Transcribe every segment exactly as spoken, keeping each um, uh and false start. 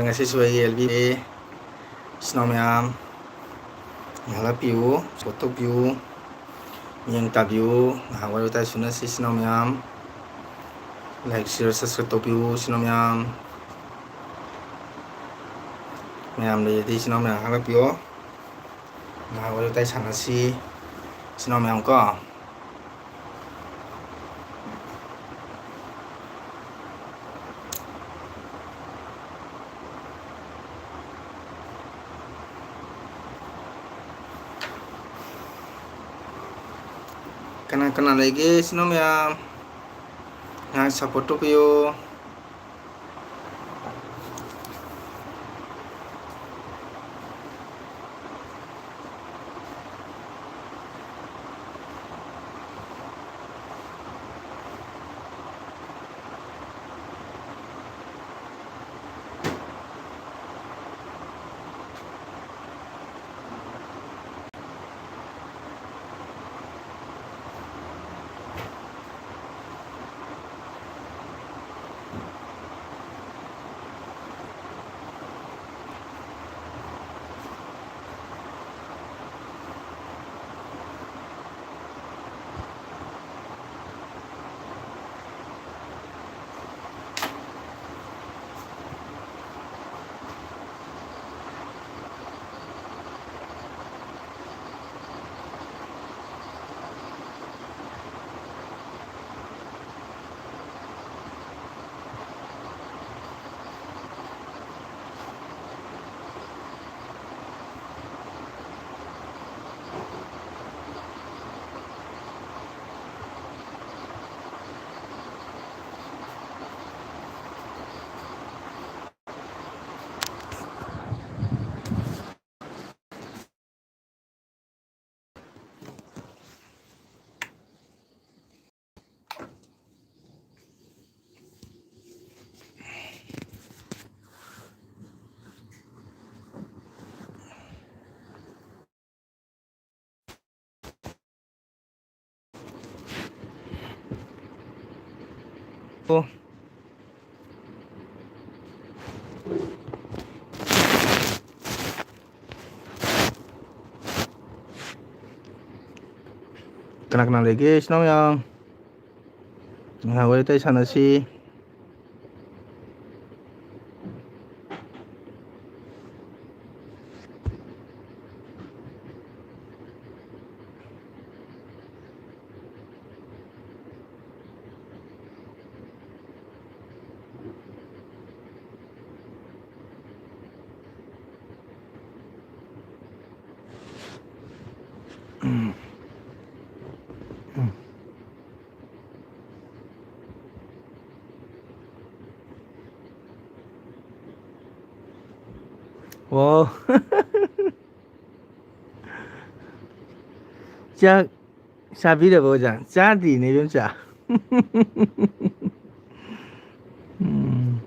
ꯉꯁꯤꯁꯨ ꯑꯩ L B ꯏꯆꯤꯟ ꯏꯅꯥꯎ ꯃꯌꯥꯝ ꯉꯥꯏꯍꯥꯛ ꯂꯥꯛꯄꯤꯌꯨ, ꯁꯞꯄꯣꯔꯠ ꯇꯧꯕꯤꯌꯨ, ꯃꯤꯠꯌꯦꯡ ꯇꯥꯕꯤꯌꯨ꯫ ꯉꯥꯏꯍꯥꯛ ꯋꯥꯔꯤ ꯋꯥꯇꯥꯏ ꯁꯨꯅꯁꯤ ꯏꯆꯤꯟ ꯏꯅꯥꯎ ꯃꯌꯥꯝ꯫ ꯂꯥꯏꯛ, ꯁꯤꯌꯔ, ꯁꯕꯁꯀ꯭ꯔꯥꯏꯕ ꯇꯧꯕꯤꯌꯨ ꯏꯆꯤꯟ ꯏꯅꯥꯎ ꯃꯌꯥꯝ꯫ ꯃꯌꯥꯝ ꯂꯩꯔꯗꯤ ꯏꯆꯤꯟ ꯏꯅꯥꯎ ꯃꯌꯥꯝ ꯉꯥꯏꯍꯥꯛ ꯂꯥꯛꯄꯤꯌꯣ꯫ ꯉꯥꯏꯍꯥꯛ ꯋꯥꯔꯤ ꯋꯥꯇꯥꯏ ꯁꯥꯟꯅꯁꯤ ꯏꯆꯤꯟ ꯏꯅꯥꯎ ꯃꯌꯥꯝ ꯀꯣ꯫ ꯀꯅꯥ ꯀꯅꯥ ꯂꯩꯒꯦ ꯏꯆꯤꯟ ꯏꯅꯥꯎ ꯃꯌꯥꯝ? ꯉꯥꯏꯍꯥꯛ ꯁꯞꯄꯣꯔꯠ ꯇꯧꯕꯤꯌꯨ꯫ ꯑꯣ꯫ ꯀꯅꯥ ꯀꯅꯥ ꯂꯩꯒꯦ, ꯏꯆꯤꯟ ꯏꯅꯥꯎ ꯃꯌꯥꯝ? ꯉꯥꯏꯍꯥꯛ ꯋꯥꯔꯤ ꯋꯥꯇꯥꯏ ꯁꯥꯟꯅꯁꯤ꯫ ꯑꯣ꯫ ꯆꯥꯛ ꯆꯥꯕꯤꯔꯕꯣ, ꯑꯣꯖꯥ? ꯆꯥꯗ꯭ꯔꯤꯅꯦ, ꯏꯕꯦꯝꯆꯥ꯫ ꯎꯝ꯫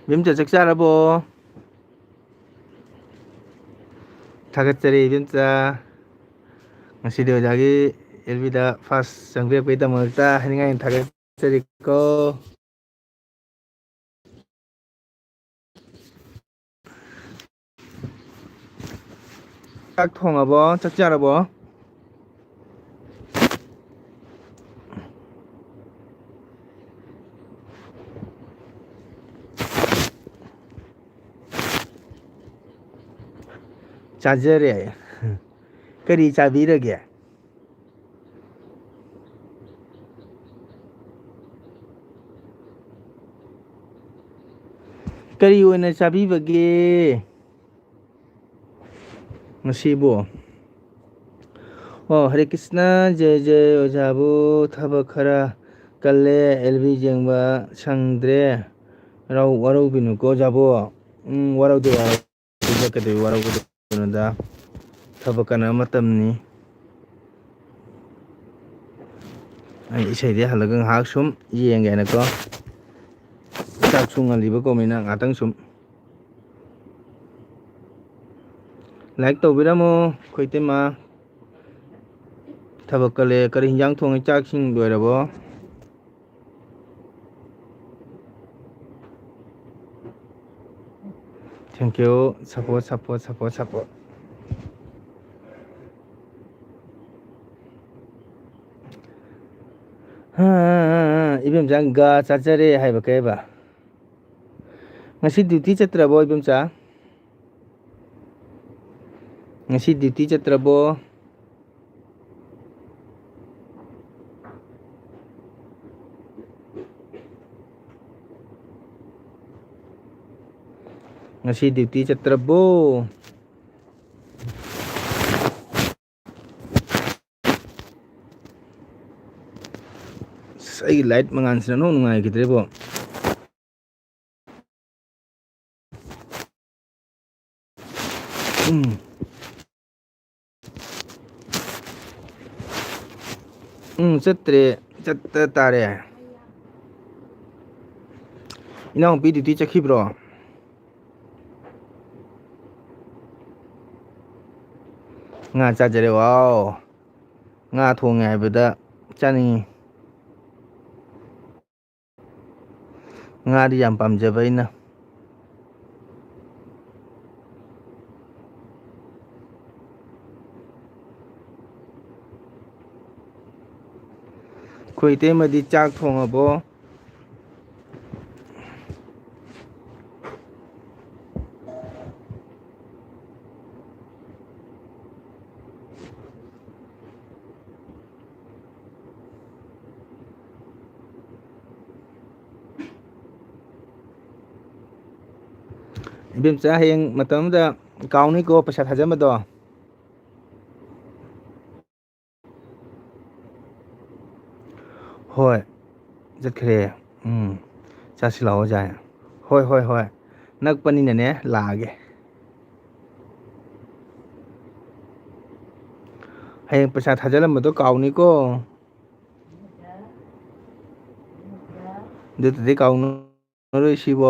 ꯏꯕꯦꯝꯆꯥ, ꯆꯥꯛ ꯆꯥꯔꯕꯣ? ꯊꯥꯒꯠꯆꯔꯤ, ꯏꯕꯦꯝꯆꯥ꯫ ꯉꯁꯤꯗꯤ ꯑꯣꯖꯥꯒꯤ ꯑꯦꯜ ꯕꯤꯗ ꯐꯥꯔꯁ ꯆꯪꯕꯤꯔꯛꯄꯒꯤꯗꯃꯛꯇ ꯍꯥꯏꯅꯤꯡꯉꯥꯏ ꯊꯥꯒꯠꯆꯔꯤꯀꯣ꯫ ꯆꯥꯛ ꯊꯣꯡꯉꯕꯣ? ꯆꯥꯛ ꯆꯥꯔꯕꯣ? ꯆꯥꯖꯔꯦ꯫ ꯀꯔꯤ ꯆꯥꯕꯤꯔꯒꯦ? ꯀꯔꯤ ꯑꯣꯏꯅ ꯆꯥꯕꯤꯕꯒꯦ ꯉꯁꯤꯕꯨ? ꯑꯣ, ꯍꯔꯦ ꯀ꯭ꯔꯤꯁꯅ, ꯖꯦ ꯖꯦ ꯑꯣꯖꯥꯕꯨ ꯊꯕꯛ ꯈꯔ ꯀꯜꯂꯦ, ꯑꯦꯜ ꯕꯤ ꯌꯦꯡꯕ ꯁꯪꯗ꯭ꯔꯦ, ꯋꯥꯔꯧ-, ꯋꯥꯔꯧꯕꯤꯅꯨꯀꯣ ꯑꯣꯖꯥꯕꯨ꯫ ꯎꯝ, ꯋꯥꯔꯧꯗꯦ, ꯋꯥꯔꯧꯗꯦ꯫ ꯀꯩꯗꯧꯕꯩ ꯋꯥꯔꯧꯒꯗꯣꯏꯅꯣꯗ? ꯊꯕꯛ ꯀꯟꯅꯕ ꯃꯇꯝꯅꯤ꯫ ꯑꯩ ꯏꯁꯩꯗꯤ ꯍꯜꯂꯒ ꯉꯥꯏꯍꯥꯛ ꯁꯨꯝ ꯌꯦꯡꯒꯦꯅꯀꯣ꯫ ꯆꯥꯛꯁꯨ ꯉꯜꯂꯤꯕ ꯀꯧꯃꯤꯅ ꯉꯥꯛꯇꯪ ꯁꯨꯝ like ꯇꯧꯕꯤꯔꯝꯃꯣ ꯑꯩꯈꯣꯏ ꯏꯇꯩꯃ꯫ ꯊꯕꯛ ꯀꯜꯂꯦ꯫ ꯀꯔꯤ ꯍꯤꯟꯖꯥꯡ ꯊꯣꯡꯉꯤ? ꯆꯥꯛꯁꯤꯡ ꯂꯣꯏꯔꯕꯣ? Thank you. Support, support, support, support. ꯏꯕꯦꯝꯆꯥ, ꯒꯥ ꯆꯥꯖꯔꯦ ꯍꯥꯏꯕ ꯀꯩ ꯍꯥꯏꯕ? ꯉꯁꯤ duty ꯆꯠꯇ꯭ꯔꯕꯣ ꯏꯕꯦꯝꯆꯥ? ꯉꯁꯤ duty ꯆꯠꯇ꯭ꯔꯕꯣ? ꯉꯁꯤ duty ꯆꯠꯇ꯭ꯔꯕꯣ? ꯑꯁ, ꯑꯩꯒꯤ light ꯃꯉꯥꯜꯁꯤꯅ ꯑꯣꯟꯊꯣꯛ ꯅꯨꯡꯉꯥꯏꯈꯤꯗ꯭ꯔꯦꯕꯣ꯫ ꯎꯝ꯫ ꯎꯝ, ꯆꯠꯇ꯭ꯔꯦ꯫ ꯆꯠꯇ ꯇꯥꯔꯦ꯫ ꯏꯅꯥꯎꯄꯤ duty ꯆꯠꯈꯤꯕ꯭ꯔꯣ? ꯉꯥ ꯆꯥꯖꯔꯦ꯫ ꯋꯥꯎ꯫ ꯉꯥ ꯊꯣꯡꯉꯦ ꯍꯥꯏꯕꯗ ꯆꯥꯅꯤꯡꯉꯤ꯫ ꯉꯥꯗꯤ ꯌꯥꯝ ꯄꯥꯝꯖꯕ ꯑꯩꯅ꯫ ꯑꯩꯈꯣꯏ ꯏꯇꯩꯃꯗꯤ ꯆꯥꯛ ꯊꯣꯡꯉꯕꯣ? ꯏꯕꯦꯝꯆꯥ, ꯍꯌꯦꯡ ꯃꯇꯝ ꯑꯃꯗ ꯀꯥꯎꯅꯤꯀꯣ ꯄꯩꯁꯥ ꯊꯥꯖꯟꯕꯗꯣ꯫ ꯍꯣꯏ, ꯆꯠꯈ꯭ꯔꯦ꯫ ꯎꯝ, ꯆꯥꯁꯤ ꯂꯥꯛꯑꯣ, ꯌꯥꯏ꯫ ꯍꯣꯏ, ꯍꯣꯏ, ꯍꯣꯏ, ꯅꯛꯄꯅꯤꯅꯅꯦ, ꯂꯥꯛꯑꯒꯦ꯫ ꯍꯌꯦꯡ ꯄꯩꯁꯥ ꯊꯥꯖꯤꯜꯂꯝꯕꯗꯣ ꯀꯥꯎꯅꯤꯀꯣ꯫ ꯑꯗꯨꯗꯨꯗꯤ ꯀꯥꯎꯅꯔꯣꯏ ꯁꯤꯕꯣ꯫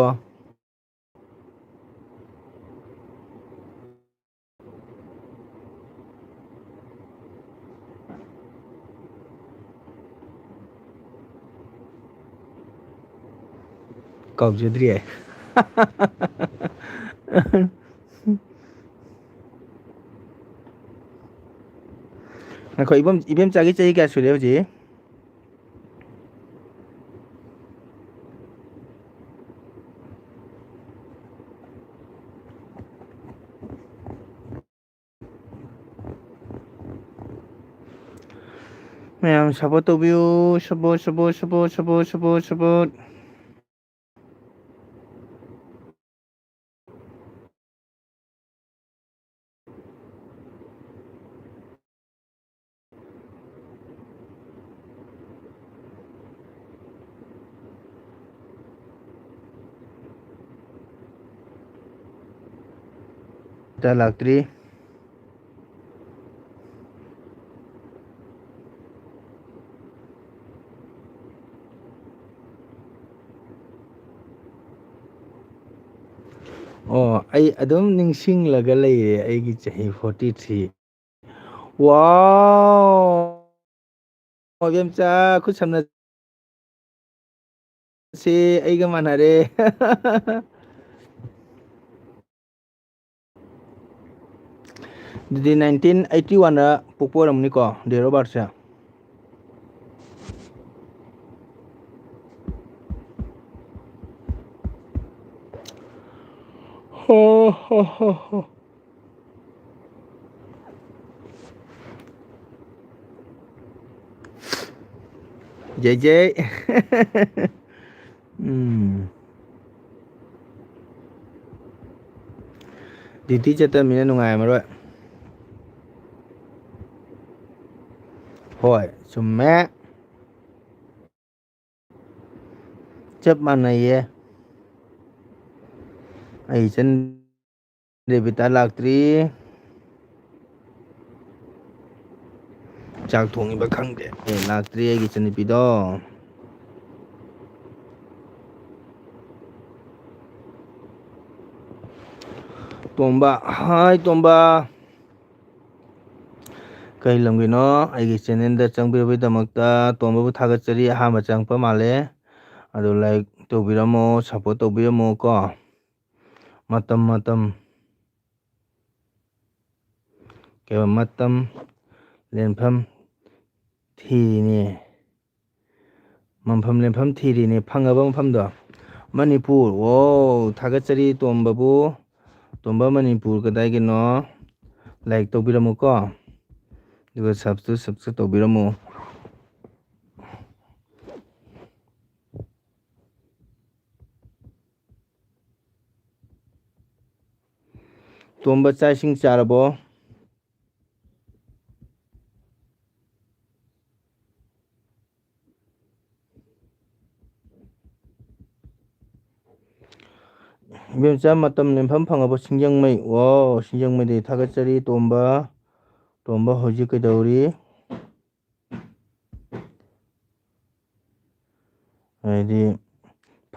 ꯀꯥꯎꯖꯗ꯭ꯔꯤ ꯑꯩ꯫ ꯉꯥꯏꯈꯣ, ꯏꯕꯦꯝ-, ꯏꯕꯦꯝꯆꯥꯒꯤ ꯆꯍꯤ ꯀꯌꯥ ꯁꯨꯔꯦ ꯍꯧꯖꯤꯛ? ꯃꯌꯥꯝ support ꯇꯧꯕꯤꯌꯨ꯫ Support, support, support, support, support, support꯫ ꯂꯥꯛꯇ꯭ꯔꯤ꯫ ꯑꯣ, ꯑꯩ ꯑꯗꯨꯝ ꯅꯤꯡꯁꯤꯡꯂꯒ ꯂꯩꯔꯦ ꯑꯩꯒꯤ ꯆꯍꯤ forty three꯫ ꯋꯥꯎ! ꯏꯕꯦꯝꯆꯥ, ꯈꯨꯠ ꯁꯝꯅ ꯁꯤ ꯑꯩꯒ ꯃꯥꯟꯅꯔꯦ꯫ ꯑꯗꯨꯗꯤ nineteen eighty one ꯗ ꯄꯣꯛꯄ ꯑꯣꯏꯔꯝꯅꯤꯀꯣ, date of birth ꯁꯦ꯫ ꯍꯣ, ꯍꯣ, ꯍꯣ, ꯍꯣ꯫ ꯖꯩ ꯖꯩ꯫ ꯎꯝ꯫ Duty ꯆꯠꯇꯕꯅꯤꯅ ꯅꯨꯡꯉꯥꯏꯔꯝꯃꯔꯣꯏ꯫ ꯍꯣꯏ, ꯆꯨꯝꯃꯦ꯫ ꯆꯞ ꯃꯥꯟꯅꯩꯌꯦ꯫ ꯑꯩ ꯏꯆꯟ ꯗꯦꯕꯤꯇꯥ ꯂꯥꯛꯇ꯭ꯔꯤ꯫ ꯆꯥꯛ ꯊꯣꯡꯉꯤꯕ ꯈꯪꯗꯦ꯫ ꯑꯦ, ꯂꯥꯛꯇ꯭ꯔꯤ ꯑꯩꯒꯤ ꯏꯆꯟꯅꯨꯄꯤꯗꯣ꯫ ꯇꯣꯝꯕ, hi ꯇꯣꯝꯕ꯫ ꯀꯩ ꯂꯝꯒꯤꯅꯣ? ꯑꯩꯒꯤ channel ꯗ ꯆꯪꯕꯤꯔꯕꯒꯤꯗꯃꯛꯇ ꯇꯣꯝꯕꯕꯨ ꯊꯥꯒꯠꯆꯔꯤ꯫ ꯑꯍꯥꯟꯕ ꯆꯪꯉꯛꯄ ꯃꯥꯜꯂꯦ꯫ ꯑꯗꯨ like ꯇꯧꯕꯤꯔꯝꯃꯣ, support ꯇꯧꯕꯤꯔꯝꯃꯣ ꯀꯣ꯫ ꯃꯇꯝ, ꯃꯇꯝ꯫ ꯀꯩꯕ, ꯃꯇꯝ ꯂꯦꯟꯐꯝ ꯊꯤꯔꯤꯅꯦ꯫ ꯃꯐꯝ ꯂꯦꯟꯐꯝ ꯊꯤꯔꯤꯅꯦ꯫ ꯐꯪꯉꯕ ꯃꯐꯝꯗꯣ? ꯃꯅꯤꯄꯨꯔ꯫ ꯋꯥꯎ, ꯊꯥꯒꯠꯆꯔꯤ ꯇꯣꯝꯕꯕꯨ꯫ ꯇꯣꯝꯕ, ꯃꯅꯤꯄꯨꯔ ꯀꯗꯥꯏꯒꯤꯅꯣ? Like ꯇꯧꯕꯤꯔꯝꯃꯨꯀꯣ꯫ ꯑꯗꯨꯒ subs ꯇꯨ subscribe ꯇꯧꯕꯤꯔꯝꯃꯨ꯫ ꯇꯣꯝꯕ, ꯆꯥꯛ ꯏꯁꯤꯡ ꯆꯥꯔꯕꯣ? ꯏꯕꯦꯝꯆꯥ, ꯃꯇꯝ ꯂꯦꯟꯐꯝ ꯐꯪꯉꯕꯣ? ꯁꯤꯡꯖꯪꯃꯩ꯫ ꯋꯥꯎ, ꯁꯤꯡꯖꯪꯃꯩꯗꯒꯤ ꯊꯥꯒꯠꯆꯔꯤ, ꯇꯣꯝꯕ꯫ ꯇꯣꯝꯕ ꯍꯧꯖꯤꯛ ꯀꯩꯗꯧꯔꯤ? ꯍꯥꯏꯗꯤ,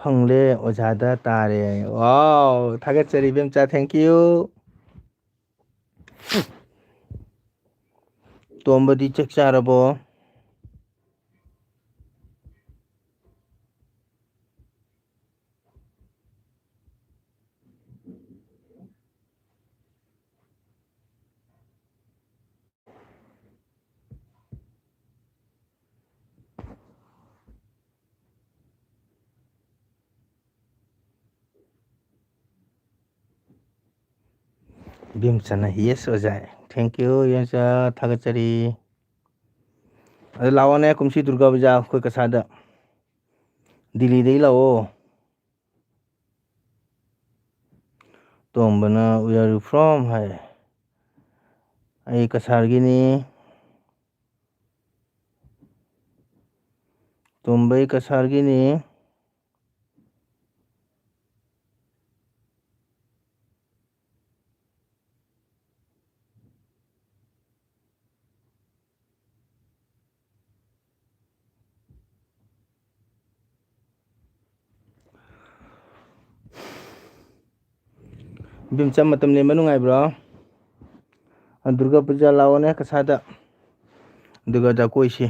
"ꯐꯪꯂꯦ, ꯑꯣꯖꯥꯗ ꯇꯥꯔꯦ"꯫ ꯋꯥꯎ, ꯊꯥꯒꯠꯆꯔꯤ ꯏꯕꯦꯝꯆꯥ, thank you꯫ ꯇꯣꯝꯕꯗꯤ ꯆꯥꯛ ꯆꯥꯔꯕꯣ? ꯏꯕꯦꯝꯆꯥꯅ "Yes ꯑꯣꯖꯥ"꯫ Thank you ꯏꯕꯦꯝꯆꯥ, ꯊꯥꯒꯠꯆꯔꯤ꯫ ꯑꯗꯨ ꯂꯥꯛꯑꯣꯅꯦ, ꯀꯨꯝꯁꯤ ꯗꯨꯔꯒꯥ ꯄꯨꯖꯥ ꯑꯩꯈꯣꯏ ꯀꯁꯥꯗ, ꯗꯤꯜꯂꯤꯗꯒꯤ ꯂꯥꯛꯑꯣ꯫ ꯇꯣꯝꯕꯅ "Where are you from?" ꯍꯥꯏ꯫ ꯑꯩ ꯀꯁꯥꯔꯒꯤꯅꯤ꯫ ꯇꯣꯝꯕ, ꯑꯩ ꯀꯁꯥꯔꯒꯤꯅꯤ꯫ ꯏꯕꯦꯝꯆꯥ, ꯃꯇꯝ ꯂꯦꯟꯕ ꯅꯨꯡꯉꯥꯏꯕ꯭ꯔꯣ? ꯗꯨꯔꯒꯥ ꯄꯨꯖꯥ ꯂꯥꯛꯑꯣꯅꯦ ꯀꯁꯥꯗ, ꯑꯗꯨꯒ ꯖꯒꯣꯏꯁꯤ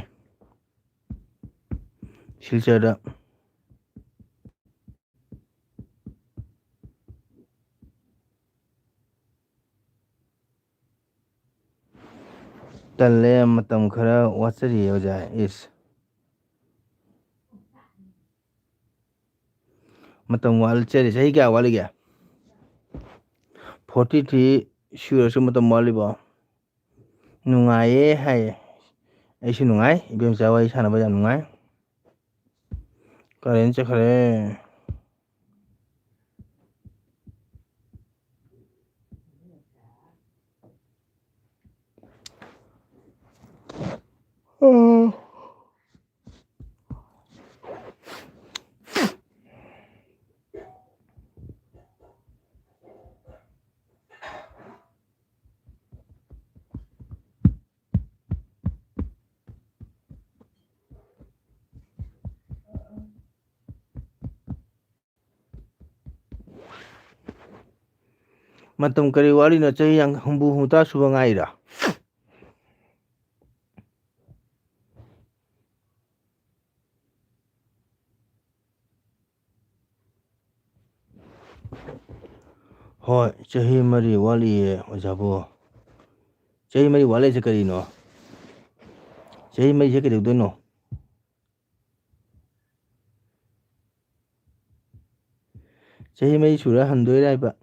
ꯁꯤꯜꯆꯔꯗ꯫ ꯇꯜꯂꯦ, ꯃꯇꯝ ꯈꯔ ꯋꯥꯠꯆꯔꯤꯌꯦ ꯑꯣꯖꯥ꯫ ꯏꯁ꯫ ꯃꯇꯝ ꯋꯥꯠꯆꯔꯤ꯫ ꯆꯍꯤ ꯀꯌꯥ ꯋꯥꯠꯂꯤꯒꯦ? Forty three ꯁꯨꯔꯁꯨ ꯃꯇꯝ ꯋꯥꯠꯂꯤꯕꯣ? ꯅꯨꯡꯉꯥꯏꯌꯦ ꯍꯥꯏꯌꯦ꯫ ꯑꯩꯁꯨ ꯅꯨꯡꯉꯥꯏ꯫ ꯏꯕꯦꯝꯆꯥ ꯋꯥꯔꯤ ꯁꯥꯟꯅꯕ ꯌꯥꯝ ꯅꯨꯡꯉꯥꯏ꯫ ꯀꯔꯦꯟ ꯆꯠꯈ꯭ꯔꯦ꯫ ꯃꯇꯝ ꯀꯔꯤ ꯋꯥꯠꯂꯤꯅꯣ? ꯆꯍꯤ ꯌꯥꯡ-, ꯍꯨꯝꯐꯨ, ꯍꯨꯝꯐꯨꯇꯔꯥ ꯁꯨꯕ ꯉꯥꯏꯔꯤꯔꯥ? ꯍꯣꯏ, ꯆꯍꯤ ꯃꯔꯤ ꯋꯥꯠꯂꯤꯌꯦ, ꯑꯣꯖꯥꯕꯨ꯫ ꯆꯍꯤ ꯃꯔꯤ ꯋꯥꯠꯂꯤꯁꯦ ꯀꯔꯤꯅꯣ? ꯆꯍꯤ ꯃꯔꯤꯁꯦ ꯀꯩꯗꯧꯗꯣꯏꯅꯣ? ꯆꯍꯤ ꯃꯔꯤ ꯁꯨꯔ ꯍꯟꯗꯣꯏꯔꯥ ꯍꯥꯏꯕ?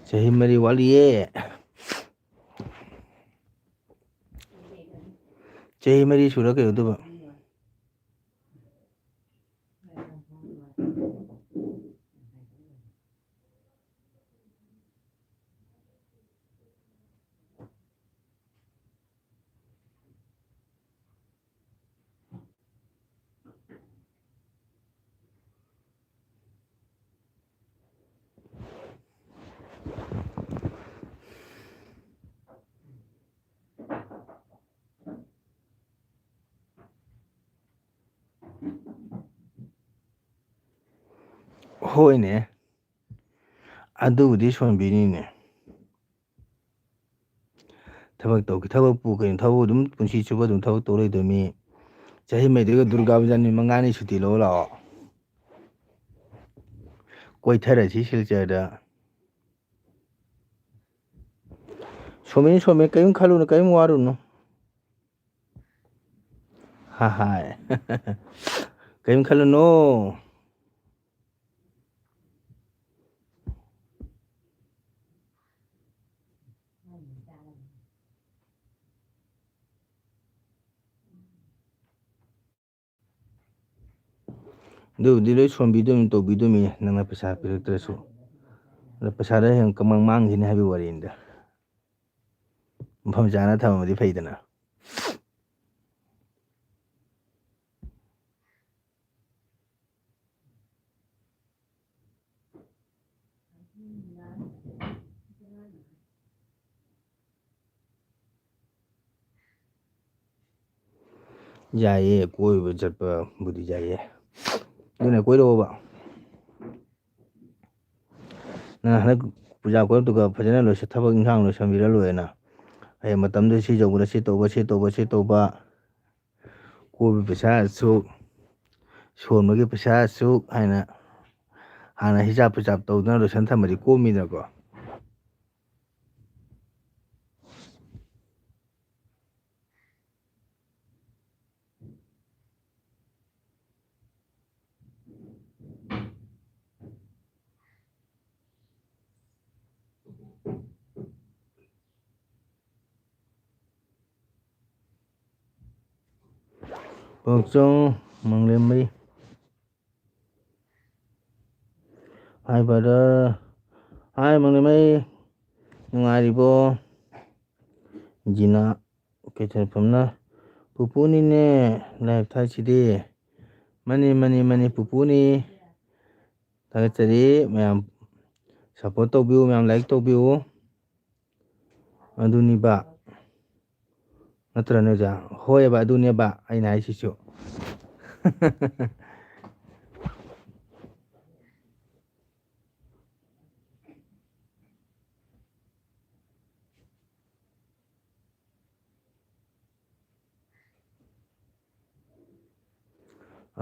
ꯆꯍꯤ ꯃꯔꯤ ꯋꯥꯠꯂꯤꯌꯦ꯫ ꯆꯍꯤ ꯃꯔꯤ ꯁꯨꯔ ꯀꯩꯗꯧꯗꯣꯏꯕ? ꯍꯣꯏꯅꯦ, ꯑꯗꯨꯕꯨꯗꯤ ꯁꯣꯟꯕꯤꯅꯤꯅꯦ꯫ ꯊꯕꯛ ꯇꯧ-, ꯊꯕꯛꯄꯨ ꯀꯩꯅꯣ, ꯊꯕꯛ ꯑꯗꯨꯝ ꯄꯨꯟꯁꯤ ꯆꯨꯞꯄ ꯑꯗꯨꯝ ꯊꯕꯛ ꯇꯧ ꯂꯩꯗꯣꯏ ꯃꯤ꯫ ꯆꯍꯤ ꯃꯩꯗꯨꯒ ꯗꯨꯔꯒꯥ ꯄꯨꯖꯥ ꯅꯨꯃꯤꯠ ꯃꯉꯥꯅꯤ ꯁꯨꯇꯤ ꯂꯧ ꯂꯥꯛꯑꯣ꯫ ꯀꯣꯏꯊꯔꯁꯤ ꯁꯤꯜꯆꯔꯗ꯫ ꯁꯣꯃꯦ, ꯁꯣꯃꯦ, ꯀꯔꯤꯝ ꯈꯜꯂꯨꯅꯨ, ꯀꯔꯤꯝ ꯋꯥꯔꯨꯅꯨ꯫ ꯍꯥ ꯍꯥꯏ꯫ ꯀꯔꯤꯝ ꯈꯜꯂꯨꯅꯣ꯫ ꯑꯗꯨꯕꯨꯗꯤ ꯂꯣꯏ ꯁꯣꯟꯕꯤꯗꯣꯏꯅꯤ, ꯇꯧꯕꯤꯗꯣꯏꯅꯤ, ꯅꯪꯅ ꯄꯩꯁꯥ ꯄꯤꯔꯛꯇ꯭ꯔꯁꯨ꯫ ꯑꯗ ꯄꯩꯁꯥꯗꯣ ꯍꯌꯦꯡ ꯀꯃꯥꯏ ꯃꯥꯡꯈꯤꯅꯤ ꯍꯥꯏꯕꯒꯤ ꯋꯥꯔꯤꯅꯤꯗ꯫ ꯃꯐꯝ ꯆꯥꯅ ꯊꯝꯃꯗꯤ ꯐꯩꯗꯅ꯫ ꯌꯥꯏꯌꯦ, ꯀꯣꯏꯕ ꯆꯠꯄꯕꯨꯗꯤ ꯌꯥꯏꯌꯦ꯫ ꯑꯗꯨꯅ ꯀꯣꯏꯔꯛꯑꯣꯕ꯫ ꯅꯪ ꯍꯟꯗꯛ ꯄꯨꯖꯥ ꯀꯣꯏꯔꯛꯇꯨꯒ ꯐꯖꯅ ꯂꯣꯏꯁ-, ꯊꯕꯛ ꯏꯪꯈꯥꯡ ꯂꯣꯏꯁꯟꯕꯤꯔ ꯂꯣꯏꯔꯦꯅ꯫ ꯍꯌꯦꯡ ꯃꯇꯝꯗꯨꯗ ꯁꯤ ꯌꯧꯕꯗ ꯁꯤ ꯇꯧꯕ, ꯁꯤ ꯇꯧꯕ, ꯁꯤ ꯇꯧꯕ꯫ ꯀꯣꯏꯕ ꯄꯩꯁꯥ ꯑꯁꯨꯛ, ꯁꯣꯟꯕꯒꯤ ꯄꯩꯁꯥ ꯑꯁꯨꯛ ꯍꯥꯏꯅ ꯍꯥꯟꯅ ꯍꯤꯁꯥꯞ ꯄꯩꯁꯥꯞ ꯇꯧꯗꯅ ꯂꯣꯏꯁꯟ ꯊꯝꯃꯗꯤ ꯀꯣꯝꯃꯤꯗꯅꯀꯣ꯫ ꯄꯥꯎꯆꯧ ꯃꯪꯂꯦꯝꯃꯩ꯫ Hi brother꯫ Hi ꯃꯪꯂꯦꯝꯃꯩ꯫ ꯅꯨꯡꯉꯥꯏꯔꯤꯕꯣ? ꯖꯤꯅꯥ ꯀꯩꯊꯦꯜꯐꯝꯅ ꯄꯨꯄꯨꯅꯤꯅꯦ live ꯊꯥꯏꯁꯤꯗꯤ꯫ ꯃꯥꯅꯤ, ꯃꯥꯅꯤ, ꯃꯥꯅꯤ, ꯄꯨꯄꯨꯅꯤ꯫ ꯊꯥꯒꯠꯆꯔꯤ ꯃꯌꯥꯝ꯫ Support ꯇꯧꯕꯤꯌꯨ ꯃꯌꯥꯝ, like ꯇꯧꯕꯤꯌꯨ꯫ ꯑꯗꯨꯅꯤꯕ꯫ ꯅꯠꯇ꯭ꯔꯅꯦ ꯑꯣꯖꯥ? ꯍꯣꯏꯑꯕ, ꯑꯗꯨꯅꯦꯕ ꯑꯩꯅ ꯍꯥꯏꯁꯤꯁꯨ꯫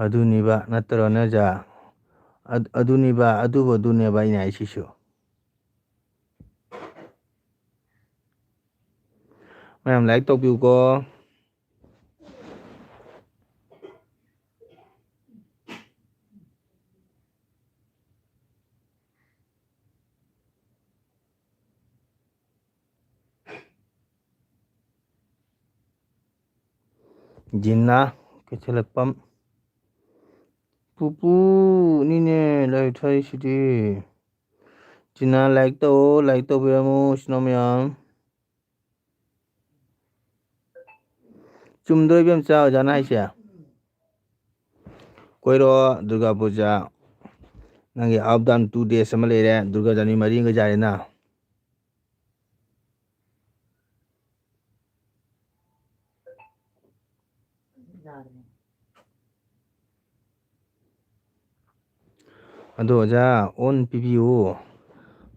ꯑꯗꯨꯅꯤꯕ, ꯅꯠꯇ꯭ꯔꯣꯅꯦ ꯑꯣꯖꯥ? ꯑꯗ-, ꯑꯗꯨꯅꯤꯕ, ꯑꯗꯨꯕꯨ ꯑꯗꯨꯅꯦꯕ ꯑꯩꯅ ꯍꯥꯏꯁꯤꯁꯨ꯫ ꯃꯌꯥꯝ like ꯇꯧꯕꯤꯌꯨꯀꯣ꯫ ꯖꯤꯟꯅꯥ ꯀꯩꯊꯦꯜꯂꯛꯄꯝ꯫ ꯄꯨꯄꯨꯅꯤꯅꯦ ꯂꯥꯏꯔꯤꯛ ꯊꯥꯔꯤꯁꯤꯗꯤ꯫ ꯖꯤꯟꯅꯥ, ꯂꯥꯏꯛ ꯇꯧꯑꯣ, ꯂꯥꯏꯛ ꯇꯧꯕꯤꯔꯝꯃꯨ, ꯏꯆꯤꯟ ꯏꯅꯥꯎ ꯃꯌꯥꯝ꯫ ꯆꯨꯝꯗ꯭ꯔꯣ ꯏꯕꯦꯝꯆꯥ ꯑꯣꯖꯥꯅ ꯍꯥꯏꯁꯦ? ꯀꯣꯏꯔꯣ, ꯗꯨꯔꯒꯥ ꯄꯨꯖꯥ꯫ ꯅꯪꯒꯤ up down two days ꯑꯃ ꯂꯩꯔꯦ, ꯗꯨꯔꯒꯥ ꯄꯨꯖꯥ ꯅꯨꯃꯤꯠ ꯃꯔꯤꯒ ꯌꯥꯔꯦꯅ꯫ ꯑꯗꯣ ꯑꯣꯖꯥ, ꯑꯣꯟ ꯄꯤꯕꯤꯌꯨ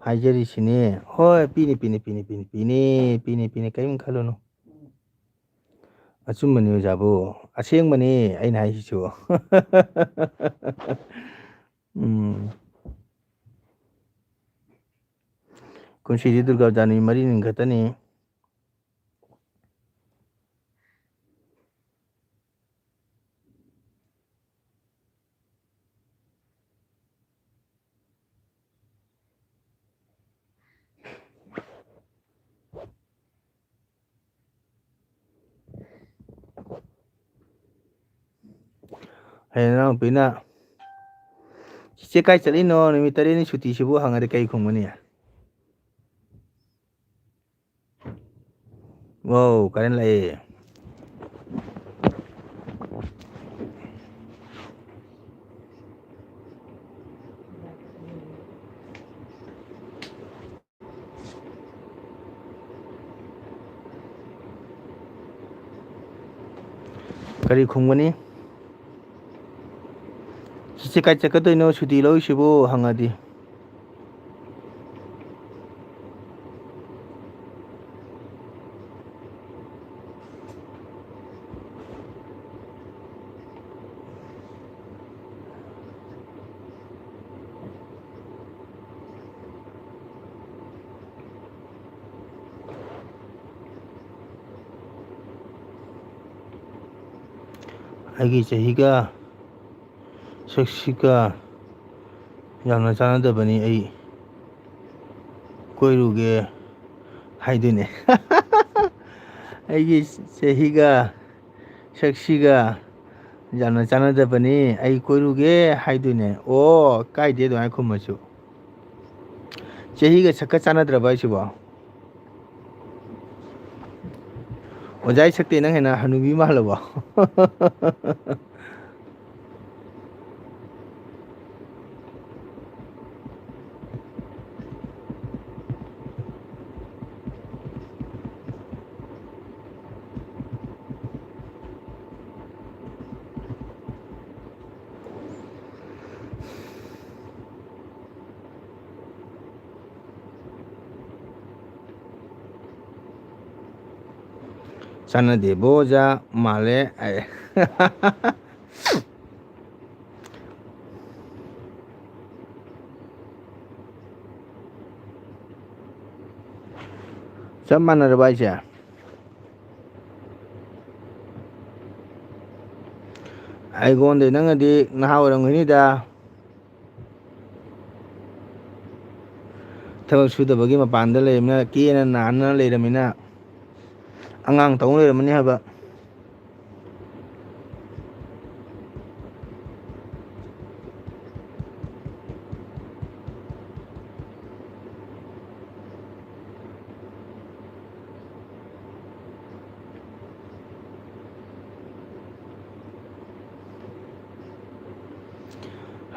ꯍꯥꯏꯖꯔꯤꯁꯤꯅꯦ꯫ ꯍꯣꯏ, ꯄꯤꯅꯤ, ꯄꯤꯅꯤ, ꯄꯤꯅꯤ, ꯄꯤꯅꯤ, ꯄꯤꯅꯤ, ꯄꯤꯅꯤ, ꯄꯤꯅꯤ, ꯀꯔꯤꯝ ꯈꯜꯂꯨꯅꯨ꯫ ꯑꯆꯨꯝꯕꯅꯤ ꯑꯣꯖꯥꯕꯨ, ꯑꯁꯦꯡꯕꯅꯤ ꯑꯩꯅ ꯍꯥꯏꯁꯤꯁꯨ꯫ ꯎꯝ꯫ ꯀꯨꯝꯁꯤꯗꯤ ꯗꯨꯔꯒꯥ ꯄꯨꯖꯥ ꯅꯨꯃꯤꯠ ꯃꯔꯤꯅꯤ ꯈꯛꯇꯅꯤ꯫ ꯍꯌꯦꯡ ꯅꯅꯥꯎꯅꯨꯄꯤꯅ, "ꯆꯤꯆꯦ ꯀꯥꯏ ꯆꯠꯂꯤꯅꯣ? ꯅꯨꯃꯤꯠ ꯇꯔꯦꯠꯅꯤ ꯁꯨꯇꯤꯁꯤꯕꯨ?" ꯍꯪꯉꯗꯤ ꯀꯩ ꯈꯨꯝꯒꯅꯤ? ꯋꯥꯎ, ꯀꯔꯦꯟ ꯂꯥꯛꯑꯦ꯫ ꯀꯔꯤ ꯈꯨꯝꯒꯅꯤ? "ꯆꯤꯆꯦ ꯀꯥꯏ ꯆꯠꯀꯗꯣꯏꯅꯣ ꯁꯨꯇꯤ ꯂꯧꯔꯤꯁꯤꯕꯨ?" ꯍꯪꯉꯗꯤ꯫ ꯑꯩꯒꯤ ꯆꯍꯤꯒ ꯁꯛꯁꯤꯒ ꯌꯥꯝꯅ ꯆꯥꯟꯅꯗꯕꯅꯤ꯫ ꯑꯩ ꯀꯣꯏꯔꯨꯒꯦ ꯍꯥꯏꯗꯣꯏꯅꯦ꯫ ꯑꯩꯒꯤ ꯆꯍꯤꯒ ꯁꯛꯁꯤꯒ ꯌꯥꯝꯅ ꯆꯥꯟꯅꯗꯕꯅꯤ, ꯑꯩ ꯀꯣꯏꯔꯨꯒꯦ ꯍꯥꯏꯗꯣꯏꯅꯦ꯫ ꯑꯣ, ꯀꯥꯏꯗꯦ ꯑꯗꯨꯃꯥꯏꯅ ꯈꯨꯝꯃꯁꯨ꯫ ꯆꯍꯤꯒ ꯁꯛꯀ ꯆꯥꯟꯅꯗ꯭ꯔꯕ ꯍꯥꯏꯁꯤꯕꯣ? ꯑꯣꯖꯥ ꯁꯛꯇꯤ ꯅꯪ ꯍꯦꯟꯅ ꯍꯅꯨꯕꯤ ꯃꯥꯜꯂꯕꯣ? ꯆꯥꯟꯅꯗꯦꯕꯣ ꯑꯣꯖꯥ, ꯃꯥꯜꯂꯦ꯫ ꯑꯩ ꯆꯞ ꯃꯥꯟꯅꯔꯕ ꯍꯥꯏꯁꯦ? ꯑꯩꯉꯣꯟꯗ ꯅꯪꯅꯗꯤ ꯅꯍꯥ ꯑꯣꯏꯔꯝꯒꯅꯤꯗ꯫ ꯊꯕꯛ ꯁꯨꯗꯕꯒꯤ ꯃꯄꯥꯟꯗ ꯂꯩꯔꯃꯤꯅ, ꯀꯦꯅ ꯅꯥꯟꯅ ꯂꯩꯔꯃꯤꯅ, ꯑꯉꯥꯡ ꯇꯧ ꯂꯩꯔꯝꯃꯅꯤ ꯍꯥꯏꯕ꯫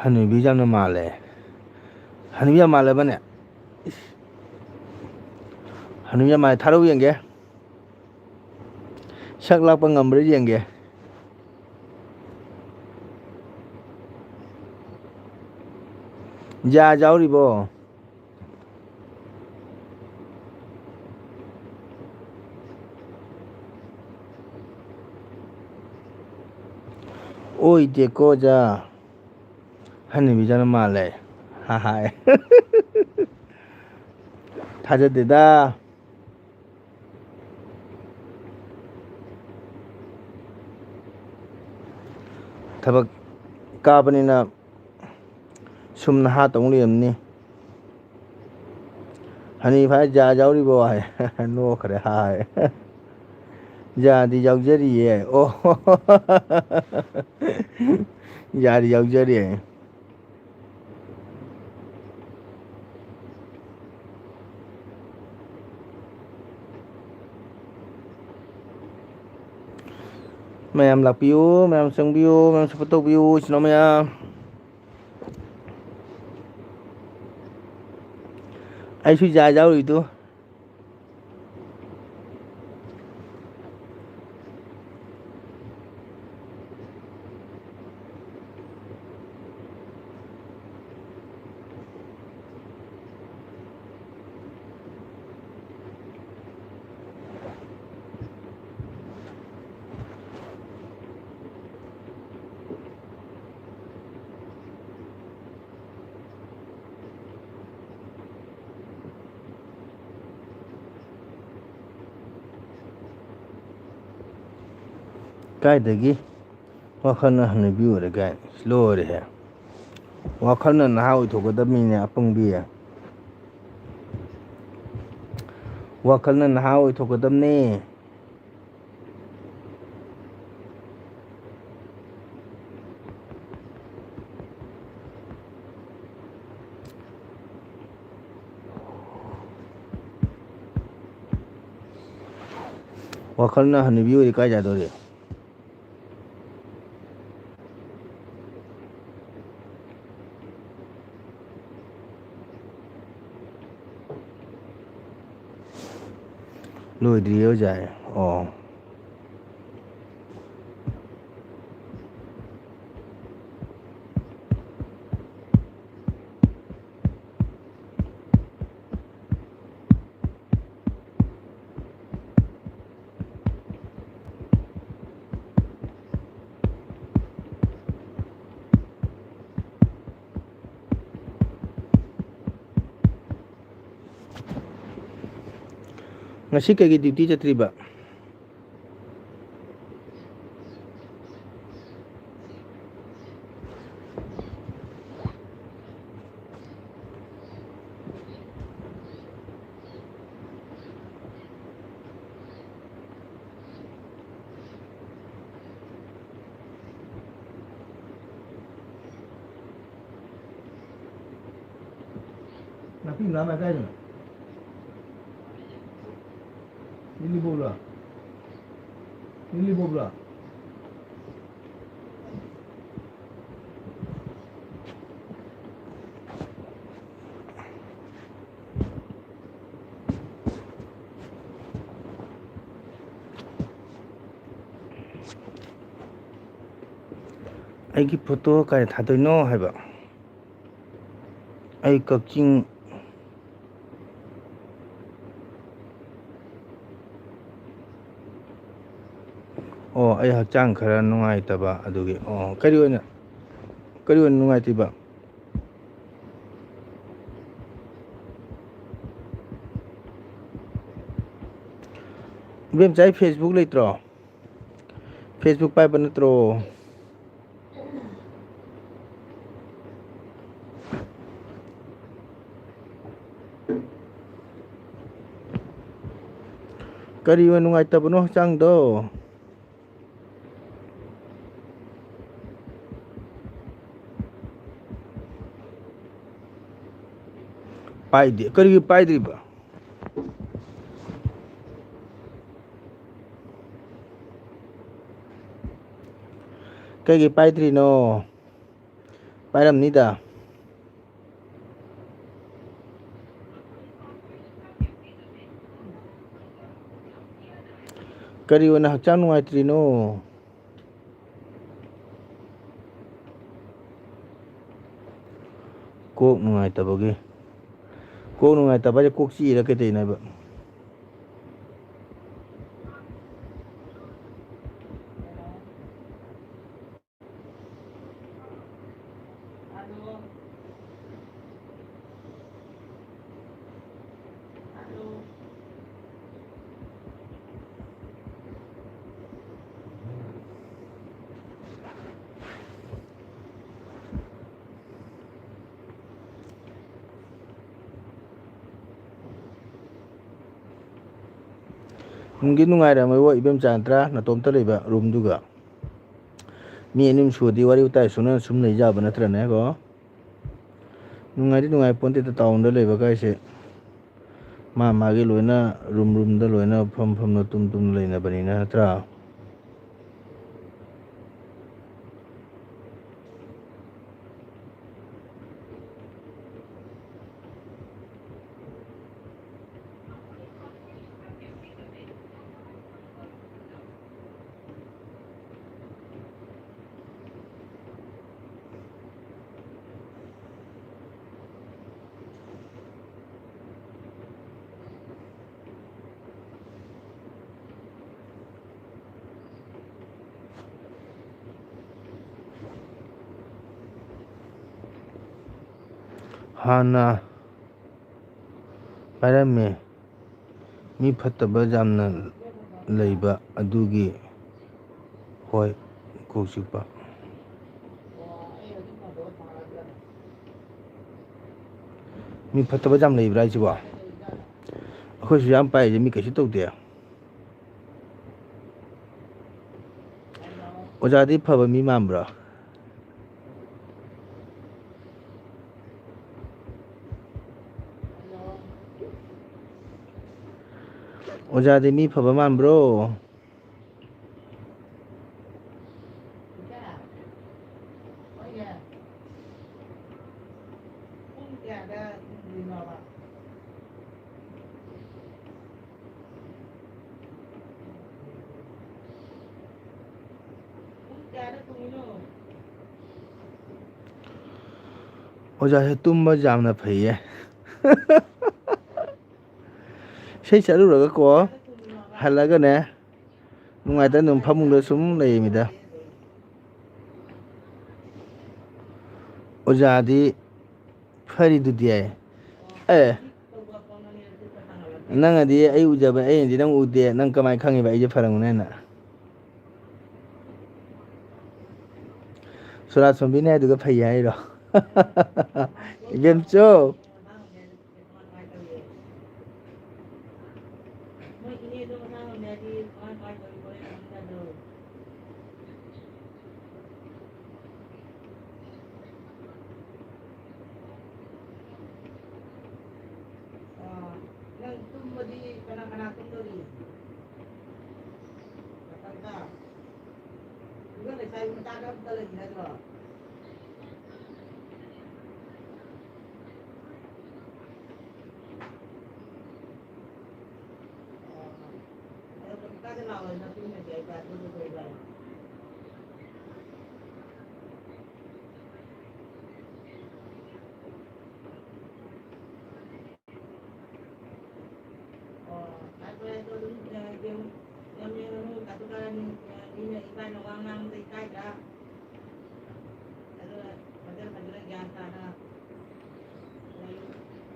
ꯍꯅꯨꯕꯤ ꯌꯥꯝꯅ ꯃꯥꯜꯂꯦ꯫ ꯍꯅꯨꯕꯤ ꯌꯥꯝ ꯃꯥꯜꯂꯕꯅꯦ? ꯏꯁ꯫ ꯍꯅꯨꯕꯤ ꯌꯥꯝ ꯃꯥꯜꯂꯦ꯫ ꯊꯥꯔꯛꯎ ꯌꯦꯡꯒꯦ꯫ ꯁꯛ ꯂꯥꯛꯄ ꯉꯝꯕ꯭ꯔꯥ ꯌꯦꯡꯒꯦ꯫ ꯌꯥ ꯌꯥꯎꯔꯤꯕꯣ? ꯑꯣꯏꯗꯦꯀꯣ ꯑꯣꯖꯥ꯫ ꯍꯅꯨꯕꯤꯗꯅ ꯃꯥꯜꯂꯦ꯫ ꯍꯥ ꯍꯥꯏ꯫ ꯊꯥꯖꯗꯦꯗ꯫ ꯊꯕꯛ ꯀꯥꯕꯅꯤꯅ ꯁꯨꯝ ꯅꯍꯥ ꯇꯧ ꯂꯩꯔꯝꯅꯤ꯫ ꯍꯅꯤ ꯐꯥꯏ ꯖꯥ ꯌꯥꯎꯔꯤꯕꯣ ꯍꯥꯏ꯫ ꯅꯣꯛꯈ꯭ꯔꯦ ꯍꯥꯏ꯫ ꯌꯥꯗꯤ ꯌꯥꯎꯖꯔꯤꯌꯦ꯫ ꯑꯣ꯫ ꯌꯥꯗꯤ ꯌꯥꯎꯖꯔꯤꯌꯦ꯫ ꯃꯌꯥꯝ ꯂꯥꯛꯄꯤꯌꯨ, ꯃꯌꯥꯝ ꯆꯪꯕꯤꯌꯨ, ꯃꯌꯥꯝ support ꯇꯧꯕꯤꯌꯨ, ꯏꯆꯤꯟ ꯏꯅꯥꯎ ꯃꯌꯥꯝ꯫ ꯑꯩꯁꯨ ꯌꯥ ꯌꯥꯎꯔꯤꯗꯨ꯫ ꯀꯥꯏꯗꯒꯤ ꯋꯥꯈꯜꯅ ꯍꯅꯨꯕꯤ ꯑꯣꯏꯔꯦ ꯀꯥꯏꯅ? ꯂꯣꯏꯔꯦꯍꯦ꯫ ꯋꯥꯈꯜꯅ ꯅꯍꯥ ꯑꯣꯏꯊꯣꯛꯀꯗꯕꯅꯤꯅꯦ, ꯑꯄꯪꯕꯤ꯫ ꯋꯥꯈꯜꯅ ꯅꯍꯥ ꯑꯣꯏꯊꯣꯛꯀꯗꯕꯅꯦ꯫ ꯋꯥꯈꯜꯅ ꯍꯅꯨꯕꯤ ꯑꯣꯏꯔꯤ ꯀꯥꯏ ꯌꯥꯗꯣꯔꯤ? ꯂꯣꯏꯗ꯭ꯔꯤꯌꯦ ꯑꯣꯖꯥ꯫ ꯑꯣ꯫ ꯉꯁꯤ ꯀꯩꯒꯤ duty ꯆꯠꯇ꯭ꯔꯤꯕ? ꯁꯤ ꯂꯥꯝꯃꯦ ꯀꯥꯏꯗꯅꯣ? ꯂꯤꯂꯤꯕꯣꯕꯂꯣ? ꯂꯤꯂꯤꯕꯣꯕꯂꯣ? ꯑꯩꯒꯤ ꯐꯣꯇꯣ ꯀꯥꯏꯗ ꯊꯥꯗꯣꯏꯅꯣ ꯍꯥꯏꯕ꯫ ꯑꯩ ꯀꯛꯆꯤꯡ꯫ ꯑꯣ, ꯑꯩ ꯍꯛꯆꯥꯡ ꯈꯔ ꯅꯨꯡꯉꯥꯏꯇꯕ ꯑꯗꯨꯒꯤ꯫ ꯑꯣ, ꯀꯔꯤ ꯑꯣꯏꯅ, ꯀꯔꯤ ꯑꯣꯏꯅ ꯅꯨꯡꯉꯥꯏꯇ꯭ꯔꯤꯕ? ꯏꯕꯦꯝꯆꯥ, ꯑꯩ Facebook ꯂꯩꯇ꯭ꯔꯣ? Facebook ꯄꯥꯏꯕ ꯅꯠꯇ꯭ꯔꯣ? ꯀꯔꯤ ꯑꯣꯏꯅ ꯅꯨꯡꯉꯥꯏꯇꯕꯅꯣ ꯍꯛꯆꯥꯡꯗꯣ? ꯄꯥꯏꯗꯦ꯫ ꯀꯔꯤꯒꯤ ꯄꯥꯏꯗ꯭ꯔꯤꯕ? ꯀꯩꯒꯤ ꯄꯥꯏꯗ꯭ꯔꯤꯅꯣ? ꯄꯥꯏꯔꯝꯅꯤꯗ꯫ ꯀꯔꯤ ꯑꯣꯏꯅ ꯍꯛꯆꯥꯡ ꯅꯨꯡꯉꯥꯏꯇ꯭ꯔꯤꯅꯣ? ꯀꯣꯛ ꯅꯨꯡꯉꯥꯏꯇꯕꯒꯤ꯫ ꯀꯣꯛ ꯅꯨꯡꯉꯥꯏꯇꯕ ꯍꯥꯏꯁꯦ ꯀꯣꯛ ꯆꯤꯛꯏꯔ ꯀꯩꯗꯧꯅꯣ ꯍꯥꯏꯕ? ꯅꯨꯡꯗꯤ ꯅꯨꯡꯉꯥꯏꯔꯝꯃꯣꯏꯕꯣ ꯏꯕꯦꯝꯆꯥ, ꯅꯠꯇ꯭ꯔꯥ? ꯅꯇꯣꯝꯇ ꯂꯩꯕ ꯔꯨꯝꯗꯨꯒ꯫ ꯃꯤ ꯑꯅꯤ ꯑꯍꯨꯝ ꯁꯨꯔꯗꯤ ꯋꯥꯔꯤ ꯋꯥꯇꯥꯏ ꯁꯨꯅ ꯁꯨꯝ ꯂꯩ ꯌꯥꯕ ꯅꯠꯇ꯭ꯔꯅꯦꯀꯣ? ꯅꯨꯡꯉꯥꯏꯗꯤ ꯅꯨꯡꯉꯥꯏ ꯄꯣꯟꯇꯦꯗ, ꯇꯥꯎꯟꯗ ꯂꯩꯕ ꯀꯥꯏꯁꯦ꯫ ꯃꯥ ꯃꯥꯒꯤ ꯂꯣꯏꯅ ꯔꯨꯝ ꯔꯨꯝꯗ ꯂꯣꯏꯅ ꯐꯝ ꯐꯝꯅ ꯇꯨꯝ ꯇꯨꯝꯅ ꯂꯩꯅꯕꯅꯤꯅ, ꯅꯠꯇ꯭ꯔꯥ? ꯍꯥꯟꯅ ꯄꯥꯏꯔꯝꯃꯦ꯫ ꯃꯤ ꯐꯠꯇꯕ ꯌꯥꯝꯅ ꯂꯩꯕ ꯑꯗꯨꯒꯤ꯫ ꯍꯣꯏ, ꯀꯣꯛ ꯆꯤꯛꯄ꯫ ꯃꯤ ꯐꯠꯇꯕ ꯌꯥꯝ ꯂꯩꯕ꯭ꯔꯥ ꯍꯥꯏꯁꯤꯕꯣ? ꯑꯩꯈꯣꯏꯁꯨ ꯌꯥꯝ ꯄꯥꯏꯔꯤꯁꯦ, ꯃꯤ ꯀꯩꯁꯨ ꯇꯧꯗꯦ꯫ ꯑꯣꯖꯥꯗꯤ ꯐꯕ ꯃꯤ ꯃꯥꯟꯕ꯭ꯔꯣ? ꯑꯣꯖꯥꯗꯤ ꯃꯤ ꯐꯕ ꯃꯥꯟꯕ꯭ꯔꯣ? ꯑꯣꯖꯥꯁꯦ ꯇꯨꯝꯕ ꯌꯥꯝꯅ ꯐꯩꯌꯦ꯫ ꯏꯁꯩ ꯆꯠꯂꯨꯔꯒꯀꯣ, ꯍꯜꯂꯒꯅꯦ, ꯅꯨꯡꯉꯥꯏꯇꯅ ꯑꯗꯨꯝ ꯐꯃꯨꯡꯗ ꯁꯨꯝ ꯂꯩꯔꯤꯃꯤꯗ꯫ ꯑꯣꯖꯥꯗꯤ ꯐꯔꯤꯗꯨꯗꯤ꯫ ꯑꯦ, ꯅꯪꯅꯗꯤ ꯑꯩ ꯎꯖꯕ, ꯑꯩꯅꯗꯤ ꯅꯪ ꯎꯗꯦ, ꯅꯪ ꯀꯃꯥꯏꯅ ꯈꯪꯉꯤꯕ ꯑꯩꯁꯦ ꯐꯔꯝꯒꯅꯤ ꯍꯥꯏꯅ? ꯁꯣꯔꯥꯠ ꯁꯣꯝꯕꯤꯅꯦ ꯍꯥꯏꯗꯨꯒ ꯐꯩ ꯍꯥꯏꯔꯣ? ꯏꯕꯦꯝꯆꯧ꯫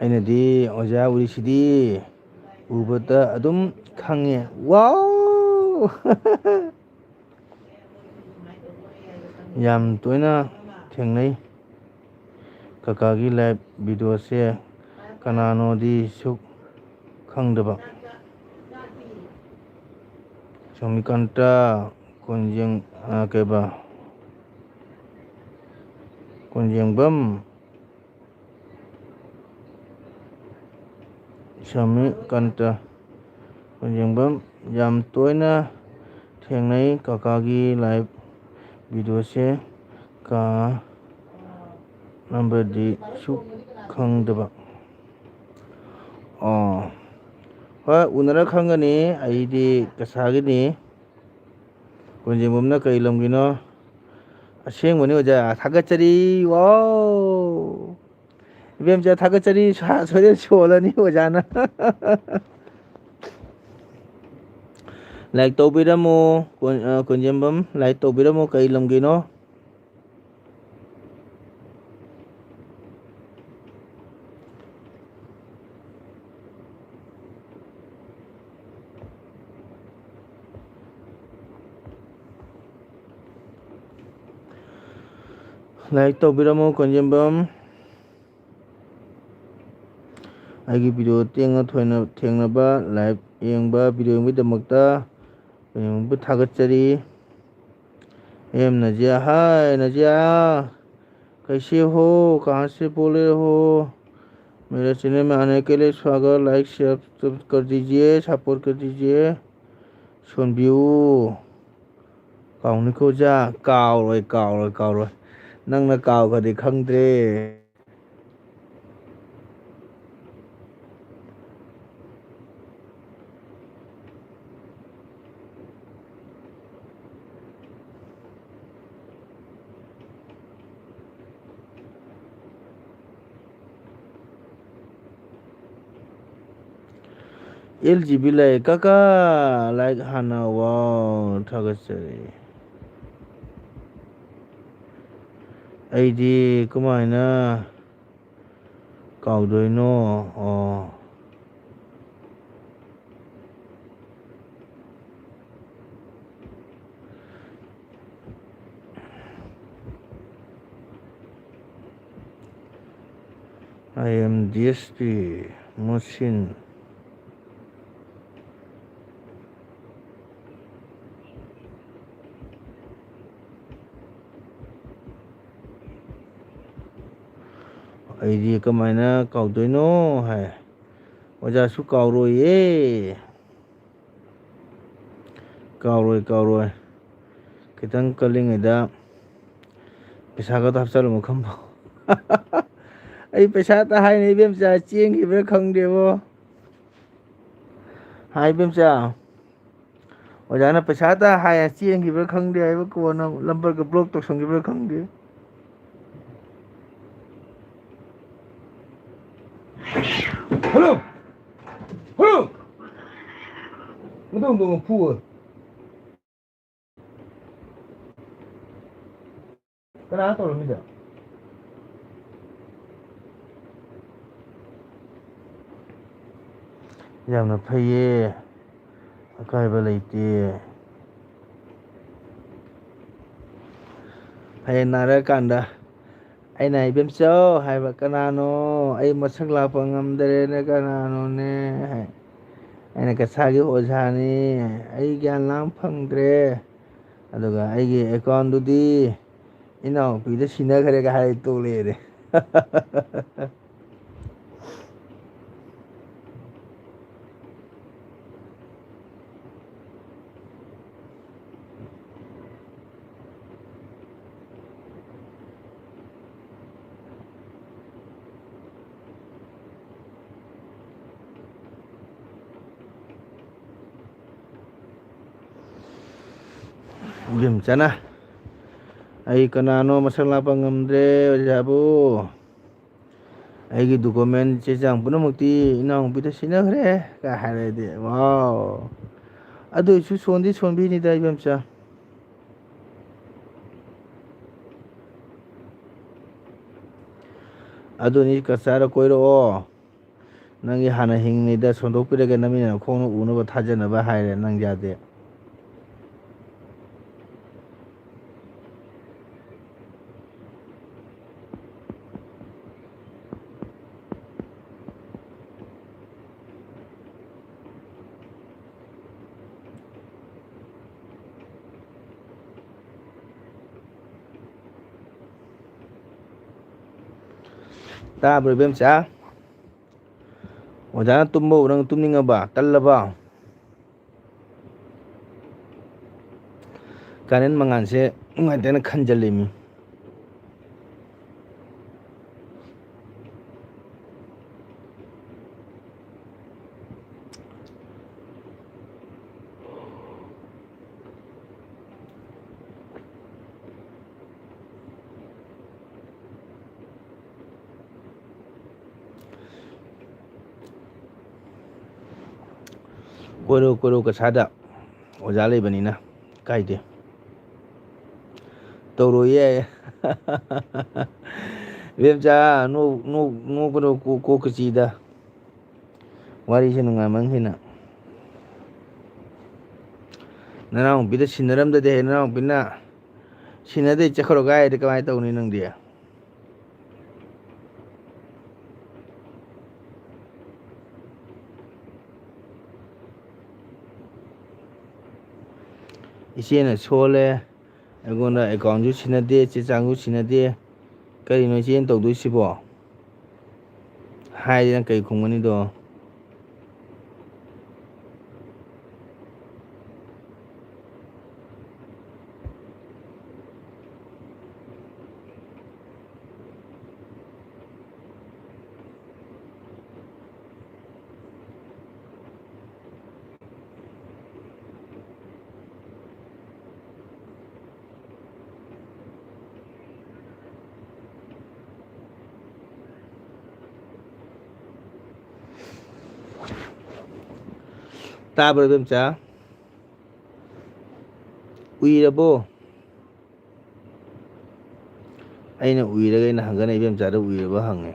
ꯑꯩꯅꯗꯤ ꯑꯣꯖꯥ ꯎꯔꯤꯁꯤꯗꯤ ꯎꯕꯗ ꯑꯗꯨꯝ ꯈꯪꯉꯦ꯫ ꯋꯥꯎ! ꯌꯥꯝ ꯇꯣꯏꯅ ꯊꯦꯡꯅꯩ꯫ ꯀꯀꯥꯒꯤ ꯂꯥꯏꯚ ꯚꯤꯗꯤꯑꯣꯁꯦ ꯀꯅꯥꯅꯣꯗꯤ ꯁꯨꯛ ꯈꯪꯗꯕ꯫ ꯁꯣꯃꯤꯀꯥꯟꯇ ꯀꯣꯟꯖꯦꯡ-, ꯑ, ꯀꯩꯕ? ꯀꯣꯟꯖꯦꯡꯕꯝ ꯁꯣꯃꯤꯀꯥꯟꯇ ꯀꯣꯟꯖꯦꯡꯕꯝ ꯌꯥꯝ ꯇꯣꯏꯅ ꯊꯦꯡꯅꯩ꯫ ꯀꯀꯥꯒꯤ ꯂꯥꯏꯚ ꯚꯤꯗꯤꯑꯣꯁꯦ ꯀ ꯅꯝꯕꯔꯗꯤ ꯁꯨꯛ ꯈꯪꯗꯕ꯫ ꯑꯣ, ꯍꯣꯏ, ꯎꯅꯔ ꯈꯪꯒꯅꯤ꯫ ꯑꯩꯗꯤ ꯀꯁꯥꯒꯤꯅꯤ꯫ ꯀꯣꯟꯖꯦꯡꯕꯝꯅ ꯀꯩ ꯂꯝꯒꯤꯅꯣ? ꯑꯁꯦꯡꯕꯅꯤ ꯑꯣꯖꯥ, ꯊꯥꯒꯠꯆꯔꯤ꯫ ꯋꯥꯎ! ꯏꯕꯦꯝꯆꯥ, ꯊꯥꯒꯠꯆꯔꯤ꯫ ꯁꯥ-, ꯁꯣꯏꯗꯅ ꯁꯣꯜꯂꯅꯤ ꯑꯣꯖꯥꯅ꯫ ꯂꯥꯏꯛ ꯇꯧꯕꯤꯔꯝꯃꯣ꯫ ꯀꯣꯟ-, ꯑ, ꯀꯣꯟꯖꯦꯝꯕꯝ, ꯂꯥꯏꯛ ꯇꯧꯕꯤꯔꯝꯃꯣ꯫ ꯀꯩ ꯂꯝꯒꯤꯅꯣ? ꯂꯥꯏꯛ ꯇꯧꯕꯤꯔꯝꯃꯣ, ꯀꯣꯟꯖꯦꯝꯕꯝ꯫ ꯑꯩꯒꯤ ꯚꯤꯗꯤꯑꯣ ꯇꯦꯡꯅ ꯊꯣꯏꯅ ꯊꯦꯡꯅꯕ, ꯂꯥꯏꯚ ꯌꯦꯡꯕ, ꯚꯤꯗꯤꯑꯣ ꯌꯦꯡꯕꯒꯤꯗꯃꯛꯇ ꯀꯣꯟꯖꯦꯝꯕꯝꯕꯨ ꯊꯥꯒꯠꯆꯔꯤ꯫ ꯑꯦꯝ ꯅꯖꯤꯌꯥ, ꯍꯥꯏ ꯅꯖꯤꯌꯥ, कैसे हो, कहाँ से बोल रहे हो? मेरे चैनल में आने के लिए स्वागत, लाइक, शेयर कर दीजिए, सपोर्ट कर दीजिए। ꯁꯣꯟꯕꯤꯌꯨ꯫ ꯀꯥꯎꯅꯤꯀꯣ ꯑꯣꯖꯥ, ꯀꯥꯎꯔꯣꯏ, ꯀꯥꯎꯔꯣꯏ, ꯀꯥꯎꯔꯣꯏ꯫ ꯅꯪꯅ ꯀꯥꯎꯈ꯭ꯔꯗꯤ ꯈꯪꯗ꯭ꯔꯦ꯫ ꯑꯦꯜ ꯖꯤ ꯕꯤ ꯂꯩ꯫ ꯀꯀꯥ, ꯂꯥꯏꯛ ꯍꯥꯟꯅ꯫ ꯋꯥꯎ, ꯊꯥꯒꯠꯆꯔꯤ꯫ ꯑꯩꯗꯤ ꯀꯃꯥꯏꯅ ꯀꯥꯎꯗꯣꯏꯅꯣ? ꯑꯣ꯫ I am D S P, ꯃꯨꯁꯤꯟ꯫ ꯑꯩꯗꯤ ꯀꯃꯥꯏꯅ ꯀꯥꯎꯗꯣꯏꯅꯣ ꯍꯥꯏ꯫ ꯑꯣꯖꯥꯁꯨ ꯀꯥꯎꯔꯣꯏꯌꯦ꯫ ꯀꯥꯎꯔꯣꯏ, ꯀꯥꯎꯔꯣꯏ꯫ ꯈꯤꯇꯪ ꯀꯜꯂꯤꯉꯩꯗ ꯄꯩꯁꯥꯒꯗꯣ ꯍꯥꯞꯆꯜꯂꯨ ꯃꯈꯝꯕꯣ꯫ ꯑꯩ ꯄꯩꯁꯥ ꯇ ꯍꯥꯏꯅ ꯏꯕꯦꯝꯆꯥ ꯆꯦꯟꯈꯤꯕ꯭ꯔꯥ ꯈꯪꯗꯦꯕꯣ꯫ ꯍꯥꯏ ꯏꯕꯦꯝꯆꯥ, ꯑꯣꯖꯥꯅ ꯄꯩꯁꯥ ꯇ ꯍꯥꯏ ꯆꯦꯟꯈꯤꯕ꯭ꯔꯥ ꯈꯪꯗꯦ ꯍꯥꯏꯕ, ꯀꯣꯟꯅ ꯂꯝꯕꯔꯒ ꯕ꯭ꯂꯣꯛ ꯇꯧꯁꯟꯈꯤꯕ꯭ꯔꯥ ꯈꯪꯗꯦ꯫ ꯍꯜꯂꯣ! ꯍꯜꯂꯣ! ꯃꯗꯨ ꯍꯨꯟꯗꯣꯛꯑꯣ, ꯐꯨꯋꯣ꯫ ꯀꯅꯥ ꯇꯧꯔꯝꯃꯤꯗꯣ? ꯌꯥꯝꯅ ꯐꯩꯌꯦ, ꯑꯀꯥꯏꯕ ꯂꯩꯇꯦ꯫ ꯍꯌꯦꯡ ꯅꯥꯔꯛꯑꯀꯥꯟꯗ ꯑꯩꯅ, "ꯏꯕꯦꯝꯆꯧ" ꯍꯥꯏꯕ, "ꯀꯅꯥꯅꯣ? ꯑꯩ ꯃꯁꯛ ꯂꯥꯛꯄ ꯉꯝꯗꯔꯦꯅꯦ, ꯀꯅꯥꯅꯣꯅꯦ?" ꯍꯥꯏ꯫ ꯑꯩꯅ, "ꯀꯁꯥꯒꯤ ꯑꯣꯖꯥꯅꯤ, ꯑꯩ ꯒ꯭ꯌꯥꯟ ꯂꯥꯡ ꯐꯪꯗ꯭ꯔꯦ, ꯑꯗꯨꯒ ꯑꯩꯒꯤ ꯑꯦꯀꯥꯎꯟꯗꯨꯗꯤ ꯏꯅꯥꯎꯄꯤꯗ ꯁꯤꯟꯅꯈ꯭ꯔꯦꯒ" ꯍꯥꯏ ꯇꯣꯛꯂꯛꯑꯦꯅꯦ꯫ ꯏꯕꯦꯝꯆꯥꯅ, "ꯑꯩ ꯀꯅꯥꯅꯣ ꯃꯁꯛ ꯂꯥꯛꯄ ꯉꯝꯗ꯭ꯔꯦ ꯑꯣꯖꯥꯕꯨ꯫ ꯑꯩꯒꯤ document ꯆꯦ ꯆꯥꯡ ꯄꯨꯝꯅꯃꯛꯇꯤ ꯏꯅꯥꯎꯅꯨꯄꯤꯗ ꯁꯤꯟꯅꯈ꯭ꯔꯦ" ꯀꯥꯏ ꯍꯥꯏꯔꯗꯤ, ꯋꯥꯎ꯫ ꯑꯗꯨ ꯑꯣꯏꯁꯨ ꯁꯣꯟꯗꯤ ꯁꯣꯟꯕꯤꯅꯤꯗ ꯏꯕꯦꯝꯆꯥ꯫ ꯑꯗꯨꯅꯤ ꯀꯆꯥꯗ ꯀꯣꯏꯔꯛꯑꯣ꯫ ꯅꯪꯒꯤ ꯍꯥꯟꯅ ꯍꯤꯡꯉꯤꯉꯩꯗ ꯁꯣꯟꯗꯣꯛꯄꯤꯔꯒꯦ, ꯅꯃꯤꯠꯅ ꯅꯈꯣꯡꯅ ꯎꯅꯕ ꯊꯥꯖꯅꯕ ꯍꯥꯏꯔꯦ, ꯅꯪ ꯌꯥꯗꯦ꯫ ꯇꯥꯕ꯭ꯔꯣ, ꯏꯕꯦꯝꯆꯥ? ꯑꯣꯖꯥꯅ ꯇꯨꯝꯕ ꯅꯪ ꯇꯨꯝꯅꯤꯡꯉꯕ? ꯇꯜꯂꯕ? ꯀꯥꯔꯦꯟ ꯃꯉꯥꯜꯁꯦ ꯅꯨꯡꯉꯥꯏꯇꯦꯅ ꯈꯟꯖꯜꯂꯤꯃꯤ꯫ ꯀꯣꯏꯔꯣ, ꯀꯣꯏꯔꯣ, ꯀꯁꯥꯗ ꯑꯣꯖꯥ ꯂꯩꯕꯅꯤꯅ ꯀꯥꯏꯗꯦ꯫ ꯇꯧꯔꯣꯏꯌꯦ꯫ ꯏꯕꯦꯝꯆꯥ, ꯅꯣꯛ-, ꯅꯣꯛ-, ꯅꯣꯛꯀꯅꯨ, ꯀꯣꯛ-, ꯀꯣꯛꯀ ꯆꯤꯗ꯫ ꯋꯥꯔꯤꯁꯦ ꯅꯨꯡꯉꯥꯏꯃꯟꯈꯤꯅ꯫ ꯅꯅꯥꯎꯅꯨꯄꯤꯗ ꯁꯤꯟꯅꯔꯝꯗꯗꯤ, ꯅꯅꯥꯎꯅꯨꯄꯤꯅ ꯁꯤꯟꯅꯗꯩ ꯆꯠꯈ꯭ꯔꯣ ꯀꯥꯏꯗꯤ ꯀꯃꯥꯏꯅ ꯇꯧꯅꯤ ꯅꯪꯗꯤ? ꯏꯆꯦꯅ ꯁꯣꯜꯂꯦ, ꯑꯩꯉꯣꯟꯗ ꯑꯦꯀꯥꯎꯟꯁꯨ ꯁꯤꯟꯅꯗꯦ, ꯆꯦ ꯆꯥꯡꯁꯨ ꯁꯤꯟꯅꯗꯦ, ꯀꯔꯤꯅꯣ ꯏꯆꯦꯅ ꯇꯧꯗꯣꯏꯁꯤꯕꯣ? ꯍꯥꯏꯗꯤ ꯅꯪ ꯀꯩ ꯈꯨꯝꯒꯅꯤꯗꯣ? ꯇꯥꯕ꯭ꯔꯣ, ꯏꯕꯦꯝꯆꯥ? ꯎꯏꯔꯕꯣ? ꯑꯩꯅ ꯎꯏꯔꯒ ꯑꯩꯅ ꯍꯪꯒꯅ ꯏꯕꯦꯝꯆꯥꯗ ꯎꯏꯔꯕ ꯍꯪꯉꯦ꯫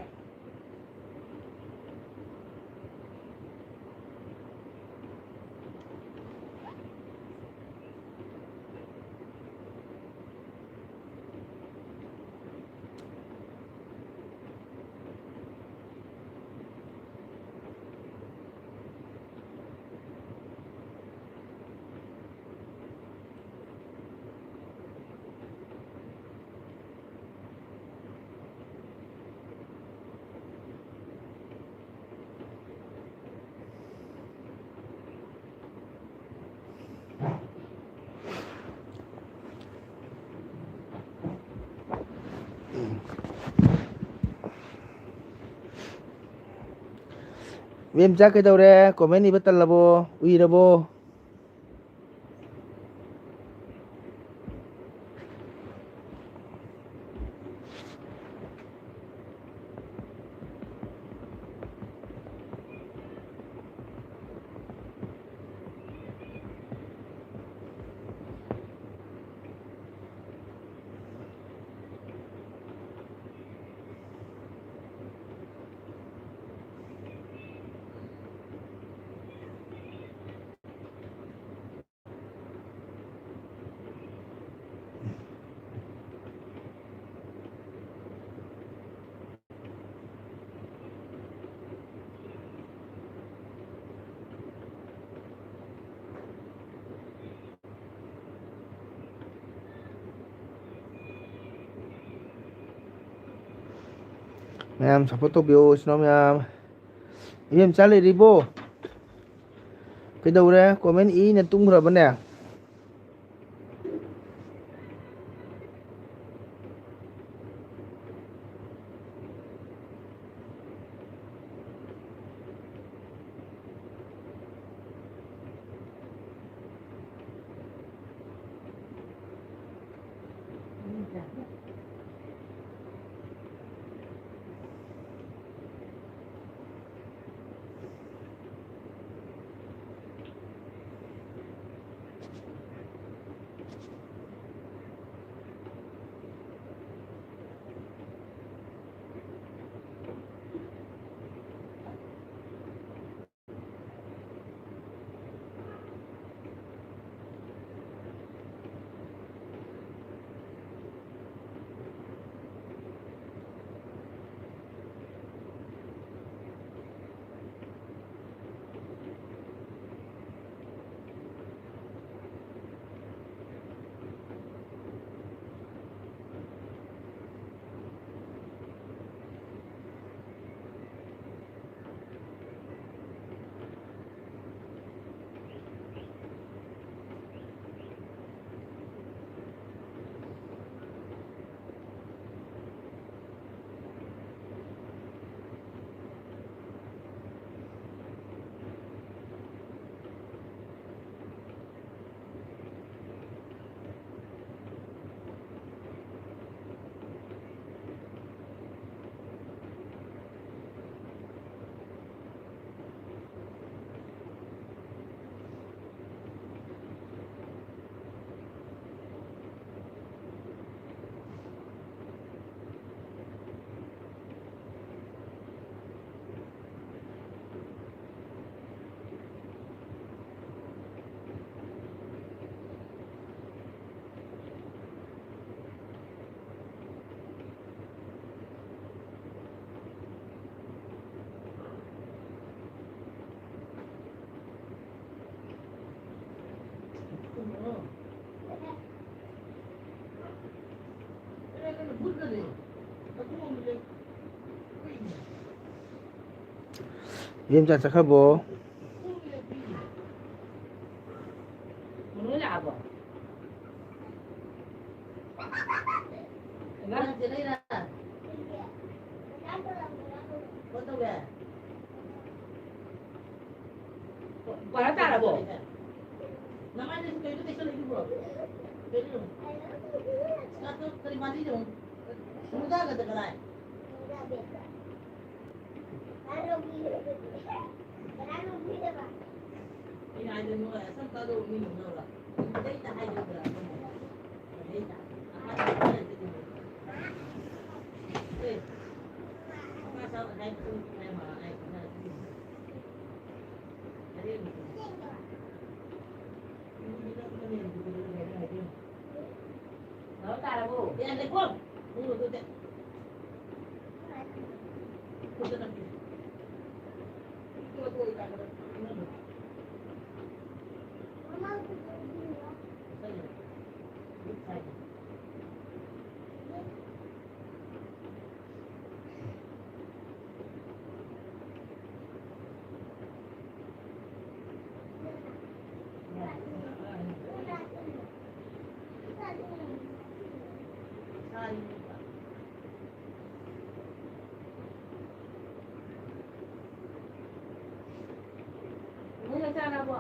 ꯃꯦꯝꯆꯥ ꯀꯩꯗꯧꯔꯦ? Comment ꯏꯕ ꯇꯜꯂꯕꯣ? ꯎꯏꯔꯕꯣ? ꯃꯌꯥꯝ support ꯇꯧꯕꯤꯌꯣ, ꯏꯆꯤꯟ ꯏꯅꯥꯎ ꯃꯌꯥꯝ꯫ ꯏꯕꯦꯝꯆꯥ ꯂꯩꯔꯤꯕꯣ? ꯀꯩꯗꯧꯔꯦ? Comment ꯏꯅ ꯇꯨꯝꯈ꯭ꯔꯕꯅꯦ? ꯏꯕꯦꯝꯆꯥ ꯆꯠꯈ꯭ꯔꯕꯣ? ꯄꯥꯔ ꯇꯥꯔꯕꯣ? ꯅꯃꯥꯏꯗꯨꯁꯨ ꯀꯩꯅꯣ ꯇꯩꯁꯜꯂꯛꯏꯗꯨꯕꯣ? ꯀꯩꯅꯣ? ꯏꯁꯀꯥꯔꯠꯇꯣ ꯀꯔꯤ ꯃꯥꯜꯂꯤꯅꯣ? ꯁꯃꯨꯗ꯭ꯔꯒꯗ ꯀꯗꯥꯏ? ꯑꯩꯅ ꯍꯥꯏꯗꯣ ꯅꯣꯏ ꯑꯁꯝ ꯀꯥꯗꯣ ꯃꯤ ꯅꯣꯛꯅꯕ꯫ ꯑꯗꯩꯗ ꯍꯥꯏꯗꯣꯏꯗ꯭ꯔꯥ? ꯅꯣꯏ ꯆꯥꯛ ꯆꯥꯔꯕꯣ?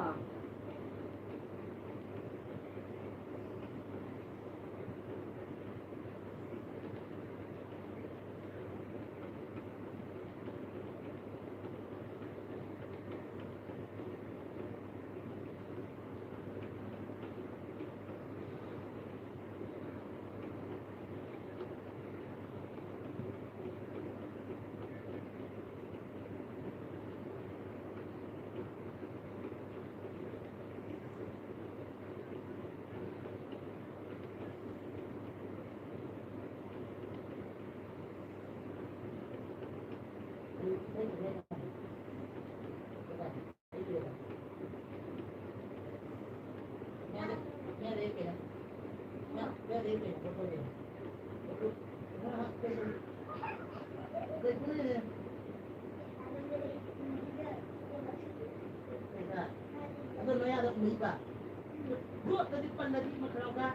ꯌꯣꯠꯇꯗꯤ ꯄꯜꯂꯗꯤ ꯃꯈ꯭ꯔꯥꯎꯗ꯫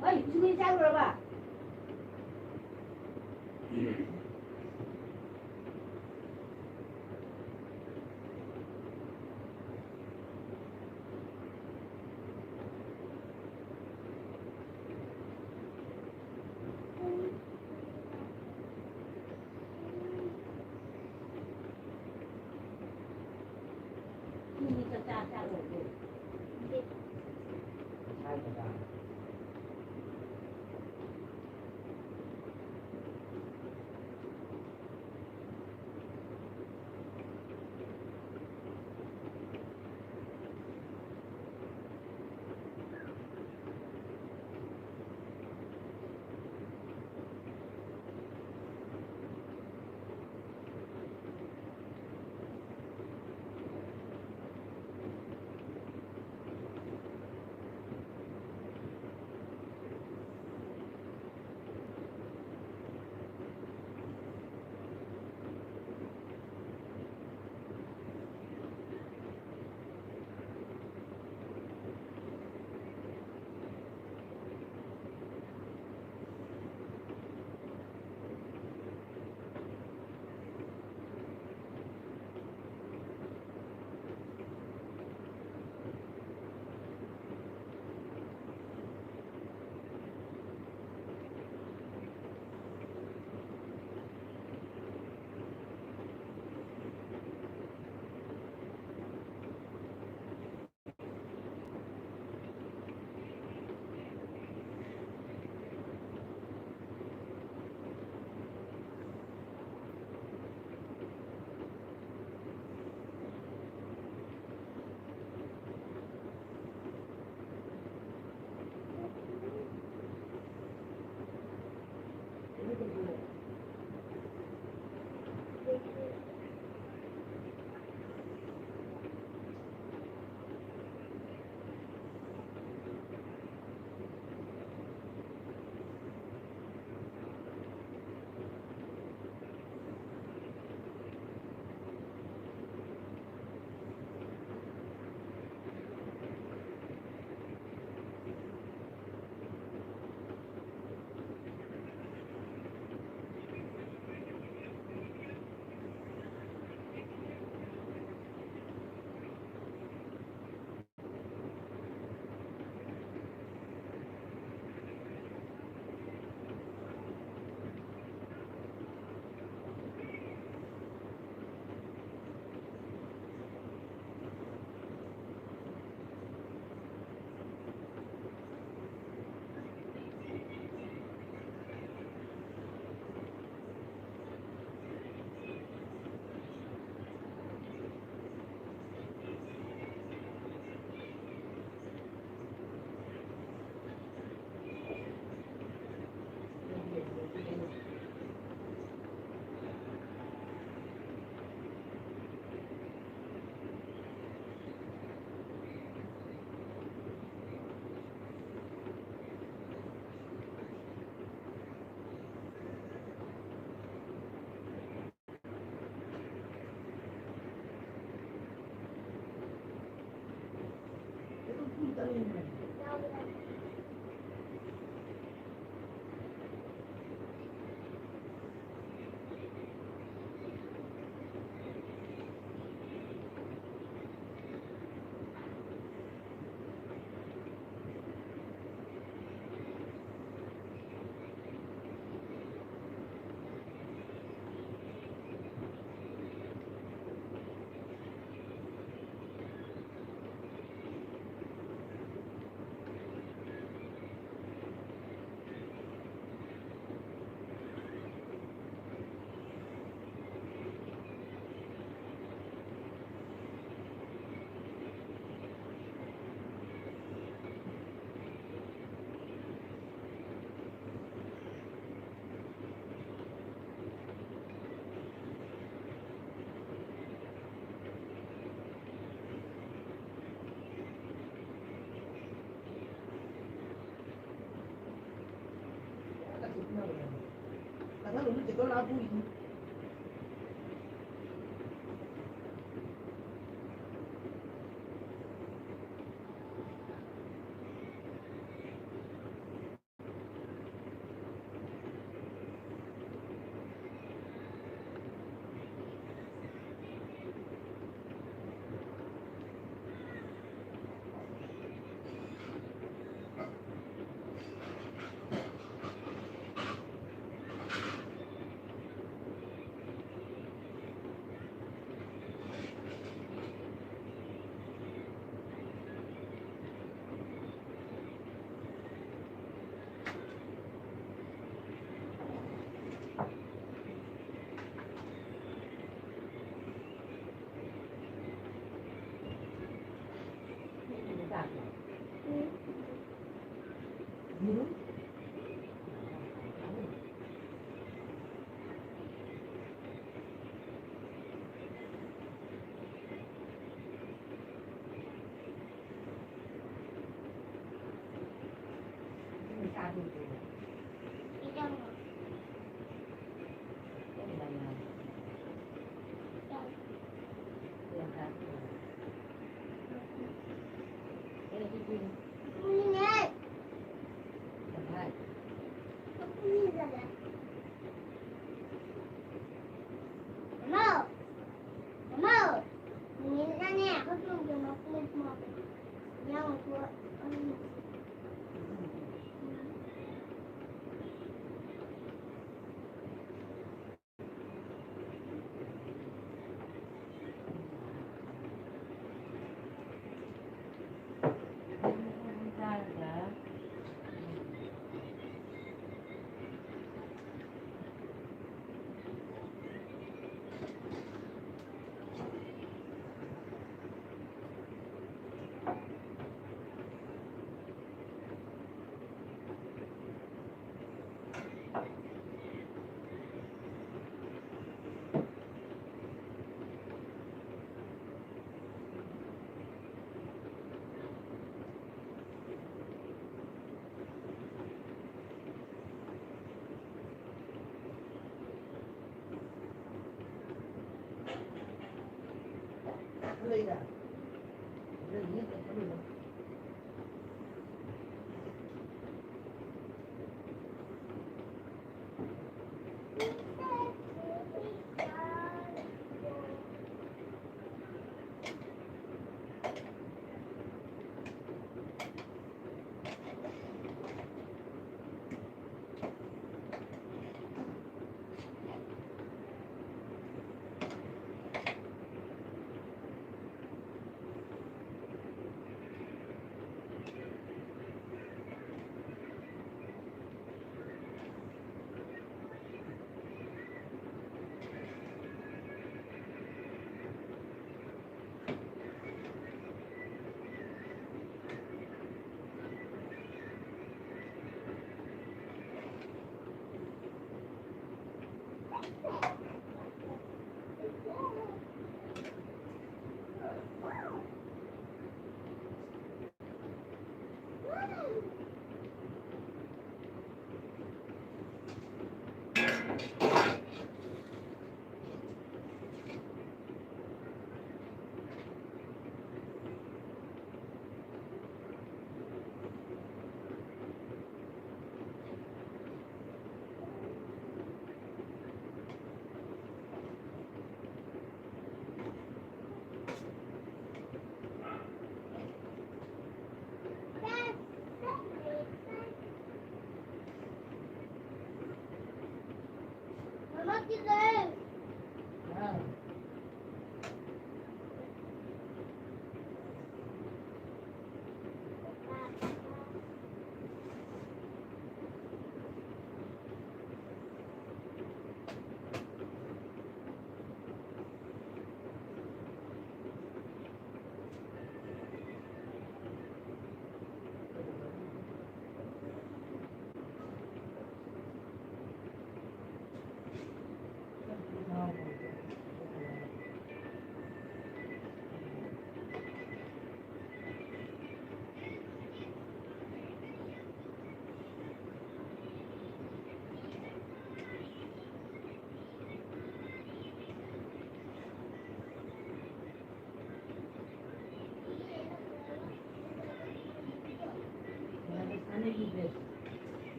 ꯍꯣꯏ, ꯏꯁꯤꯡ ꯃꯩ ꯆꯥꯔꯨꯔꯕ?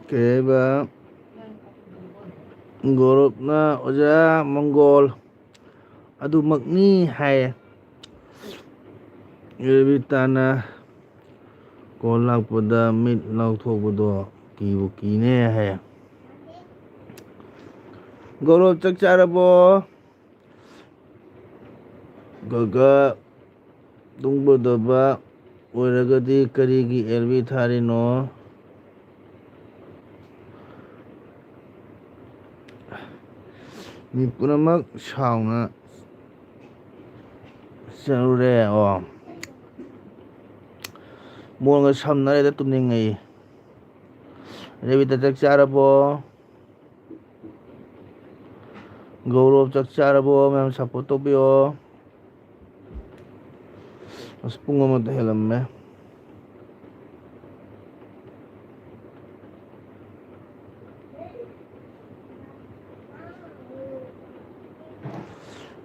ꯀꯩ ꯍꯥꯏꯕ? ꯒꯧꯔꯕꯅ ꯑꯣꯖꯥ ꯃꯪꯒꯣꯜ ꯑꯗꯨꯃꯛꯅꯤ ꯍꯥꯏꯌꯦ꯫ ꯔꯦꯕꯤꯇꯥꯅ ꯀꯣꯜ ꯂꯥꯛꯄꯗ ꯃꯤꯠ ꯂꯥꯎꯊꯣꯛꯄꯗꯣ ꯀꯤꯕꯨ ꯀꯤꯅꯦ ꯍꯥꯏꯌꯦ꯫ ꯒꯧꯔꯕ ꯆꯥꯛ ꯆꯥꯔꯕꯣ? ꯒꯒ ꯇꯨꯡꯕꯗꯕ ꯑꯣꯏꯔꯒꯗꯤ ꯀꯔꯤꯒꯤ ꯑꯦꯜ ꯕꯤ ꯊꯥꯔꯤꯅꯣ? ꯃꯤ ꯄꯨꯝꯅꯃꯛ ꯁꯥꯎꯅ ꯆꯔꯨꯔꯦ꯫ ꯑꯣ, ꯃꯣꯟꯒ ꯁꯝꯅꯔꯦꯗ, ꯇꯨꯝꯅꯤꯡꯉꯩ꯫ ꯔꯦꯕꯤꯇꯥ ꯆꯥꯛ ꯆꯥꯔꯕꯣ? ꯒꯧꯔꯕ ꯆꯥꯛ ꯆꯥꯔꯕꯣ? ꯃꯌꯥꯝ ꯁꯞꯄꯣꯔꯠ ꯇꯧꯕꯤꯌꯣ꯫ ꯑꯁ, ꯄꯨꯡ ꯑꯃꯗ ꯍꯦꯜꯂꯝꯃꯦ꯫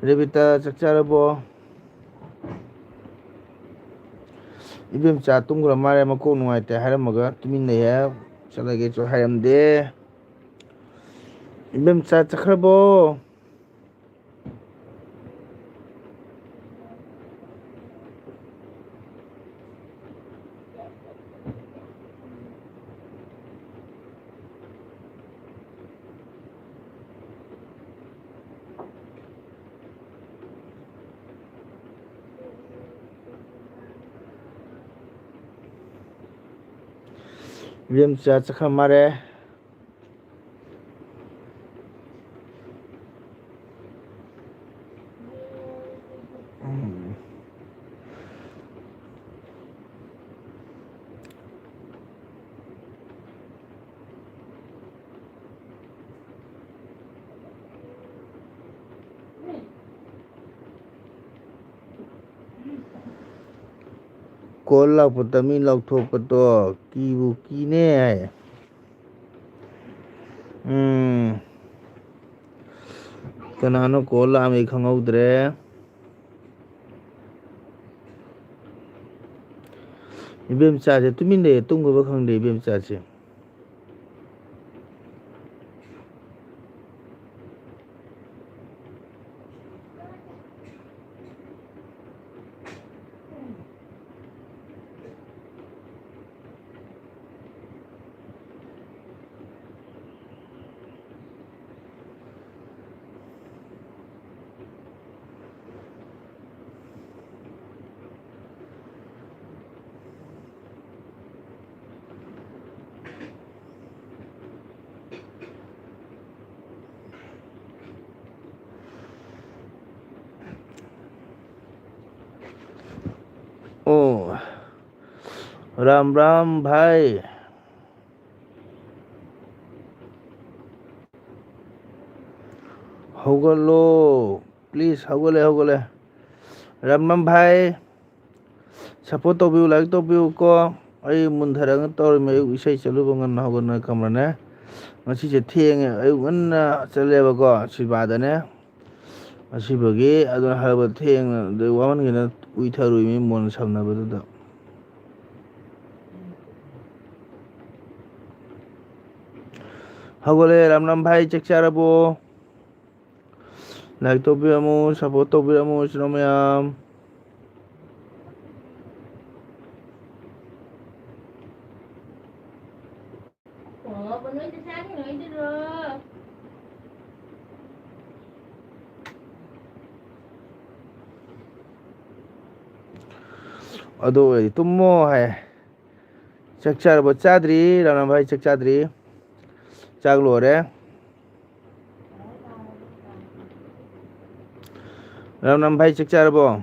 ꯔꯦꯕꯤꯇꯥ ꯆꯥꯛ ꯆꯥꯔꯕꯣ? ꯏꯕꯦꯝꯆꯥ ꯇꯨꯝꯈ꯭ꯔ ꯃꯥꯜꯂꯦ, ꯃꯀꯣꯛ ꯅꯨꯡꯉꯥꯏꯇꯦ ꯍꯥꯏꯔꯝꯃꯒ ꯇꯨꯃꯤꯟ ꯂꯩꯌꯦ꯫ ꯆꯠꯂꯒꯦꯁꯨ ꯍꯥꯏꯔꯝꯗꯦ꯫ ꯏꯕꯦꯝꯆꯥ ꯆꯠꯈ꯭ꯔꯕꯣ? ꯏꯕꯦꯝꯆꯥ ꯆꯠꯈ꯭ꯔ ꯃꯥꯜꯂꯦ꯫ ꯀꯣꯜ ꯂꯥꯛꯄꯗ ꯃꯤ ꯂꯥꯎꯊꯣꯛꯄꯗꯣ ꯀꯤꯕꯨ ꯀꯤꯅꯦ ꯍꯥꯏ꯫ ꯎꯝ꯫ ꯀꯅꯥꯅꯣ ꯀꯣꯜ ꯂꯥꯛꯑꯝꯃꯤ ꯈꯪꯍꯧꯗ꯭ꯔꯦ꯫ ꯏꯕꯦꯝꯆꯥꯁꯦ ꯇꯨꯃꯤꯟ ꯂꯩꯌꯦ, ꯇꯨꯝꯈ꯭ꯔꯕ ꯈꯪꯗꯦ ꯏꯕꯦꯝꯆꯥꯁꯦ꯫ ꯔꯥꯝ ꯔꯥꯝ ꯚꯥꯏ꯫ ꯍꯧꯒꯠꯂꯣ, please, ꯍꯧꯒꯠꯂꯦ, ꯍꯧꯒꯠꯂꯦ꯫ ꯔꯥꯝ ꯔꯥꯝ ꯚꯥꯏ, support ꯇꯧꯕꯤꯌꯨ, like ꯇꯧꯕꯤꯌꯨꯀꯣ꯫ ꯑꯩ ꯃꯨꯟꯊꯔꯒ ꯇꯧꯔꯤꯃꯤ, ꯑꯌꯨꯛ ꯏꯁꯩ ꯆꯠꯂꯨꯕ ꯉꯟꯅ ꯍꯧꯒꯠꯅ ꯀꯝꯔꯅꯦ꯫ ꯉꯁꯤꯁꯦ ꯊꯦꯡꯉꯦ, ꯑꯌꯨꯛ ꯉꯟꯅ ꯆꯠꯂꯦꯕꯀꯣ, ꯁꯤꯕꯥꯗꯅꯦ꯫ ꯑꯁꯤꯕꯒꯤ ꯑꯗꯨꯅ ꯍꯜꯂꯛꯄꯗ ꯊꯦꯡꯅ, ꯑꯗꯩ ꯋꯥꯃꯟꯒꯤꯅ ꯎꯏꯊꯔꯨꯏꯃꯤ ꯃꯣꯟ ꯁꯝꯅꯕꯗꯨꯗ꯫ ꯍꯧꯒꯠꯂꯦ, ꯔꯥꯝ ꯔꯥꯝ ꯚꯥꯏ, ꯆꯥꯛ ꯆꯥꯔꯕꯣ? Like ꯇꯧꯕꯤꯔꯝꯃꯨ, support ꯇꯧꯕꯤꯔꯝꯃꯨ, ꯏꯆꯤꯟ ꯏꯅꯥꯎ ꯃꯌꯥꯝ꯫ ꯑꯗꯨ ꯑꯣꯏꯔꯗꯤ ꯇꯨꯝꯃꯣ ꯍꯥꯏ꯫ ꯆꯥꯛ ꯆꯥꯔꯕꯣ? ꯆꯥꯗ꯭ꯔꯤ, ꯔꯥꯝꯅꯥꯝ ꯚꯥꯏ, ꯆꯥꯛ ꯆꯥꯗ꯭ꯔꯤ꯫ ꯆꯥꯛ ꯂꯣꯏꯔꯦ꯫ ꯔꯥꯝꯅꯥꯝ ꯚꯥꯏ, ꯆꯥꯛ ꯆꯥꯔꯕꯣ?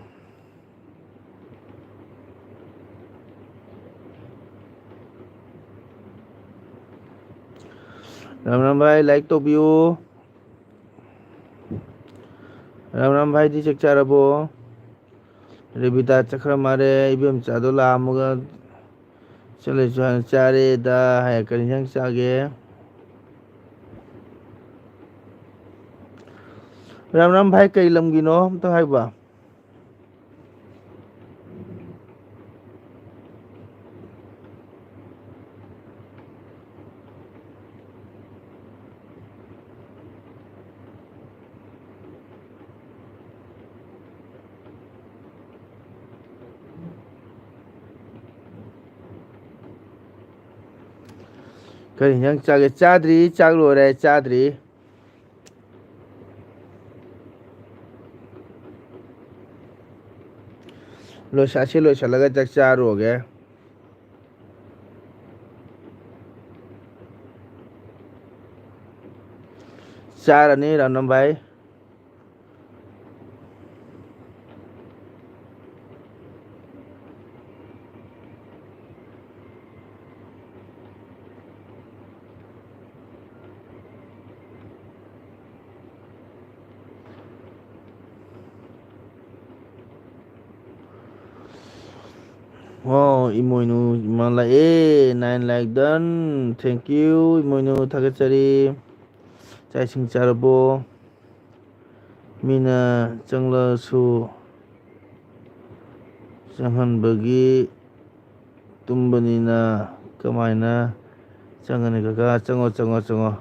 ꯔꯥꯝꯅꯥꯝ ꯚꯥꯏ, like ꯇꯧꯕꯤꯌꯨ꯫ ꯔꯥꯝꯅꯥꯝ ꯚꯥꯏꯗꯤ ꯆꯥꯛ ꯆꯥꯔꯕꯣ? ꯔꯦꯕꯤꯇꯥ ꯆꯠꯈ꯭ꯔ ꯃꯥꯜꯂꯦ꯫ ꯏꯕꯦꯝꯆꯥꯗꯣ ꯂꯥꯛꯑꯝꯃꯒ ꯆꯠꯂꯁꯨ ꯍꯥꯏꯅ ꯆꯥꯔꯦꯗ ꯍꯥꯏ꯫ ꯀꯔꯤ ꯏꯟꯖꯥꯡ ꯆꯥꯒꯦ? ꯔꯥꯝꯅꯥꯝ ꯚꯥꯏ, ꯀꯩ ꯂꯝꯒꯤꯅꯣ ꯑꯝꯇ ꯍꯥꯏꯕ? ꯀꯔꯤ ꯏꯟꯖꯥꯡ ꯆꯥꯒꯦ? ꯆꯥꯗ꯭ꯔꯤ, ꯆꯥꯛ ꯂꯣꯏꯔꯦ, ꯆꯥꯗ꯭ꯔꯤ꯫ ꯂꯣꯏꯁ-, ꯑꯁꯤ ꯂꯣꯏꯁꯤꯜꯂꯒ ꯆꯥꯛ ꯆꯥꯔꯨꯔꯒꯦ꯫ ꯆꯥꯔꯅꯤ, ꯔꯥꯝꯅꯥꯝ ꯚꯥꯏ꯫ ꯑꯣ, ꯏꯃꯣꯏꯅꯨ ꯏꯃꯥ ꯂꯥꯛꯑꯦ, nine like done. Thank you, ꯏꯃꯣꯏꯅꯨ, ꯊꯥꯒꯠꯆꯔꯤ꯫ ꯆꯥꯛ ꯏꯁꯤꯡ ꯆꯥꯔꯕꯣ? ꯃꯤꯅ ꯆꯪꯂꯛꯑꯁꯨ ꯆꯪꯍꯟꯕꯒꯤ ꯇꯨꯝꯕꯅꯤꯅ ꯀꯃꯥꯏꯅ ꯆꯪꯒꯅꯤ? ꯀꯀꯥ, ꯆꯪꯉꯣ, ꯆꯪꯉꯣ, ꯆꯪꯉꯣ꯫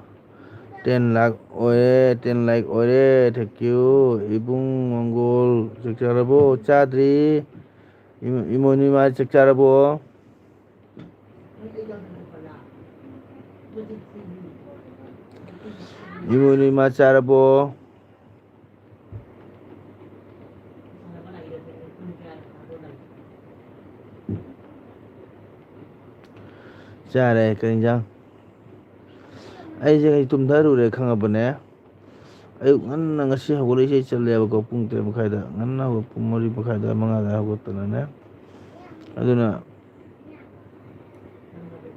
Ten lakh ꯑꯣꯏꯔꯦ, ten like ꯑꯣꯏꯔꯦ꯫ Thank you꯫ ꯏꯕꯨꯡ ꯃꯪꯒꯣꯜ, ꯆꯥꯛ ꯆꯥꯔꯕꯣ? ꯆꯥꯗ꯭ꯔꯤ꯫ ꯏꯃꯣ-, ꯏꯃꯣꯏꯅꯨ ꯏꯃꯥ ꯆꯥꯛ ꯆꯥꯔꯕꯣ? ꯏꯃꯣꯏꯅꯨ ꯏꯃꯥ ꯆꯥꯔꯕꯣ? ꯆꯥꯔꯦ꯫ ꯀꯔꯤ ꯏꯟꯖꯥꯡ? ꯑꯩꯁꯦ ꯉꯁꯤ ꯇꯨꯝꯊꯔꯨꯔꯦ, ꯈꯪꯉꯕꯅꯦ꯫ ꯑꯌꯨꯛ ꯉꯟꯅ ꯉꯁꯤ ꯍꯧꯒꯠꯂꯛꯏꯁꯦ, ꯑꯩ ꯆꯠꯂꯦꯕꯀꯣ, ꯄꯨꯡ ꯇꯔꯦꯠ ꯃꯈꯥꯏꯗ꯫ ꯉꯟꯅ ꯍꯧꯒꯠ-, ꯄꯨꯡ ꯃꯔꯤ ꯃꯈꯥꯏꯗ, ꯃꯉꯥꯗ ꯍꯧꯒꯠꯇꯅꯅꯦ꯫ ꯑꯗꯨꯅ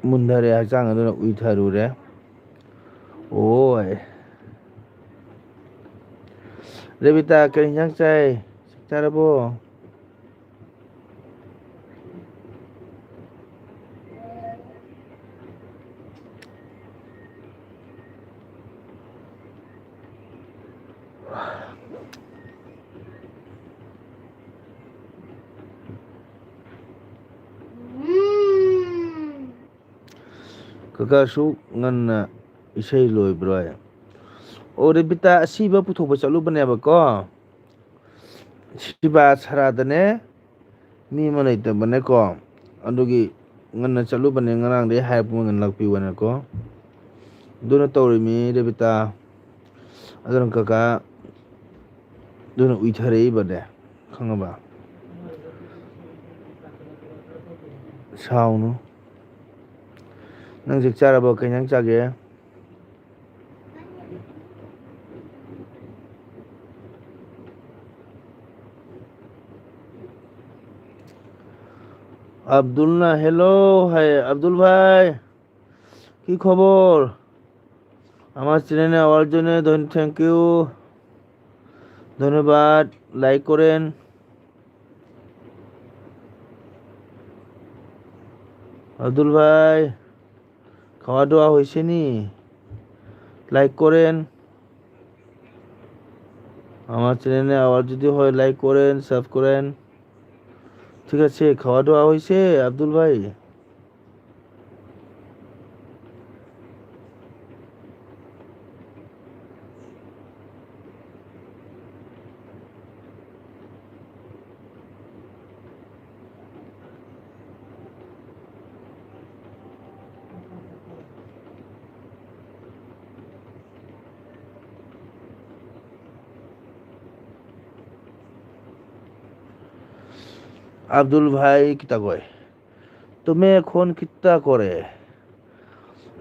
ꯃꯨꯟꯊꯔꯦ ꯍꯛꯆꯥꯡ, ꯑꯗꯨꯅ ꯎꯏꯊꯔꯨꯔꯦ꯫ ꯑꯣꯏ꯫ ꯔꯦꯕꯤꯇꯥ, ꯀꯔꯤ ꯏꯟꯖꯥꯡ ꯆꯥꯏ? ꯆꯥꯛ ꯆꯥꯔꯕꯣ? ꯀꯀꯥ, ꯁꯨꯛ ꯉꯟꯅ ꯏꯁꯩ ꯂꯣꯏꯕ꯭ꯔꯣ? ꯑꯣ, ꯔꯦꯕꯤꯇꯥ, ꯑꯁꯤꯕ ꯄꯨꯊꯣꯛꯄ ꯆꯠꯂꯨꯕꯅꯦꯕꯀꯣ꯫ ꯁꯤꯕꯥ ꯁꯔꯥꯗꯅꯦ, ꯃꯤ ꯑꯃ ꯂꯩꯇꯕꯅꯦꯀꯣ꯫ ꯑꯗꯨꯒꯤ ꯉꯟꯅ ꯆꯠꯂꯨꯕꯅꯦ, ꯉꯔꯥꯡꯗꯩ ꯍꯥꯏꯔꯛꯄ ꯉꯟꯅ ꯂꯥꯛꯄꯤꯌꯨꯅꯀꯣ꯫ ꯑꯗꯨꯅ ꯇꯧꯔꯤꯃꯤ, ꯔꯦꯕꯤꯇꯥ꯫ ꯑꯗꯨꯅ ꯀꯀꯥ, ꯑꯗꯨꯅ ꯎꯏꯊꯔꯛꯏꯕꯅꯦ, ꯈꯪꯉꯕ? ꯁꯥꯎꯅꯨ꯫ ꯅꯪ ꯆꯥꯛ ꯆꯥꯔꯕꯣ? ꯀꯩ ꯏꯟꯖꯥꯡ ꯆꯥꯒꯦ? আব্দুল না, হ্যালো, হাই আব্দুল ভাই, কি খবর? আমার চ্যানেলে আওয়ার জন্য ধন-, থ্যাংক ইউ, ধন্যবাদ। লাইক করেন। আব্দুল ভাই, খাওয়া দাওয়া হয়েছে নি? লাইক করেন। আমার চ্যানেলে আবার যদি হয়, লাইক করেন, সাব করেন। ঠিক আছে, খাওয়া দাওয়া হয়েছে আব্দুল ভাই? আব্দুল ভাই কিতা কয়, তুমি এখন কিতা করে?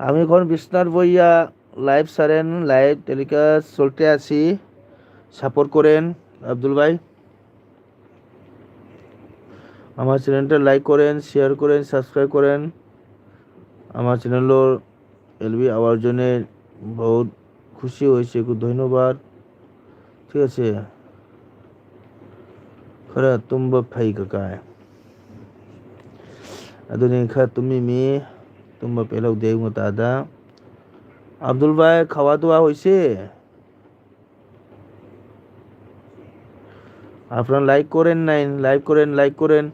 আমি এখন বিছনাত বইয়া লাইভ সারেন, লাইভ টেলিকাস্ট চলতে আছি। সাপোর্ট করেন আব্দুল ভাই। আমার চ্যানেলটা লাইক করেন, শেয়ার করেন, সাবস্ক্রাইব করেন। আমার চ্যানেলর এলবি আওয়ার জন্য বহুত খুশি হয়েছে, খুব ধন্যবাদ। ঠিক আছে। খরা তুমবা ফাই কাকায়। আদুনি খা তুমি মি তুমবা পেলাও দেউ তাদা। আব্দুল ভাই, খাওয়া দাওয়া হয়েছে? আপনারা লাইক করেন নাই, লাইক করেন, লাইক করেন।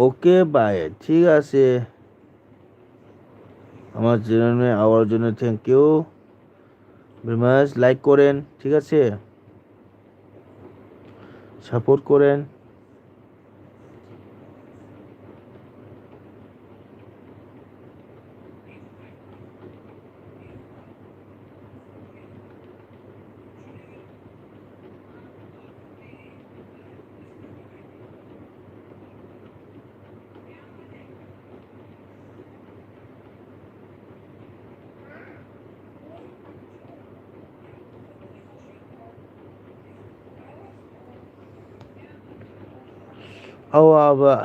ওকে ভাই, ঠিক আছে। আমার চ্যানেলে আওয়ার জন্য thank you very much. Like করেন, ঠিক আছে, সাপোর্ট করেন। ꯑꯋꯥꯕ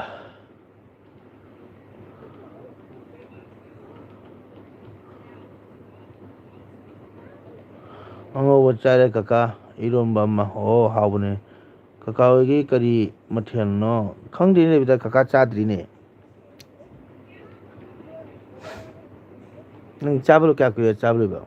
ꯆꯥꯔꯦ ꯀꯀꯥ, ꯏꯔꯣꯝꯕ ꯑꯃ꯫ ꯑꯣ, ꯍꯥꯎꯕꯅꯦ꯫ ꯀꯀꯥ ꯍꯣꯏꯒꯤ ꯀꯔꯤ ꯃꯊꯦꯜꯅꯣ? ꯈꯪꯗꯦꯅꯦ ꯕꯤꯗꯥ, ꯀꯀꯥ ꯆꯥꯗ꯭ꯔꯤꯅꯦ꯫ ꯅꯪ ꯆꯥꯕ ꯂꯣꯏ-, ꯀꯌꯥ ꯀꯨꯏꯔꯦ ꯆꯥꯕ ꯂꯣꯏꯕ?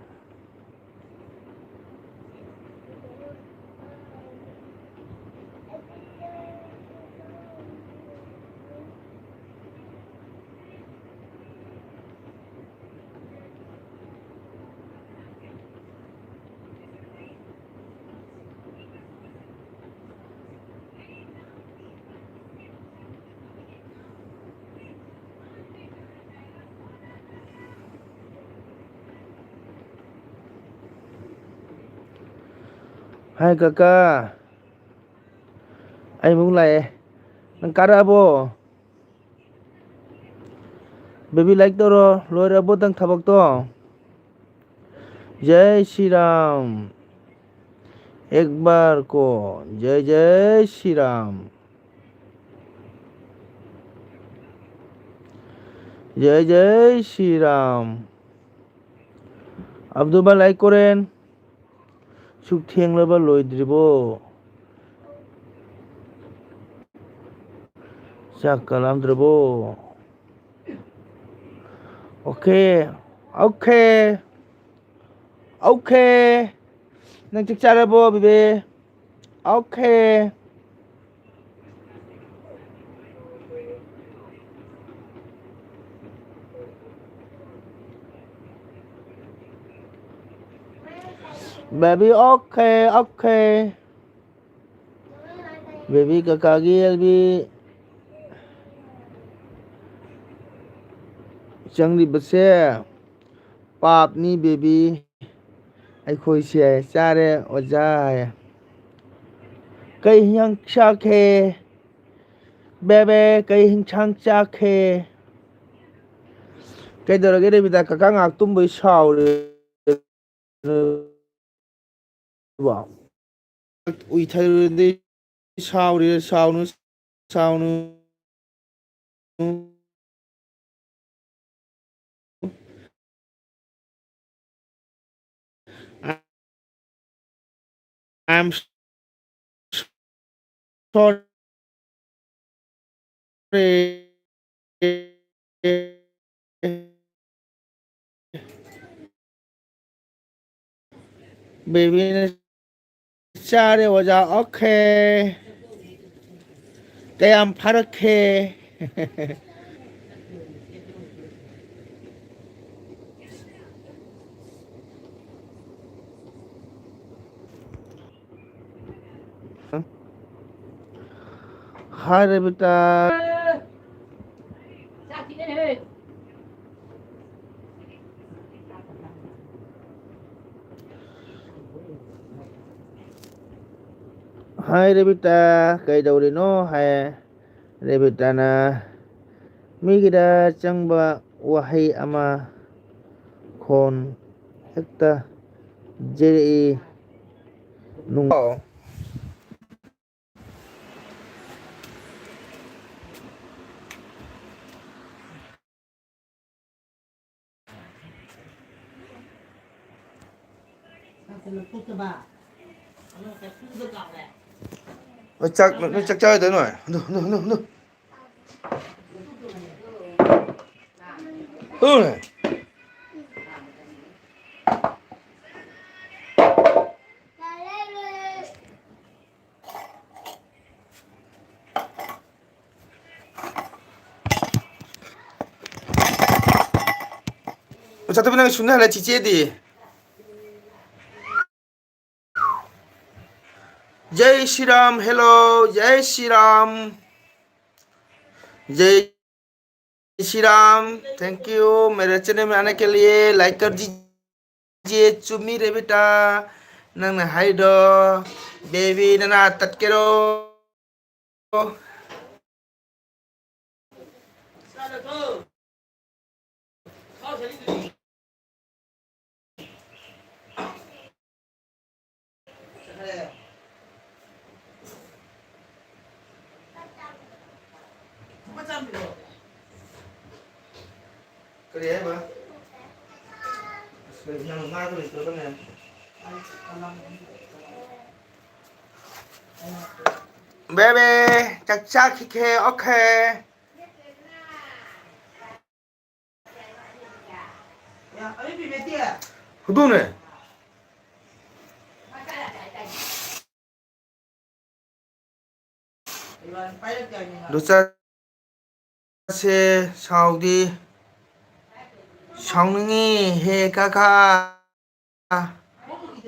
ꯍꯥꯏ ꯀꯀꯥ, ꯑꯩ ꯑꯃꯨꯛ ꯂꯥꯛꯑꯦ꯫ ꯅꯪ ꯀꯥꯔꯛꯑꯕꯣ? ꯕꯦꯕꯤ, ꯂꯥꯏꯛ ꯇꯧꯔꯣ꯫ ꯂꯣꯏꯔꯕꯣ ꯅꯪ ꯊꯕꯛꯇꯣ? ꯖꯩ ꯁ꯭ꯔꯤ ꯔꯥꯝ꯫ ꯑꯦꯛ ꯕꯥꯔ ꯀꯣ꯫ ꯖꯩ ꯖꯩ ꯁ꯭ꯔꯤ ꯔꯥꯝ꯫ ꯖꯩ ꯖꯩ ꯁ꯭ꯔꯤ ꯔꯥꯝ꯫ ꯑꯕꯗꯨꯜ ꯕꯥꯏ, ꯂꯥꯏꯛ ꯀꯣꯔꯦꯟ꯫ ꯁꯨꯛ ꯊꯦꯡꯂꯕ ꯂꯣꯏꯗ꯭ꯔꯤꯕꯣ? ꯆꯥꯛꯀ ꯂꯥꯝꯗ꯭ꯔꯕꯣ? Okay, okay, okay. ꯅꯪ ꯆꯥꯛ ꯆꯥꯔꯕꯣ, baby? Okay. Baby, okay, okay. Baby ꯀꯀꯥꯒꯤ ꯑꯦꯜ ꯕꯤ ꯆꯪꯂꯤꯕꯁꯦ ꯄꯥꯞꯅꯤ ꯕꯦꯕꯤ꯫ ꯑꯩꯈꯣꯏꯁꯦ ꯆꯥꯔꯦ ꯑꯣꯖꯥ꯫ ꯀꯩ ꯍꯤꯟꯖꯥꯡ ꯆꯥꯈ꯭ꯔꯦ? ꯕꯦꯕꯦ, ꯀꯩ ꯍꯤꯟꯖꯥꯡ ꯆꯥꯈ꯭ꯔꯦ? ꯀꯩꯗꯧꯔꯒꯦ ꯔꯦꯕꯤꯗꯥ? ꯀꯀꯥ ꯉꯥꯏꯍꯥꯛ ꯇꯨꯝꯕꯩ ꯁꯥꯎꯔꯦ꯫ ꯎꯏꯊꯔꯨꯔꯗꯤ ꯁꯥꯎꯔꯦ, ꯁꯥꯎꯅꯨ, ꯁꯥꯎꯅꯨ꯫ I'm sorry. ꯕꯦꯕꯤꯅ ꯆꯥꯔꯦ ꯑꯣꯖꯥ꯫ ꯑꯣꯀꯦ꯫ ꯀꯌꯥꯝ ꯐꯔꯛꯈꯦ? ꯍꯥꯏ ꯔꯦꯕꯤꯇꯥ꯫ ꯍꯥꯏ ꯔꯦꯕꯤꯇꯥ, ꯀꯩꯗꯧꯔꯤꯅꯣ? ꯍꯥꯏ ꯔꯦꯕꯤꯇꯥꯅ꯫ ꯃꯤꯒꯤꯗ ꯆꯪꯕ ꯋꯥꯍꯩ ꯑꯃ ꯈꯣꯟ ꯍꯦꯛꯇ ꯖꯤꯔꯛꯏ꯫ ꯅꯨꯡ- ꯅꯣꯏ ꯆꯥꯛ, ꯅꯣꯏ ꯆꯥꯛ ꯆꯥꯔꯣꯏꯗ꯭ꯔꯣ ꯅꯣꯏ? ꯍꯟꯗꯨ, ꯍꯟꯗꯨ, ꯍꯟꯗꯨ, ꯍꯟꯗꯨ꯫ ꯎꯝ꯫ ꯆꯥꯛꯇꯨꯕꯤ ꯅꯪ ꯁꯨꯅ ꯍꯜꯂꯦ ꯆꯤꯆꯦꯗꯤ꯫ जय श्री राम, hello, जय श्री राम, जय श्री राम। Thank you मेरे चैनल में आने के लिए। Like कर दीजिए। ꯆꯨꯝꯃꯤ ꯔꯦꯕꯤꯇꯥ, ꯅꯪꯅ ꯍꯥꯏꯗꯣ꯫ ꯕꯦꯕꯤ ꯅꯅꯥ ꯇꯠꯀꯦꯔꯣ? ꯀꯔꯤ ꯍꯥꯏꯕ? ꯑꯁ, ꯀꯔꯤ ꯅꯪ ꯉꯥꯡꯗꯣꯏ ꯂꯩꯇ꯭ꯔꯒꯅꯦ? Baby, ꯆꯥꯛ ꯆꯥꯈꯤꯒꯦ, okay꯫ ꯍꯧꯗꯣꯡꯅꯦ꯫ ꯗꯣ ꯆꯥꯁꯦ ꯁꯥꯎꯗꯤ꯫ ꯁꯥꯎꯅꯤꯡꯉꯤ ꯍꯦ ꯀꯀꯥ꯫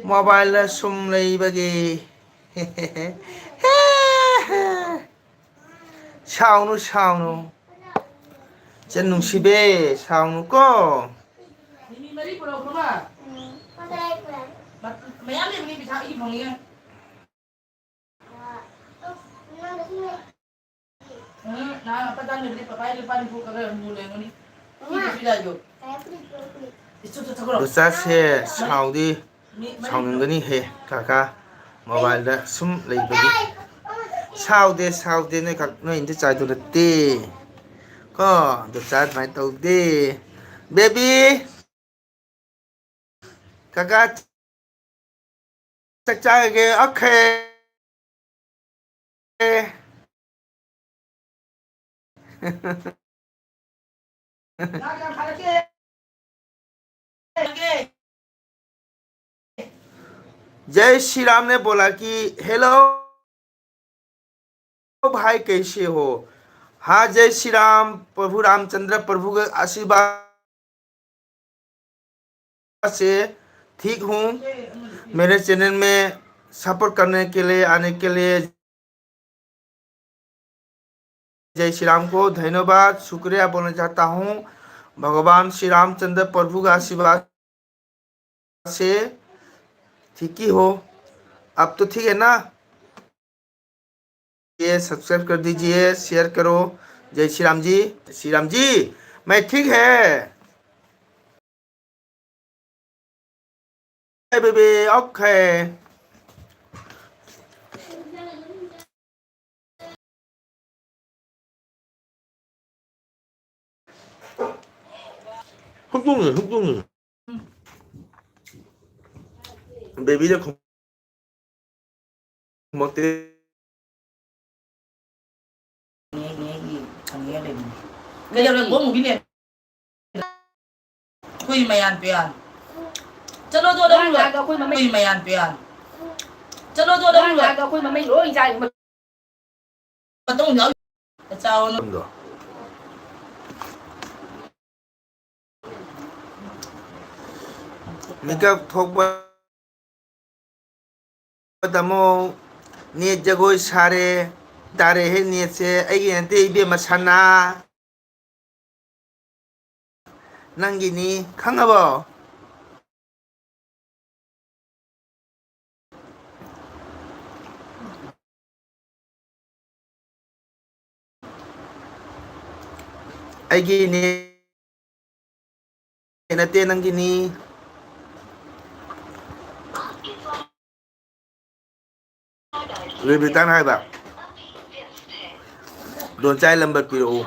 Mobile ꯁꯨꯝ ꯂꯩꯕꯒꯤ꯫ ꯁꯥꯎꯅꯨ, ꯁꯥꯎꯅꯨ꯫ ꯏꯆꯟ ꯅꯨꯡꯁꯤꯕꯤ, ꯁꯥꯎꯅꯨꯀꯣ꯫ ꯎꯝ, ꯅꯍꯥꯟ ꯂꯨꯄꯥ ꯆꯥꯝ ꯂꯩꯕꯅꯦ, ꯄꯄꯥꯒꯤ ꯂꯨꯄꯥ ꯅꯤꯐꯨ ꯈꯛ ꯂꯩꯔꯝꯅꯤ, ꯂꯩꯔꯝꯒꯅꯤ꯫ ꯏꯆꯨ ꯆꯨ ꯊꯛꯈ꯭ꯔꯣ꯫ ꯗꯣ ꯆꯥꯁꯦ ꯁꯥꯎꯗꯤ ꯁꯥꯎꯅꯤꯡꯒꯅꯤ ꯍꯦ ꯀꯀꯥ, mobile ꯁꯨꯝ ꯂꯩꯕꯒꯤ꯫ ꯁꯥꯎꯗꯦ, ꯁꯥꯎꯗꯦ, ꯅꯣꯏ ꯀꯛ-, ꯅꯣꯏ ꯏꯟꯗꯤ ꯆꯥꯏꯗꯨ ꯅꯠꯇꯦ꯫ ꯀꯣ, ꯗꯣ ꯆꯥ ꯑꯗꯨꯃꯥꯏꯅ ꯇꯧꯗꯦ꯫ Baby꯫ ꯀꯀꯥ ꯆꯥꯛ ꯆꯥꯔꯒꯦ, okay꯫ जय श्री राम ने बोला कि, "Hello भाई, कैसे हो?" हाँ, जय श्री राम, प्रभु रामचंद्र प्रभु के आशीर्वाद से ठीक हूँ। मेरे channel में support करने के लिए, आने के लिए जय श्री राम को धन्यवाद, शुक्रिया बोलना चाहता हूँ। भगवान श्री रामचंद्र प्रभु का आशीर्वाद से ठीक ही हो। अब तो ठीक है ना? ये subscribe कर दीजिए, share करो। जय श्री राम जी, श्री राम जी, मैं ठीक है। Hey, baby, okay. 흑동이, 흑동이. Baby, 자, ꯃꯣꯇꯦ꯫ ꯀꯩꯗꯧꯔꯦ? ꯕꯣꯝ ꯃꯨꯕꯤ ꯂꯩꯔꯦ꯫ ꯑꯩꯈꯣꯏ ꯃꯌꯥꯟ ꯄꯤꯌꯥꯟ꯫ ꯆꯠꯂꯣ ꯑꯗꯣ, ꯅꯪ ꯂꯣꯏ꯫ ꯑꯩꯈꯣꯏ ꯃꯃꯩ꯫ ꯑꯩꯈꯣꯏ ꯃꯌꯥꯟ ꯄꯤꯌꯥꯟ꯫ ꯆꯠꯂꯣ ꯑꯗꯣ, ꯅꯪ ꯂꯣꯏ꯫ ꯑꯩꯈꯣꯏ ꯃꯃꯩ ꯂꯣꯏ ꯆꯥꯏ꯫ ꯃꯇꯨꯡ ꯌꯥꯎ-꯫ ꯆꯥꯎꯅ꯫ ꯃꯤꯀꯞ ꯊꯣꯛꯄ꯫ ꯇꯥꯃꯣ, ꯅꯦꯠ ꯖꯒꯣꯏ ꯁꯥꯔꯦ꯫ ꯇꯥꯔꯦꯍꯦ ꯅꯦꯠꯁꯦ꯫ ꯑꯩꯒꯤ ꯅꯠꯇꯦ ꯏꯕꯦꯝꯃ ꯁꯅꯥ꯫ ꯅꯪꯒꯤꯅꯤ꯫ ꯈꯪꯉꯕꯣ? ꯑꯩꯒꯤꯅꯦ ꯅꯠꯇꯦ, ꯅꯪꯒꯤꯅꯤ꯫ ꯔꯦꯕꯤꯇꯥꯅ ꯍꯥꯏꯕ, "ꯗꯣꯟꯆꯥꯏ ꯂꯝꯕꯔ ꯄꯤꯔꯛꯎ,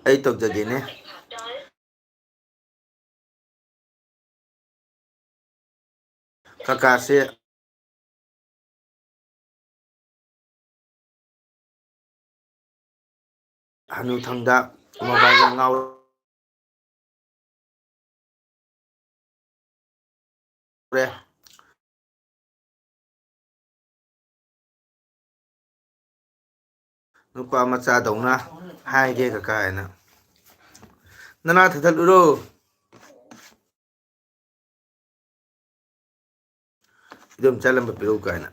ꯑꯩ ꯇꯧꯖꯒꯦꯅꯦ"꯫ ꯀꯀꯥꯁꯦ ꯍꯅꯨꯊꯪꯗ ꯃꯣꯕꯥꯏꯜꯗ ꯉꯥꯎꯔꯦ꯫ ꯅꯨꯄꯥ ꯃꯆꯥꯗꯧꯅ ꯍꯥꯏꯒꯦ ꯀꯀꯥ ꯍꯥꯏꯅ꯫ "ꯅꯅꯥ ꯊꯥꯗꯠꯂꯨꯔꯣ, ꯏꯗꯣꯝꯆꯥ ꯂꯝꯕ ꯄꯤꯔꯛꯎ" ꯀꯥꯏꯅ꯫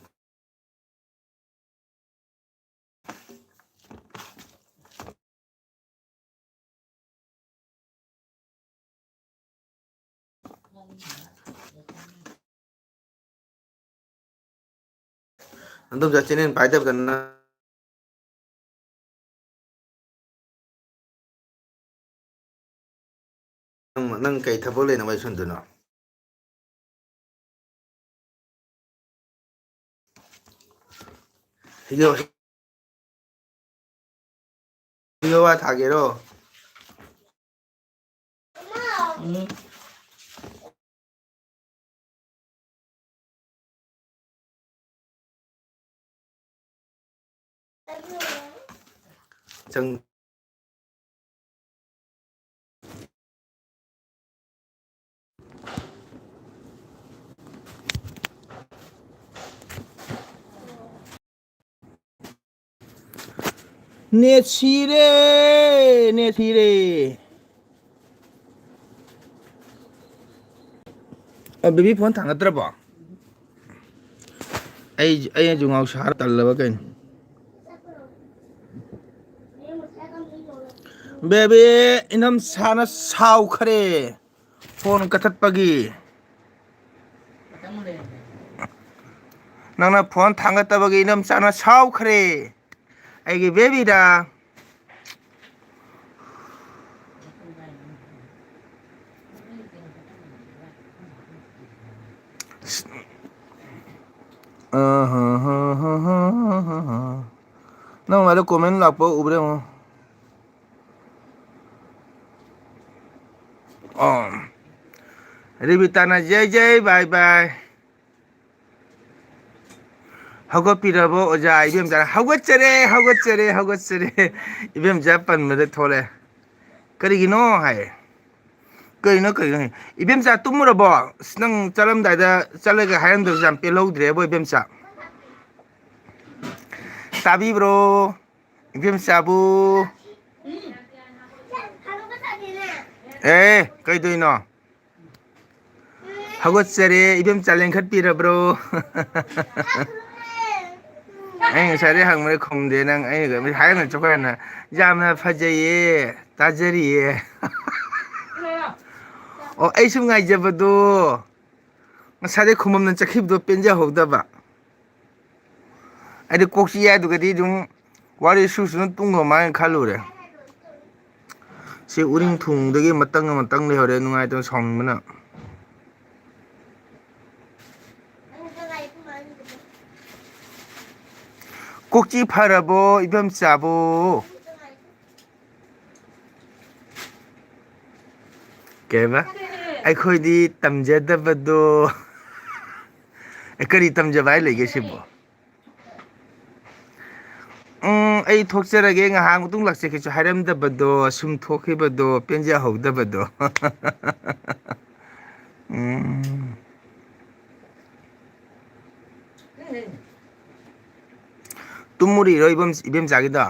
ꯅꯗꯣꯝꯆꯥ ꯆꯦꯅꯦꯜ ꯄꯥꯏꯗꯕꯗ ꯅꯪ, ꯅꯪ ꯀꯩ ꯊꯕꯛ ꯂꯩꯅ ꯋꯥꯔꯤ ꯁꯥꯟꯅꯗꯣꯏꯅꯣ? ꯍꯤꯒ-, ꯍꯤꯒ ꯋꯥ ꯊꯥꯒꯦꯔꯣ? ꯎꯝ꯫ ꯆꯪ- ꯅꯦꯠ ꯁꯤꯔꯦ, ꯅꯦꯠ ꯁꯤꯔꯦ꯫ ꯑ, ꯕꯦꯕꯤ ꯐꯣꯟ ꯊꯥꯡꯒꯠꯇ꯭ꯔꯕꯣ? ꯑꯩ, ꯑꯩꯅꯁꯨ ꯉꯥꯎꯁꯥꯔ ꯇꯜꯂꯕ ꯀꯩꯅꯣ? ꯕꯦꯕꯤ, ꯏꯅꯝ ꯁꯥꯅ ꯁꯥꯎꯈ꯭ꯔꯦ꯫ ꯐꯣꯟ ꯀꯛꯊꯠꯄꯒꯤ꯫ ꯅꯪꯅ ꯐꯣꯟ ꯊꯥꯡꯒꯠꯇꯕꯒꯤ ꯏꯅꯝꯆꯥꯅ ꯁꯥꯎꯈ꯭ꯔꯦ꯫ ꯑꯩꯒꯤ ꯕꯦꯕꯤꯗ꯫ ꯑ ꯍ ꯍ ꯍ ꯍ ꯍ ꯍ꯫ ꯅꯪ ꯑꯗꯨ comment ꯂꯥꯛꯄ ꯎꯕ꯭ꯔꯥ ꯌꯦꯡꯉꯣ꯫ ꯑꯣ꯫ ꯔꯤꯕꯤꯇꯥꯅ ꯖꯩ ꯖꯩ bye bye꯫ ꯍꯧꯒꯠꯄꯤꯔꯕꯣ ꯑꯣꯖꯥ? ꯏꯕꯦꯝꯆꯥ, "ꯍꯧꯒꯠꯆꯔꯦ, ꯍꯧꯒꯠꯆꯔꯦ, ꯍꯧꯒꯠꯆꯔꯦ"꯫ ꯏꯕꯦꯝꯆꯥ ꯄꯟꯕꯗ ꯊꯣꯛꯂꯛꯑꯦ꯫ "ꯀꯔꯤꯒꯤꯅꯣ?" ꯍꯥꯏꯌꯦ꯫ "ꯀꯔꯤꯅꯣ, ꯀꯔꯤꯅꯣ?" ꯍꯥꯏ꯫ "ꯏꯕꯦꯝꯆꯥ ꯇꯨꯝꯃꯨꯔꯕꯣ? ꯑꯁ, ꯅꯪ ꯆꯠꯂꯝꯗꯥꯏꯗ ꯆꯠꯂꯒ ꯍꯥꯏꯔꯝꯗꯕꯁꯦ ꯌꯥꯝ ꯄꯦꯜꯍꯧꯗ꯭ꯔꯦꯕꯣ ꯏꯕꯦꯝꯆꯥ"꯫ ꯇꯥꯕꯤꯕ꯭ꯔꯣ? ꯏꯕꯦꯝꯆꯥꯕꯨ꯫ ꯑꯦ, ꯀꯩꯗꯧꯏꯅꯣ? ꯍꯧꯒꯠꯆꯔꯦ, ꯏꯕꯦꯝꯆꯥ ꯂꯦꯡꯈꯠꯄꯤꯔꯕ꯭ꯔꯣ? ꯑꯩ ꯉꯁꯥꯏꯗꯩ ꯍꯪꯕꯅꯦ ꯈꯨꯝꯗꯦ ꯅꯪ꯫ ꯑꯩꯅ ꯍꯥꯏꯔꯝꯃꯦ ꯆꯠꯈ꯭ꯔꯣ ꯍꯥꯏꯅ꯫ "ꯌꯥꯝꯅ ꯐꯖꯩꯌꯦ, ꯇꯥꯖꯔꯤꯌꯦ"꯫ ꯑꯣ, ꯑꯩ ꯁꯨꯝ ꯉꯥꯏꯖꯕꯗꯣ꯫ ꯉꯁꯥꯏꯗꯩ ꯈꯨꯝꯃꯝꯅ ꯆꯠꯈꯤꯕꯗꯣ ꯄꯦꯟꯖꯍꯧꯗꯕ꯫ ꯑꯩꯗꯤ ꯀꯣꯛ ꯆꯤꯛꯑꯦ ꯍꯥꯏꯗꯨꯒꯗꯤ ꯑꯗꯨꯝ ꯋꯥꯔꯤ ꯁꯨ ꯁꯨꯅ ꯇꯨꯝꯈ꯭ꯔ ꯃꯥꯜꯂꯦ ꯈꯜꯂꯨꯔꯦ꯫ ꯁꯤ ꯎꯔꯤꯡ ꯊꯨꯡꯗꯒꯤ ꯃꯇꯪ ꯑꯃꯇꯪ ꯂꯩꯍꯧꯔꯦ, ꯅꯨꯡꯉꯥꯏꯇꯅ ꯁꯥꯎꯅꯤꯡꯕꯅ꯫ ꯀꯣꯛꯆꯤ ꯐꯔꯕꯣ ꯏꯕꯦꯝꯆꯥꯕꯨ? ꯀꯩꯕ? ꯑꯩꯈꯣꯏꯗꯤ ꯇꯝꯖꯗꯕꯗꯣ꯫ ꯑꯦ, ꯀꯔꯤ ꯇꯝꯖꯕ ꯍꯥꯏ ꯂꯩꯒꯦ ꯁꯤꯕꯣ? ꯎꯝ, ꯑꯩ ꯊꯣꯛꯆꯔꯒꯦ, ꯉꯥꯏꯍꯥꯛ ꯃꯇꯨꯡ ꯂꯥꯛꯆꯒꯦꯁꯨ ꯍꯥꯏꯔꯝꯗꯕꯗꯣ, ꯁꯨꯝ ꯊꯣꯛꯈꯤꯕꯗꯣ, ꯄꯦꯟꯖꯍꯧꯗꯕꯗꯣ꯫ ꯎꯝ꯫ ꯇꯨꯝꯃꯨꯔꯤꯔꯣ, ꯏꯕꯦꯝ-, ꯏꯕꯦꯝꯆꯥꯒꯤꯗꯣ?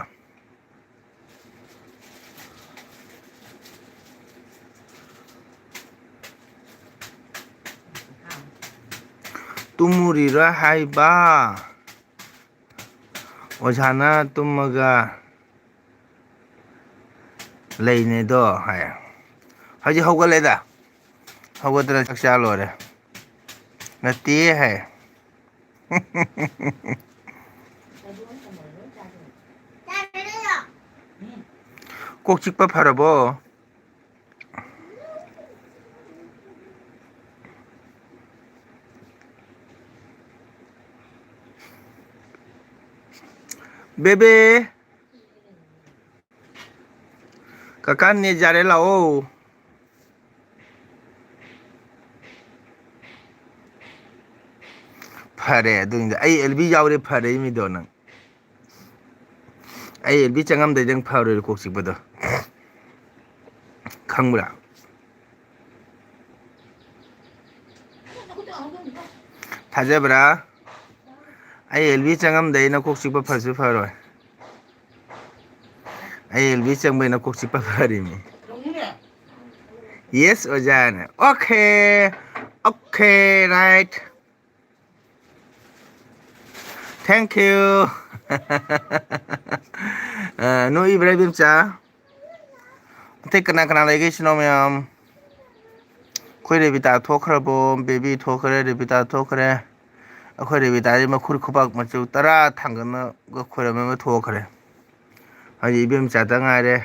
ꯇꯨꯝꯃꯨꯔꯤꯔꯥ ꯍꯥꯏꯕ? ꯑꯣꯖꯥꯅ ꯇꯨꯝꯃꯒ ꯂꯩꯅꯦꯗꯣ ꯍꯥꯏ꯫ ꯍꯧꯖꯤꯛ ꯍꯧꯒꯠꯂꯦꯗ꯫ ꯍꯧꯒꯠꯇꯅ ꯆꯥꯛ ꯆꯥ ꯂꯣꯏꯔꯦ꯫ ꯅꯠꯇꯦ ꯍꯥꯏ꯫ ꯀꯣꯛ ꯆꯤꯛꯄ ꯐꯔꯕꯣ? ꯕꯦꯕꯦ꯫ ꯀꯀꯥ ꯅꯦꯠ ꯌꯥꯔꯦ ꯂꯥꯛꯑꯣ꯫ ꯐꯔꯦ ꯑꯗꯨꯅꯤꯗ꯫ ꯑꯩ ꯑꯦꯜ ꯕꯤ ꯌꯥꯎꯔꯦ, ꯐꯔꯦ ꯃꯤꯗꯣ ꯅꯪ꯫ ꯑꯩ ꯑꯦꯜ ꯕꯤ ꯆꯪꯉꯝꯗꯩꯗꯪ ꯐꯔꯣꯏ ꯀꯣꯛ ꯆꯤꯛꯄꯗꯣ꯫ ꯈꯪꯕ꯭ꯔꯥ? ꯊꯥꯖꯕ꯭ꯔꯥ? ꯑꯩ ꯑꯦꯜ ꯕꯤ ꯆꯪꯉꯝꯗꯩ ꯅꯀꯣꯛ ꯆꯤꯛꯄ ꯐꯁꯨ ꯐꯔꯣꯏ꯫ ꯑꯩ ꯑꯦꯜ ꯕꯤ ꯆꯪꯕꯩ ꯅꯀꯣꯛ ꯆꯤꯛꯄ ꯐꯔꯤꯅꯤ꯫ Yes, ꯑꯣꯖꯥꯅ꯫ Okay, okay, right. Thank you. ꯑ, ꯅꯣꯛꯏꯕ꯭ꯔꯥ, ꯏꯕꯦꯝꯆꯥ? ꯑꯇꯩ ꯀꯅꯥ ꯀꯅꯥ ꯂꯩꯒꯦ, ꯏꯆꯤꯟ ꯏꯅꯥꯎ ꯃꯌꯥꯝ? ꯑꯩꯈꯣꯏ ꯔꯦꯕꯤꯇꯥ ꯊꯣꯛꯈ꯭ꯔꯕꯣ? ꯕꯦꯕꯤ ꯊꯣꯛꯈ꯭ꯔꯦ, ꯔꯦꯕꯤꯇꯥ ꯊꯣꯛꯈ꯭ꯔꯦ꯫ ꯑꯩꯈꯣꯏ ꯔꯦꯕꯤꯇꯥꯗꯤ ꯃꯈꯨꯠ ꯈꯨꯄꯥꯛ ꯃꯆꯨ ꯇꯔꯥ ꯊꯥꯡꯒꯠꯅꯒ ꯈꯣꯏꯔꯝꯃꯒ ꯊꯣꯛꯈ꯭ꯔꯦ꯫ ꯍꯧꯖꯤꯛ ꯏꯕꯦꯝꯆꯥꯇ ꯉꯥꯏꯔꯦ꯫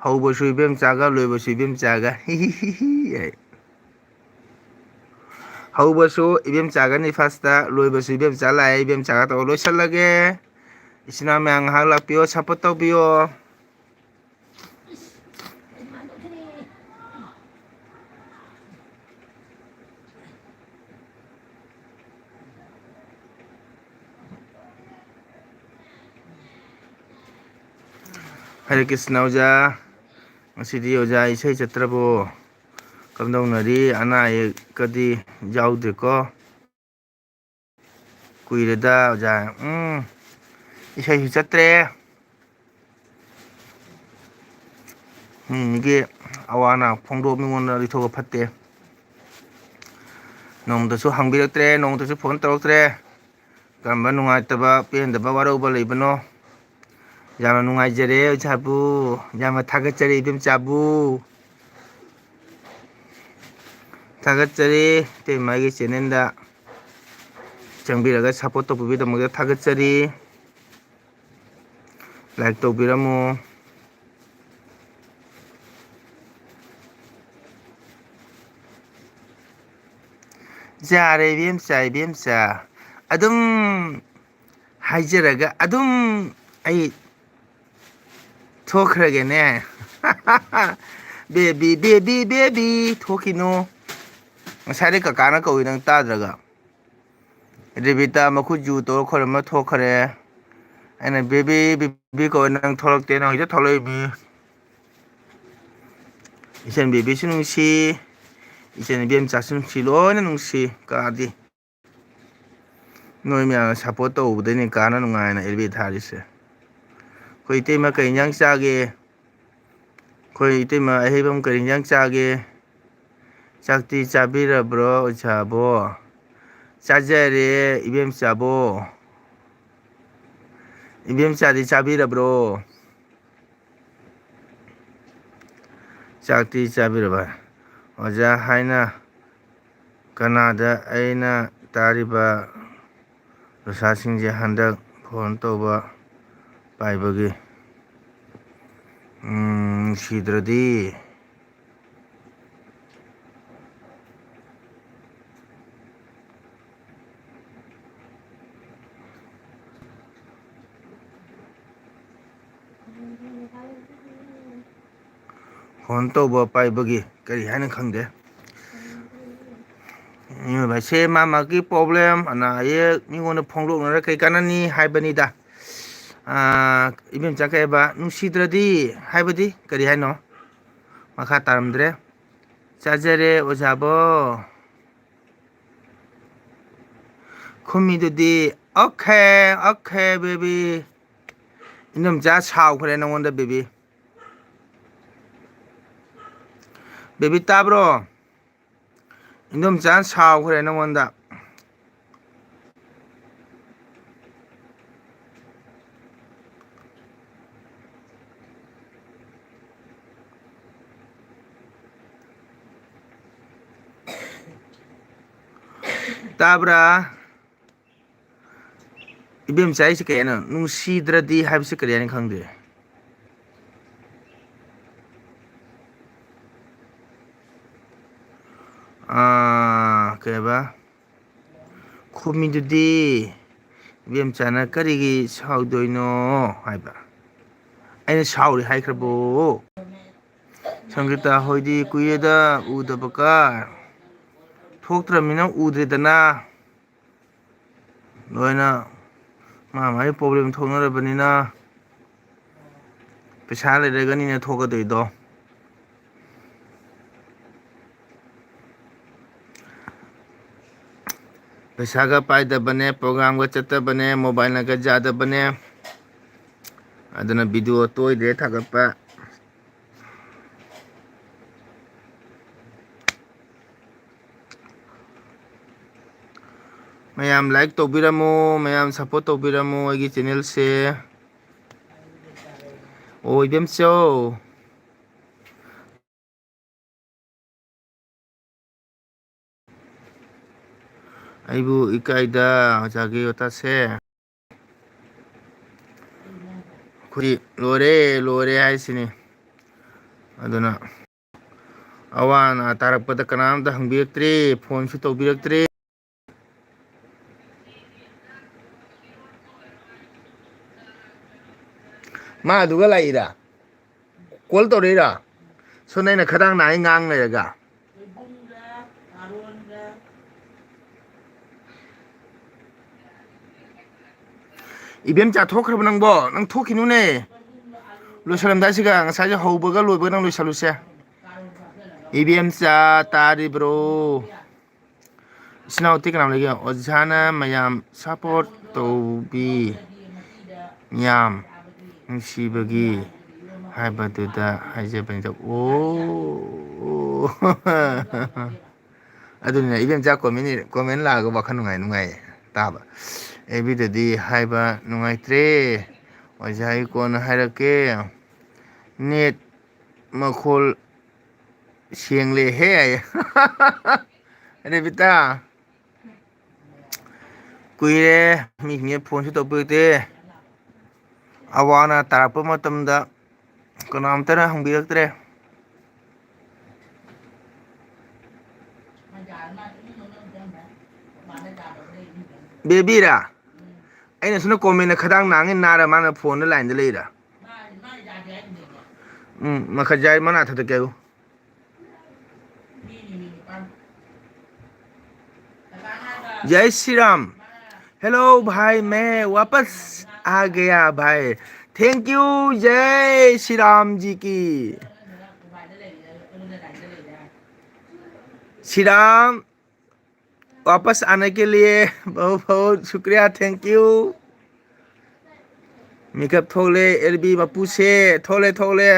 ꯍꯧꯕꯁꯨ ꯏꯕꯦꯝꯆꯥꯒ, ꯂꯣꯏꯕꯁꯨ ꯏꯕꯦꯝꯆꯥꯒ꯫ ꯍꯤ ꯍꯤ ꯍꯤ ꯍꯤ ꯍꯥꯏ꯫ ꯍꯧꯕꯁꯨ ꯏꯕꯦꯝꯆꯥꯒꯅꯤ first, ꯂꯣꯏꯕꯁꯨ ꯏꯕꯦꯝꯆꯥ ꯂꯥꯛꯑꯦ꯫ ꯏꯕꯦꯝꯆꯥꯒ ꯇꯧꯔ ꯂꯣꯏꯁꯜꯂꯒꯦ꯫ ꯏꯆꯤꯟ ꯏꯅꯥꯎ ꯃꯌꯥꯝ ꯉꯥꯏꯍꯥꯛ ꯂꯥꯛꯄꯤꯌꯣ, support ꯇꯧꯕꯤꯌꯣ꯫ ꯍꯔꯦ ꯀ꯭ꯔꯤꯁꯅ ꯑꯣꯖꯥ, ꯉꯁꯤꯗꯤ ꯑꯣꯖꯥ ꯏꯁꯩ ꯆꯠꯇ꯭ꯔꯕꯣ? ꯀꯝꯗꯧꯅꯔꯤ? ꯑꯅꯥ ꯑꯌꯦꯛꯀꯗꯤ ꯌꯥꯎꯗꯦꯀꯣ? ꯀꯨꯏꯔꯦꯗ ꯑꯣꯖꯥ꯫ ꯎꯝ, ꯏꯁꯩꯁꯨ ꯆꯠꯇ꯭ꯔꯦ꯫ ꯃꯤ ꯃꯤꯒꯤ ꯑꯋꯥ ꯑꯅꯥ ꯐꯣꯡꯗꯣꯛ ꯃꯤꯉꯣꯟꯗ ꯂꯤꯊꯣꯛꯄ ꯐꯠꯇꯦ꯫ ꯅꯣꯡꯃꯇꯁꯨ ꯍꯪꯕꯤꯔꯛꯇ꯭ꯔꯦ, ꯅꯣꯡꯃꯇꯁꯨ ꯐꯣꯟ ꯇꯧꯔꯛꯇ꯭ꯔꯦ꯫ ꯀꯔꯝꯕ ꯅꯨꯡꯉꯥꯏꯇꯕ, ꯄꯦꯟꯗꯕ, ꯋꯥꯔꯧꯕ ꯂꯩꯕꯅꯣ? ꯌꯥꯝꯅ ꯅꯨꯡꯉꯥꯏꯖꯔꯦ ꯑꯣꯖꯥꯕꯨ, ꯌꯥꯝꯅ ꯊꯥꯒꯠꯆꯔꯤ ꯏꯕꯦꯝꯆꯥꯕꯨ꯫ ꯊꯥꯒꯠꯆꯔꯤ, ꯏꯇꯩꯃꯒꯤ ꯆꯦꯅꯦꯜꯗ ꯆꯪꯕꯤꯔꯒ ꯁꯞꯄꯣꯔꯠ ꯇꯧꯕꯤꯕꯒꯤꯗꯃꯛꯇ ꯊꯥꯒꯠꯆꯔꯤ꯫ ꯂꯥꯏꯛ ꯇꯧꯕꯤꯔꯝꯃꯨ꯫ ꯌꯥꯔꯦ ꯏꯕꯦꯝꯆꯥ, ꯏꯕꯦꯝꯆꯥ꯫ ꯑꯗꯨꯝ ꯍꯥꯏꯖꯔꯒ ꯑꯗꯨꯝ ꯑꯩ ꯊꯣꯛꯈ꯭ꯔꯒꯦꯅꯦ꯫ ꯕꯦꯕꯤ, ꯕꯦꯕꯤ, ꯕꯦꯕꯤ, ꯊꯣꯛꯈꯤꯅꯨ꯫ ꯉꯁꯥꯏꯗꯩ ꯀꯀꯥꯅ ꯀꯧꯏ ꯅꯪ ꯇꯥꯗ꯭ꯔꯒ꯫ ꯔꯦꯕꯤꯇꯥ ꯃꯈꯨꯠ ꯖꯨ ꯇꯧꯔ ꯈꯣꯏꯔꯝꯃ ꯊꯣꯛꯈ꯭ꯔꯦ꯫ ꯑꯩꯅ, "ꯕꯦꯕꯤ, ꯕꯦꯕꯤ" ꯀꯧꯔꯦ, ꯅꯪ ꯊꯣꯛꯂꯛꯇꯦ, ꯅꯪ ꯍꯧꯖꯤꯛꯇ ꯊꯣꯛꯂꯛꯏꯃꯤ꯫ ꯏꯆꯟ ꯕꯦꯕꯤꯁꯨ ꯅꯨꯡꯁꯤ, ꯏꯆꯟ ꯏꯕꯦꯝꯆꯥꯁꯨ ꯅꯨꯡꯁꯤ, ꯂꯣꯏꯅ ꯅꯨꯡꯁꯤ ꯀꯥꯗꯤ꯫ ꯅꯣꯏ ꯃꯌꯥꯝꯅ ꯁꯞꯄꯣꯔꯠ ꯇꯧꯕꯗꯩꯅꯦ ꯀꯥꯅ ꯅꯨꯡꯉꯥꯏꯅ ꯑꯦꯜꯕꯤ ꯊꯥꯔꯤꯁꯦ꯫ ꯑꯩꯈꯣꯏ ꯏꯇꯩꯃ ꯀꯩ ꯏꯟꯖꯥꯡ ꯆꯥꯒꯦ? ꯑꯩꯈꯣꯏ ꯏꯇꯩꯃ ꯑꯍꯩꯕꯝ ꯀꯔꯤ ꯏꯟꯖꯥꯡ ꯆꯥꯒꯦ? ꯆꯥꯛꯇꯤ ꯆꯥꯕꯤꯔꯕ꯭ꯔꯣ ꯑꯣꯖꯥꯕꯣ? ꯆꯥꯖꯔꯦ ꯏꯕꯦꯝꯆꯥꯕꯣ꯫ ꯏꯕꯦꯝꯆꯥꯗꯤ ꯆꯥꯕꯤꯔꯕ꯭ꯔꯣ? ꯆꯥꯛꯇꯤ ꯆꯥꯕꯤꯔꯕ? ꯑꯣꯖꯥ ꯍꯥꯏꯅ ꯀꯅꯥꯗ ꯑꯩꯅ ꯇꯥꯔꯤꯕ ꯂꯣꯁꯥꯁꯤꯡꯁꯦ ꯍꯟꯗꯛ ꯐꯣꯟ ꯇꯧꯕ ꯄꯥꯏꯕꯒꯤ, ꯎꯝ, ꯅꯨꯡꯁꯤꯗ꯭ꯔꯗꯤ꯫ ꯐꯣꯟ ꯇꯧꯕ ꯄꯥꯏꯕꯒꯤ ꯀꯔꯤ ꯍꯥꯏꯅ ꯈꯪꯗꯦ꯫ ꯃꯤꯑꯣꯏꯕ ꯍꯥꯏꯁꯦ ꯃꯥ ꯃꯥꯒꯤ ꯄ꯭ꯔꯣꯕ꯭ꯂꯦꯝ, ꯑꯅꯥ ꯑꯌꯦꯛ ꯃꯤꯉꯣꯟꯗ ꯐꯣꯡꯗꯣꯛꯅꯔ ꯀꯩ ꯀꯥꯟꯅꯅꯤ ꯍꯥꯏꯕꯅꯤꯗ꯫ ꯑꯥ, ꯏꯕꯦꯝꯆꯥ ꯀꯩ ꯍꯥꯏꯕ? ꯅꯨꯡꯁꯤꯗ꯭ꯔꯗꯤ ꯍꯥꯏꯕꯗꯤ ꯀꯔꯤ ꯍꯥꯏꯅꯣ? ꯃꯈꯥ ꯇꯥꯔꯝꯗ꯭ꯔꯦ꯫ ꯆꯥꯖꯔꯦ ꯑꯣꯖꯥꯕꯣ꯫ ꯈꯨꯝꯃꯤꯗꯨꯗꯤ, "ꯑꯣꯀꯦ, ꯑꯣꯀꯦ, ꯕꯦꯕꯤ꯫" ꯏꯅꯝꯆꯥ ꯁꯥꯎꯈ꯭ꯔꯦ ꯅꯉꯣꯟꯗ, ꯕꯦꯕꯤ꯫ ꯕꯦꯕꯤ, ꯇꯥꯕ꯭ꯔꯣ? ꯏꯟꯗꯣꯝꯆꯥꯅ ꯁꯥꯎꯈ꯭ꯔꯦ ꯅꯉꯣꯟꯗ꯫ ꯇꯥꯕ꯭ꯔꯥ? ꯏꯕꯦꯝꯆꯥ, ꯑꯩꯁꯦ ꯀꯩ ꯍꯥꯏꯅꯣ? ꯅꯨꯡꯁꯤꯗ꯭ꯔꯗꯤ ꯍꯥꯏꯕꯁꯦ ꯀꯔꯤ ꯍꯥꯏꯅ ꯈꯪꯗꯦ꯫ ꯑꯥ, ꯀꯩ ꯍꯥꯏꯕ? ꯈꯨꯝꯃꯤꯗꯨꯗꯤ, ꯏꯕꯦꯝꯆꯥꯅ "ꯀꯔꯤꯒꯤ ꯁꯥꯎꯗꯣꯏꯅꯣ?" ꯍꯥꯏꯕ꯫ ꯑꯩꯅ "ꯁꯥꯎꯔꯤ" ꯍꯥꯏꯈ꯭ꯔꯕꯣ? ꯁꯪꯒꯤꯇꯥ ꯍꯣꯏꯗꯤ ꯀꯨꯏꯔꯦꯗ ꯎꯗꯕꯀ꯫ ꯊꯣꯛꯇ꯭ꯔꯃꯤꯅ ꯎꯗ꯭ꯔꯦꯗꯅ꯫ ꯂꯣꯏꯅ ꯃꯥ ꯃꯥꯒꯤ problem ꯊꯣꯛꯅꯔꯕꯅꯤꯅ, ꯄꯩꯁꯥ ꯂꯩꯔꯒꯅꯤꯅ ꯊꯣꯛꯀꯗꯣꯏꯗꯣ꯫ ꯄꯩꯁꯥꯒ ꯄꯥꯏꯗꯕꯅꯦ, programꯒ ꯆꯠꯇꯕꯅꯦ, mobileꯅꯒ ꯌꯥꯗꯕꯅꯦ꯫ ꯑꯗꯨꯅ video ꯇꯣꯏꯗ꯭ꯔꯦ ꯊꯥꯒꯠꯄ꯫ ꯃꯌꯥꯝ like ꯇꯧꯕꯤꯔꯝꯃꯣ, ꯃꯌꯥꯝ support ꯇꯧꯕꯤꯔꯝꯃꯣ ꯑꯩꯒꯤ channelꯁꯦ꯫ ꯑꯣ, ꯏꯕꯦꯝꯆꯧ꯫ ꯑꯩꯕꯨ ꯏꯀꯥꯏꯗ ꯑꯣꯖꯥꯒꯤ ꯋꯥꯇꯥꯁꯦ꯫ ꯑꯩꯈꯣꯏ ꯂꯣꯏꯔꯦ, ꯂꯣꯏꯔꯦ ꯍꯥꯏꯁꯤꯅꯤ꯫ ꯑꯗꯨꯅ ꯑꯋꯥ ꯑꯅꯥ ꯇꯥꯔꯛꯄꯗ ꯀꯅꯥꯝꯇ ꯍꯪꯕꯤꯔꯛꯇ꯭ꯔꯦ, phoneꯁꯨ ꯇꯧꯕꯤꯔꯛꯇ꯭ꯔꯦ꯫ ꯃꯥ ꯑꯗꯨꯒ ꯂꯥꯛꯏꯔꯥ? Call ꯇꯧꯔꯛꯏꯔꯥ? ꯁꯣꯝꯗ ꯑꯩꯅ ꯈꯗꯥꯡ ꯅꯥꯏ ꯉꯥꯡ ꯂꯩꯔꯒ꯫ ꯏꯕꯦꯝꯆꯥ ꯊꯣꯛꯈ꯭ꯔꯕ ꯅꯪꯕꯣ? ꯅꯪ ꯊꯣꯛꯈꯤꯅꯨꯅꯦ꯫ ꯂꯣꯏꯁꯜꯂꯝꯗꯥꯏꯁꯤꯒ ꯉꯁꯥꯏꯁꯦ ꯍꯧꯕꯒ ꯂꯣꯏꯕꯒ ꯅꯪ ꯂꯣꯏꯁꯜꯂꯨꯁꯦ꯫ ꯏꯕꯦꯝꯆꯥ ꯇꯥꯔꯤꯕ꯭ꯔꯣ? ꯏꯆꯤꯟ ꯏꯅꯥꯎ ꯑꯇꯩ ꯀꯅꯥ ꯂꯩꯒꯦ? ꯑꯣꯖꯥꯅ ꯃꯌꯥꯝ ꯁꯞꯄꯣꯔꯠ ꯇꯧꯕꯤ, ꯃꯌꯥꯝ ꯅꯨꯡꯁꯤꯕꯒꯤ ꯍꯥꯏꯕꯗꯨꯗ ꯍꯥꯏꯖꯕꯅꯤꯗ꯫ ꯑꯣ꯫ ꯑꯗꯨꯅꯤꯅ ꯏꯕꯦꯝꯆꯥ ꯀꯣꯃꯦꯟ ꯀꯣꯃꯦꯟ ꯂꯥꯛꯑꯒ ꯋꯥꯈꯜ ꯅꯨꯡꯉꯥꯏ ꯅꯨꯡꯉꯥꯏ ꯇꯥꯕ꯫ ꯑꯦꯕꯤꯗꯗꯤ ꯍꯥꯏꯕ ꯅꯨꯡꯉꯥꯏꯇ꯭ꯔꯦ꯫ ꯑꯣꯖꯥ ꯑꯩ ꯀꯣꯟꯅ ꯍꯥꯏꯔꯛꯀꯦ꯫ ꯅꯦꯠ ꯃꯈꯣꯜ ꯁꯦꯡꯂꯦꯍꯦ꯫ ꯔꯦꯕꯤꯇꯥ꯫ ꯀꯨꯏꯔꯦ ꯃꯤꯁꯤꯡꯁꯦ ꯐꯣꯟꯁꯨ ꯇꯧꯕꯤꯔꯛꯇꯦ꯫ ꯑꯋꯥ ꯑꯅꯥ ꯇꯥꯔꯛꯄ ꯃꯇꯝꯗ ꯀꯅꯥꯝꯇꯅ ꯍꯪꯕꯤꯔꯛꯇ꯭ꯔꯦ꯫ ꯕꯦꯕꯤꯔꯥ? ꯑꯩꯅ ꯁꯣꯝꯗ ꯀꯣꯃꯦꯟꯗ ꯈꯗꯥꯡ ꯅꯥꯉꯦ ꯅꯥꯔ ꯃꯥꯅ ꯐꯣꯟꯗ ꯂꯥꯏꯟꯗ ꯂꯩꯔꯥ? ꯎꯝ, ꯃꯈꯖꯥꯏ ꯃꯅꯥ ꯊꯥꯗꯣꯛꯀꯦ ꯍꯥꯏꯌꯨ꯫ जय श्री राम। हेलो भाई, मैं वापस आ गया भाई। थैंक यू, जय श्री राम जी की। श्री राम वापस आने के लिए बहुत बहुत शुक्रिया, थैंक यू। ꯃꯤꯀꯞ ꯊꯣꯛꯂꯦ, ꯑꯦꯜ ꯕꯤ ꯃꯄꯨꯁꯦ ꯊꯣꯛꯂꯦ, ꯊꯣꯛꯂꯦ꯫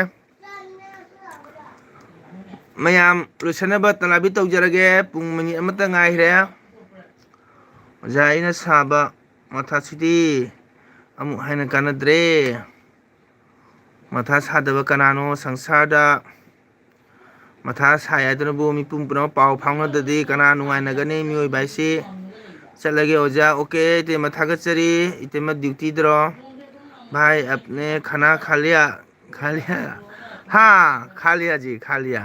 ꯃꯌꯥꯝ ꯂꯣꯏꯁꯟꯅꯕ ꯇꯂꯥꯕꯤ ꯇꯧꯖꯔꯒꯦ꯫ ꯄꯨꯡ ꯃꯤꯅꯤꯠ ꯑꯃꯠꯇ ꯉꯥꯏꯈ꯭ꯔꯦ꯫ ꯑꯣꯖꯥ ꯑꯩꯅ ꯁꯥꯕ ꯃꯊꯥꯁꯤꯗꯤ ꯑꯃꯨꯛ ꯍꯥꯏꯅ ꯀꯥꯟꯅꯗ꯭ꯔꯦ꯫ ꯃꯊꯥ ꯁꯥꯗꯕ ꯀꯅꯥꯅꯣ ꯁꯪꯁꯥꯔꯗ? ꯃꯊꯥ ꯁꯥꯏ ꯍꯥꯏꯗꯨꯅꯕꯨ ꯃꯤꯄꯨꯝ ꯄꯨꯝꯅꯃꯛ ꯄꯥꯎ ꯐꯥꯎꯅꯗ꯭ꯔꯗꯤ ꯀꯅꯥ ꯅꯨꯡꯉꯥꯏꯅꯒꯅꯤ? ꯃꯤꯑꯣꯏꯕ ꯍꯥꯏꯁꯤ꯫ ꯆꯠꯂꯒꯦ ꯑꯣꯖꯥ꯫ ꯑꯣꯀꯦ, ꯏꯇꯩꯃ ꯊꯥꯒꯠꯆꯔꯤ꯫ ꯏꯇꯩꯃ ꯗ꯭ꯌꯨꯇꯤꯗꯔꯣ? ꯚꯥꯏ, ꯑꯞꯅꯦ ꯈꯅꯥ ꯈꯥ ꯂꯤꯌꯥ? ꯈꯥ ꯂꯤꯌꯥ? ꯍꯥ, ꯈꯥ ꯂꯤꯌꯥ ꯖꯤ, ꯈꯥ ꯂꯤꯌꯥ꯫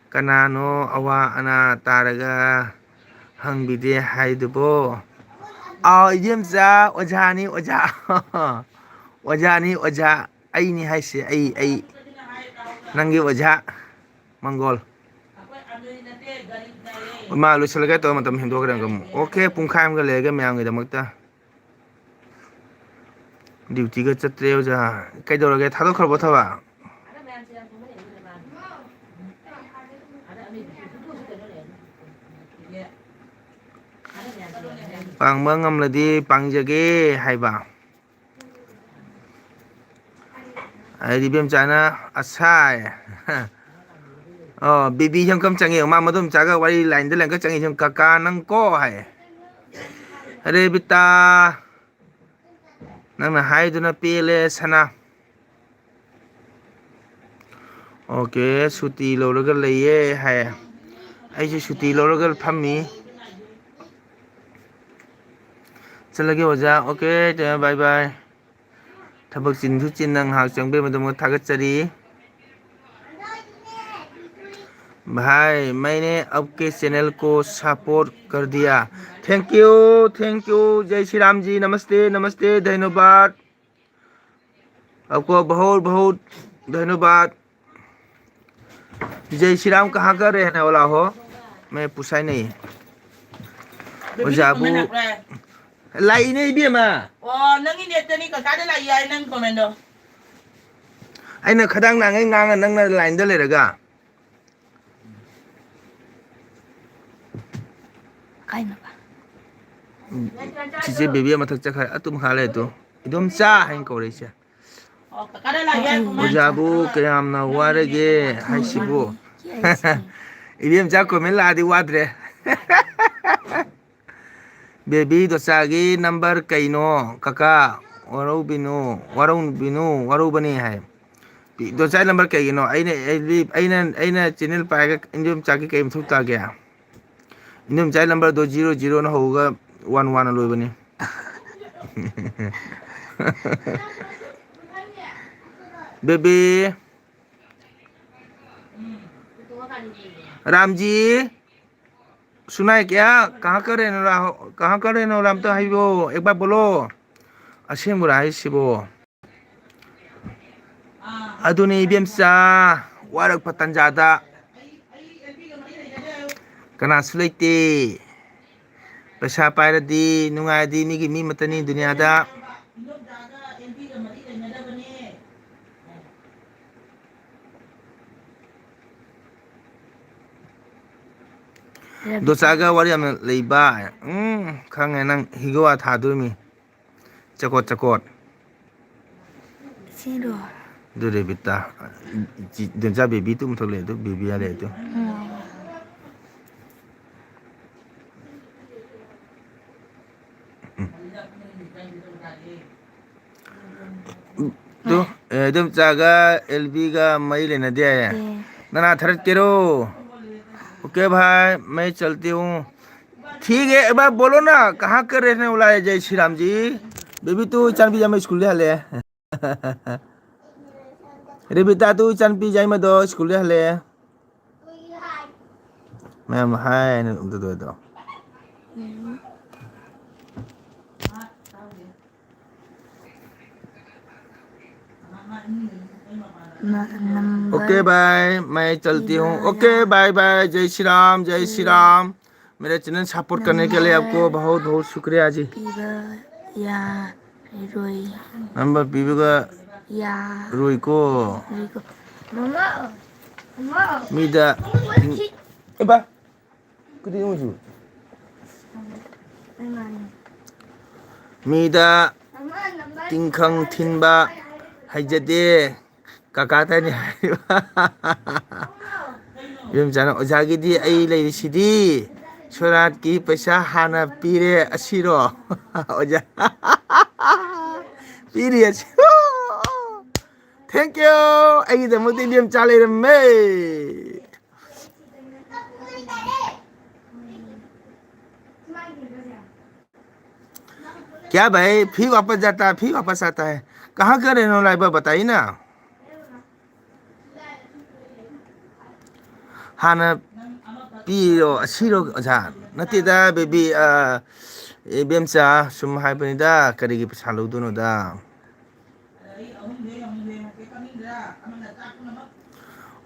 ꯀꯅꯥꯅꯣ ꯑꯋꯥ ꯑꯅꯥ ꯇꯥꯔꯒ ꯍꯪꯕꯤꯗꯦ ꯍꯥꯏꯗꯨꯕꯣ? ꯑꯥꯎ, ꯏꯕꯦꯝꯆꯥ, ꯑꯣꯖꯥꯅꯤ, ꯑꯣꯖꯥ꯫ ꯑꯣꯖꯥꯅꯤ, ꯑꯣꯖꯥ꯫ ꯑꯩꯅꯤ ꯍꯥꯏꯁꯦ, ꯑꯩ, ꯑꯩ꯫ ꯅꯪꯒꯤ ꯑꯣꯖꯥ, ꯃꯪꯒꯣꯜ꯫ ꯃꯥ ꯂꯣꯏꯁꯤꯜꯂꯒꯦ ꯇꯧꯔ ꯃꯇꯝ ꯍꯦꯟꯗꯣꯛꯈ꯭ꯔꯦ ꯑꯃꯨꯛ꯫ ꯑꯣꯀꯦ, ꯄꯨꯡꯈꯥꯏ ꯑꯃꯒ ꯂꯩꯔꯒꯦ ꯃꯌꯥꯝꯒꯤꯗꯃꯛꯇ꯫ ꯗ꯭ꯌꯨꯇꯤꯒ ꯆꯠꯇ꯭ꯔꯦ ꯑꯣꯖꯥ꯫ ꯀꯩꯗꯧꯔꯒꯦ, ꯊꯥꯗꯣꯛꯈ꯭ꯔꯕꯣ ꯊꯕꯛ? ꯄꯥꯡꯕ ꯉꯝꯂꯗꯤ ꯄꯥꯡꯖꯒꯦ ꯍꯥꯏꯕ꯫ ꯑꯩꯗꯤ ꯏꯕꯦꯝꯆꯥꯅ ꯑꯁꯥꯏ꯫ ꯑꯣ, ꯕꯤꯕꯤ ꯁꯨꯝ ꯀꯝ ꯆꯪꯉꯦ, ꯃꯥ ꯃꯗꯣꯝꯆꯥꯒ ꯋꯥꯔꯤ ꯂꯥꯏꯟꯗ ꯂꯩꯔꯒ ꯆꯪꯉꯤ ꯁꯨꯝ, "ꯀꯀꯥ ꯅꯪ ꯀꯣ?" ꯍꯥꯏ꯫ "ꯑꯔꯦ ꯕꯤꯇꯥ, ꯅꯪꯅ ꯍꯥꯏꯗꯨꯅ ꯄꯦꯜꯂꯦ ꯁꯅꯥ꯫" ꯑꯣꯀꯦ, ꯁꯨꯇꯤ ꯂꯧꯔꯒ ꯂꯩꯌꯦ ꯍꯥꯏ꯫ ꯑꯩꯁꯨ ꯁꯨꯇꯤ ꯂꯧꯔꯒ ꯐꯝꯃꯤ꯫ ꯆꯠꯂꯒꯦ ꯑꯣꯖꯥ꯫ Okay, bye bye꯫ ꯊꯕꯛ ꯆꯤꯟꯁꯨ ꯆꯤꯟꯅ ꯉꯥꯏꯍꯥꯛ ꯆꯪꯕꯤꯔꯝꯕꯗꯃꯛ ꯊꯥꯒꯠꯆꯔꯤ꯫ भाई, मैंने आपके चैनल को सपोर्ट कर दिया। Thank you, thank you। जय श्री राम जी, नमस्ते, नमस्ते, धन्यवाद। आपको बहुत बहुत धन्यवाद। जय श्री राम कहाँ का रहने वाला हो? मैं पूछा ही नहीं। ꯑꯣꯖꯥꯕꯨ ꯂꯥꯛꯏꯅꯦ ꯏꯕꯦꯝꯃ꯫ ꯑꯣ, ꯅꯪꯒꯤ ꯅꯦꯠꯇꯅꯤ, ꯀꯀꯥꯗ ꯂꯥꯛꯏ ꯍꯥꯏ ꯅꯪ ꯀꯣꯃꯦꯟꯗꯣ꯫ ꯑꯩꯅ ꯈꯗꯥꯡ ꯅꯥꯉꯩ ꯉꯥꯡꯉ ꯅꯪꯅ ꯂꯥꯏꯟꯗ ꯂꯩꯔꯒ꯫ ꯀꯥꯏꯅꯣꯕ? ꯎꯝ, ꯆꯤꯆꯦ ꯕꯦꯕꯤ ꯑꯃꯊꯛ ꯆꯠꯈ꯭ꯔꯦ, ꯑꯗꯨꯝ ꯈꯥ ꯂꯩ ꯑꯗꯣ꯫ ꯏꯗꯣꯝꯆꯥ ꯍꯥꯏꯅ ꯀꯧꯔꯛꯏꯁꯦ꯫ ꯑꯣꯖꯥꯕꯨ ꯀꯌꯥꯝꯅ ꯋꯥꯔꯒꯦ ꯍꯥꯏꯁꯤꯕꯨ? ꯏꯕꯦꯝꯆꯥ ꯀꯣꯃꯦꯟ ꯂꯥꯛꯑꯗꯤ ꯋꯥꯗ꯭ꯔꯦ꯫ ꯕꯦꯕꯤ ꯗꯣꯆꯥꯒꯤ ꯅꯝꯕꯔ ꯀꯩꯅꯣ? ꯀꯀꯥ, ꯋꯥꯔꯧꯕꯤꯅꯨ, ꯋꯥꯔꯧꯕꯤꯅꯨ, ꯋꯥꯔꯧꯕꯅꯤ ꯍꯥꯏ꯫ ꯄꯤ-, ꯗꯣꯆꯥ ꯅꯝꯕꯔ ꯀꯩꯒꯤꯅꯣ? ꯑꯩꯅ, ꯑꯩꯗꯤ, ꯑꯩꯅ, ꯑꯩꯅ ꯆꯦꯅꯦꯜ ꯄꯥꯏꯔꯒ ꯏꯟꯗꯣꯝꯆꯥꯒꯤ ꯀꯩ ꯃꯊꯧ ꯇꯥꯒꯦ? ꯏꯟꯗꯣꯝꯆꯥꯒꯤ ꯅꯝꯕꯔꯗꯣ zero zero ꯅ ꯍꯧꯔꯒ one one ꯅ ꯂꯣꯏꯕꯅꯤ꯫ ꯕꯦꯕꯤ꯫ राम जी, सुना है क्या? कहाँ का रहने वाला हो? कहाँ का रहने वाला हम तो है वो, एक बार बोलो। ꯑꯁꯦꯡꯕꯔꯥ ꯍꯥꯏꯁꯤꯕꯣ? ꯑꯗꯨꯅꯤ ꯏꯕꯦꯝꯆꯥ, ꯋꯥꯔꯛꯄ ꯇꯟꯖꯥꯗ ꯀꯅꯥꯁꯨ ꯂꯩꯇꯦ꯫ ꯄꯩꯁꯥ ꯄꯥꯏꯔꯗꯤ ꯅꯨꯡꯉꯥꯏꯔꯗꯤ ꯃꯤꯒꯤ ꯃꯤ ꯑꯃꯠꯇꯅꯤ ꯗꯨꯅꯤꯌꯥꯗ꯫ ꯗꯣꯆꯥꯒ ꯋꯥꯔꯤ ꯌꯥꯝꯅ ꯂꯩꯕ꯫ ꯎꯝ, ꯈꯪꯉꯦ, ꯅꯪ ꯍꯤꯒꯋꯥ ꯊꯥꯗꯣꯏꯃꯤ꯫ ꯆꯀꯣꯠ ꯆꯀꯣꯠ꯫ ꯁꯤꯔꯣ? ꯑꯗꯨ ꯔꯦꯕꯤꯇꯥ, ꯗꯣꯟꯆꯥ ꯕꯦꯕꯤ ꯇꯨꯝ ꯊꯣꯛꯂꯛꯑꯦ ꯑꯗꯨ, ꯕꯦꯕꯤ ꯍꯥꯏꯔꯦ ꯑꯗꯨ꯫ ꯎꯝ꯫ ꯇꯨ, ꯑꯦ, ꯏꯗꯣꯝꯆꯥꯒ ꯑꯦꯜꯕꯤꯒ ꯃꯔꯤ ꯂꯩꯅꯗꯦ ꯍꯥꯏꯌꯦ꯫ ꯑꯦ꯫ ꯅꯅꯥ ꯊꯔꯠꯀꯦꯔꯣ? OK भाई, मैं चलती हूँ। ठीक है, एक बार बोलो ना, कहाँ कर रहे हैं उलाए जय श्री राम जी? बेबी, तू चांद भी जा, मैं स्कूल ले हले। ꯔꯦꯕꯤꯇꯥꯗꯨ ꯏꯆꯥꯅꯨꯄꯤ ꯌꯥꯏꯃꯗꯣ ꯁ꯭ꯀꯨꯜꯗ ꯍꯜꯂꯛꯑꯦ꯫ ꯃꯌꯥꯝ ꯍꯥꯏ ꯍꯥꯏꯅ ꯑꯝꯇ ꯇꯧꯗ꯭ꯔꯣ? OK, bye, मैं चलती हूँ। OK, bye, bye, जय श्री राम, जय श्री राम। मेरे चैनल सपोर्ट करने के लिए आपको बहुत बहुत शुक्रिया जी। ꯄꯤꯕ ꯌꯥꯔꯣꯏ꯫ ꯅꯝꯕꯔ ꯄꯤꯕꯒ ꯌꯥ- ꯔꯣꯏꯀꯣ꯫ ꯔꯣꯏꯀꯣ꯫ ꯃꯃꯥ, ꯃꯃꯥ꯫ ꯃꯤꯗ ꯇꯤꯡ-, ꯑꯦꯕꯥ, ꯀꯔꯤ ꯑꯃꯁꯨ? ꯃꯤꯗ ꯃꯃꯥ, ꯅꯝꯕꯔ ꯇꯤꯡꯈꯪ ꯊꯤꯟꯕ ꯍꯩꯖꯗꯦ꯫ ꯀꯀꯥ ꯇꯅꯤ ꯍꯥꯏꯔꯤꯕ꯫ ꯏꯕꯦꯝꯆꯥꯅ, "ꯑꯣꯖꯥꯒꯤꯗꯤ ꯑꯩ ꯂꯩꯔꯤꯁꯤꯗꯤ, ꯁꯣꯔꯥꯠꯀꯤ ꯄꯩꯁꯥ ꯍꯥꯟꯅ ꯄꯤꯔꯦ ꯑꯁꯤꯔꯣ?" ꯑꯣꯖꯥ꯫ ꯄꯤꯔꯤ ꯑꯁꯤꯔꯣ? Thank you꯫ ꯑꯩꯒꯤꯗꯃꯛꯇ ꯏꯕꯦꯝꯆꯥ ꯂꯩꯔꯝꯃꯦ꯫ क्या भाई, फिर वापस जाता है, फिर वापस आता है। कहाँ का रहने वाला है, एक बार बताइए ना। ꯍꯥꯟꯅ ꯄꯤꯔꯣ, ꯑꯁꯤꯔꯣ, ꯑꯣꯖꯥ? ꯅꯠꯇꯦꯗ, ꯕꯦꯕꯤ, ꯑ, ꯏꯕꯦꯝꯆꯥ, ꯁꯨꯝ ꯍꯥꯏꯕꯅꯤꯗ, ꯀꯔꯤꯒꯤ ꯄꯩꯁꯥ ꯂꯧꯗꯣꯏꯅꯣꯗ?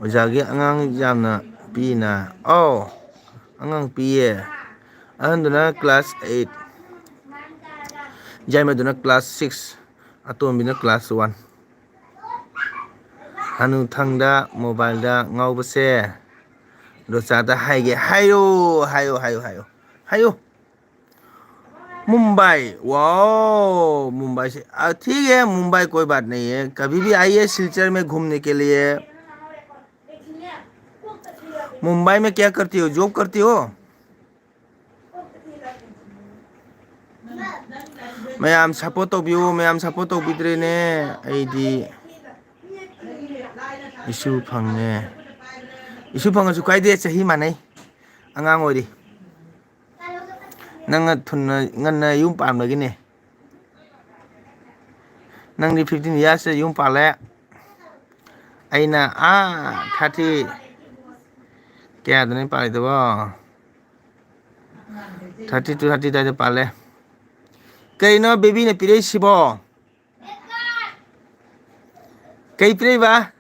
ꯑꯣꯖꯥꯒꯤ ꯑꯉꯥꯡ ꯌꯥꯝꯅ ꯄꯤꯅ? ꯑꯧ, ꯑꯉꯥꯡ ꯄꯤꯌꯦ꯫ ꯑꯍꯟꯗꯨꯅ class eight, ꯌꯥꯏꯃꯗꯨꯅ class six, ꯑꯇꯣꯝꯕꯤꯅ class one꯫ ꯍꯅꯨꯊꯪꯗ mobileꯗ ꯉꯥꯎꯕꯁꯦ ꯔꯣꯆꯥꯗ ꯍꯥꯏꯒꯦ꯫ ꯍꯥꯏꯌꯣ, ꯍꯥꯏꯌꯣ, ꯍꯥꯏꯌꯣ, ꯍꯥꯏꯌꯣ, ꯍꯥꯏꯌꯣ꯫ मुंबई, वाओ, मुंबई से, आ, ठीक है, मुंबई कोई बात नहीं है, कभी भी आइए सिलचर में घूमने के लिए। मुंबई में क्या करती हो? जॉब करती हो? ꯃꯌꯥꯝ ꯁꯞꯄꯣꯔꯠ ꯇꯧꯕꯤꯌꯨ, ꯃꯌꯥꯝ ꯁꯞꯄꯣꯔꯠ ꯇꯧꯕꯤꯗ꯭ꯔꯦꯅꯦ꯫ ꯑꯩꯗꯤ ꯏꯁꯨ ꯐꯪꯉꯦ꯫ ꯏꯁꯨ ꯐꯪꯉꯁꯨ ꯀꯥꯏꯗꯦ, ꯆꯍꯤ ꯃꯥꯟꯅꯩ, ꯑꯉꯥꯡ ꯑꯣꯏꯔꯤ꯫ ꯅꯪꯅ ꯊꯨꯅ, ꯉꯟꯅ ꯌꯨꯝ ꯄꯥꯟꯕꯒꯤꯅꯦ꯫ ꯅꯪꯗꯤ ꯐꯤꯐꯇꯤꯟ ꯏꯌꯥꯔꯁꯇ ꯌꯨꯝ ꯄꯥꯜꯂꯦ꯫ ꯑꯩꯅ ꯑꯥ ꯊꯥꯔꯇꯤ, ꯀꯌꯥꯗꯅꯣ ꯄꯥꯜꯂꯤꯗꯨꯕꯣ? ꯊꯥꯔꯇꯤ ꯇꯨ, ꯊꯥꯔꯇꯤ ꯑꯗꯨꯋꯥꯏꯗ ꯄꯥꯜꯂꯦ꯫ ꯀꯩꯅꯣ ꯕꯦꯕꯤꯅ ꯄꯤꯔꯛꯏꯁꯤꯕꯣ? ꯀꯩ ꯄꯤꯔꯛꯏꯕ?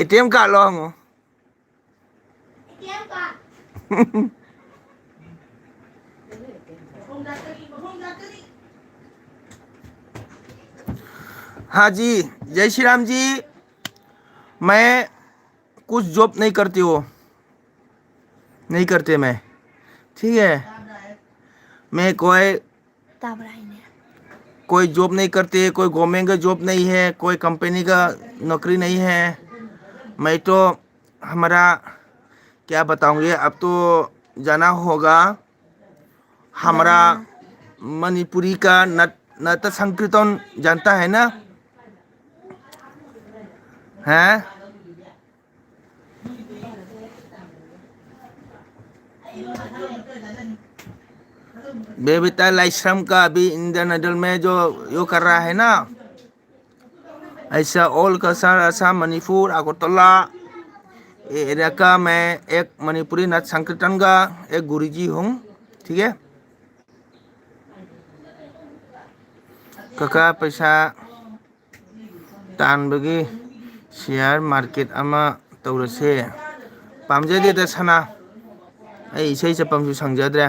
ꯑꯦ ꯇꯤ ꯑꯦꯝ ꯀꯥꯔꯠꯂꯣ ꯍꯪꯉꯣ꯫ हाँ जी, जय श्री राम जी। मैं कुछ जॉब नहीं करती हूँ, नहीं करते मैं, ठीक है। मैं कोई, कोई जॉब नहीं करते, कोई गवर्नमेंट का जॉब नहीं है, कोई कंपनी का नौकरी नहीं है। मैं तो हमारा क्या बताऊंगे, अब तो जाना होगा। हमारा मणिपुरी का नट, नट संकीर्तन जानता है ना? हैं? बेबीता लाइसम का अभी इंडियन आइडल में जो यो कर रहा है ना, ऐसा ऑल कसार, असम, मणिपुर, अगरतला एरिया का मैं एक मणिपुरी नट संकीर्तन का एक गुरुजी हूँ, ठीक है। ꯀꯀꯥ, ꯄꯩꯁꯥ ꯇꯥꯟꯕꯒꯤ ꯁꯤꯌꯥꯔ ꯃꯥꯔꯀꯦꯠ ꯑꯃ ꯇꯧꯔꯁꯦ꯫ ꯄꯥꯝꯖꯗꯦꯗ ꯁꯅꯥ, ꯑꯩ ꯏꯁꯩ ꯆꯠꯐꯝꯁꯨ ꯁꯪꯖꯗ꯭ꯔꯦ꯫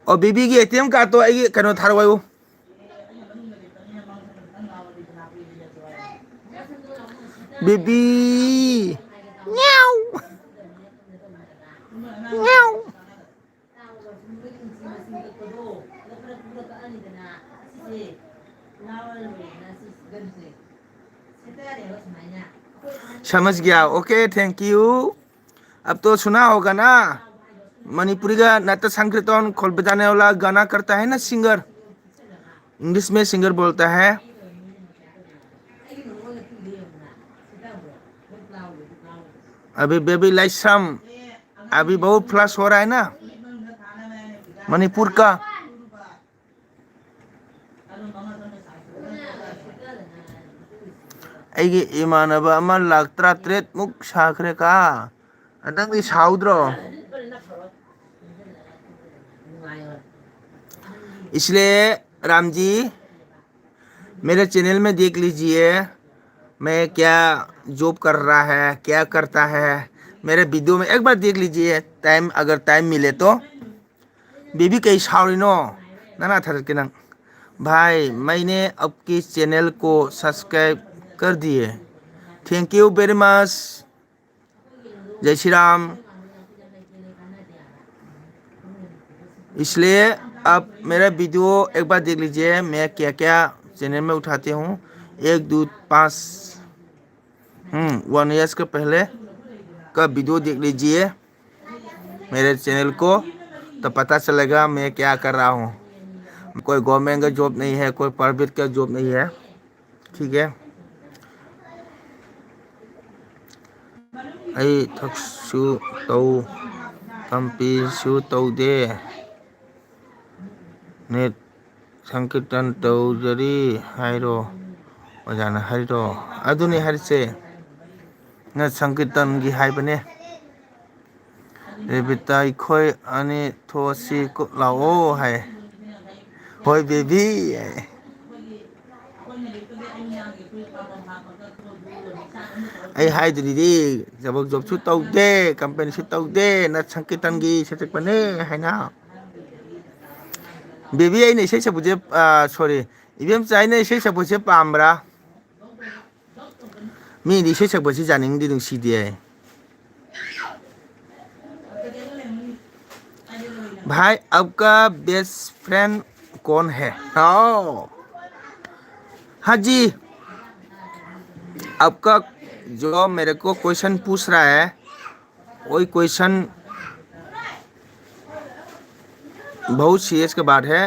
ꯑꯣ, ꯕꯤꯕꯤꯒꯤ ꯑꯦ ꯇꯤ ꯑꯦꯝ ꯀꯥꯔꯠꯇꯣ ꯑꯩꯒꯤ ꯀꯩꯅꯣ ꯊꯥꯔꯛꯑꯣ꯫ Baby. Meow. Meow. समझ गया। OK, thank you। अब तो सुना होगा ना, मणिपुरी का नाट्य संकीर्तन खोल बजाने वाला गाना करता है ना सिंगर, इंग्लिश में सिंगर बोलता है। अभी बेबी लाइसम, अभी बहुत फ्लश हो रहा है ना मणिपुर का। ꯑꯩꯒꯤ ꯏꯃꯥꯟꯅꯕ ꯑꯃ ꯂꯥꯛ ꯇꯔꯥꯇꯔꯦꯠ ꯃꯨꯛ ꯁꯥꯈ꯭ꯔꯦ ꯀꯥ꯫ ꯅꯪꯗꯤ ꯁꯥꯎꯗ꯭ꯔꯣ? इसलिए राम जी, मेरे चैनल में देख लीजिए, मैं क्या जॉब कर रहा है, क्या करता है। मेरे वीडियो में एक बार देख लीजिए, टाइम, अगर टाइम मिले तो। बेबी, कई साउरिनो? नाना था के नंग। भाई, मैंने आपके चैनल को सब्सक्राइब कर दिए। Thank you very much। जय श्री राम। इसलिए आप मेरा वीडियो एक बार देख लीजिए, मैं क्या क्या चैनल में उठाते हूँ। एक, दो, पाँच, हम्म, वन ईयर्स के पहले का वीडियो देख लीजिए मेरे चैनल को, तो पता चलेगा मैं क्या कर रहा हूँ। कोई गवर्नमेंट का जॉब नहीं है, कोई प्राइवेट का जॉब नहीं है, ठीक है। ꯑꯩ ꯊꯛꯁꯨ ꯇꯧ, ꯀꯝꯄꯤꯁꯨ ꯇꯧꯗꯦ꯫ ꯅꯦꯠ ꯁꯪꯀꯤꯔꯇꯟ ꯇꯧꯖꯔꯤ ꯍꯥꯏꯔꯣ? ꯑꯣꯖꯥꯅ ꯍꯥꯏꯔꯣ? ꯑꯗꯨꯅꯤ ꯍꯥꯏꯔꯤꯁꯦ꯫ ꯅꯦꯠ ꯁꯪꯀꯤꯔꯇꯟꯒꯤ ꯍꯥꯏꯕꯅꯦ꯫ ꯔꯦꯕꯤꯇꯥ, ꯑꯩꯈꯣꯏ ꯑꯅꯤ ꯊꯣꯛꯑꯁꯤ ꯀꯣ, ꯂꯥꯛꯑꯣ ꯍꯥꯏ꯫ ꯍꯣꯏ ꯕꯦꯕꯤ꯫ ꯑꯩ ꯍꯥꯏꯗꯨꯗꯤ, ꯊꯕꯛ ꯖꯣꯕꯁꯨ ꯇꯧꯗꯦ, ꯀꯝꯄꯦꯅꯤꯁꯨ ꯇꯧꯗꯦ, ꯅꯠ ꯁꯪꯀꯤꯔꯇꯟꯒꯤ ꯁꯦꯠꯆꯛꯄꯅꯦ ꯍꯥꯏꯅ꯫ ꯕꯦꯕꯤ, ꯑꯩꯅ ꯏꯁꯩ ꯁꯛꯄꯁꯦ, ꯑ, ꯁꯣꯔꯤ, ꯏꯕꯦꯝꯆꯥ, ꯑꯩꯅ ꯏꯁꯩ ꯁꯛꯄꯁꯦ ꯄꯥꯝꯕ꯭ꯔꯥ? ꯃꯤꯗꯤ ꯏꯁꯩ ꯁꯛꯄꯁꯤ ꯌꯥꯅꯤꯡꯗꯦ, ꯅꯨꯡꯁꯤꯗꯦ ꯍꯥꯏ꯫ भाई, आपका बेस्ट फ्रेंड कौन है? हाँ, हाँ जी, आपका जो मेरे को क्वेश्चन पूछ रहा है, वही क्वेश्चन बहुत सीरियस के बात है।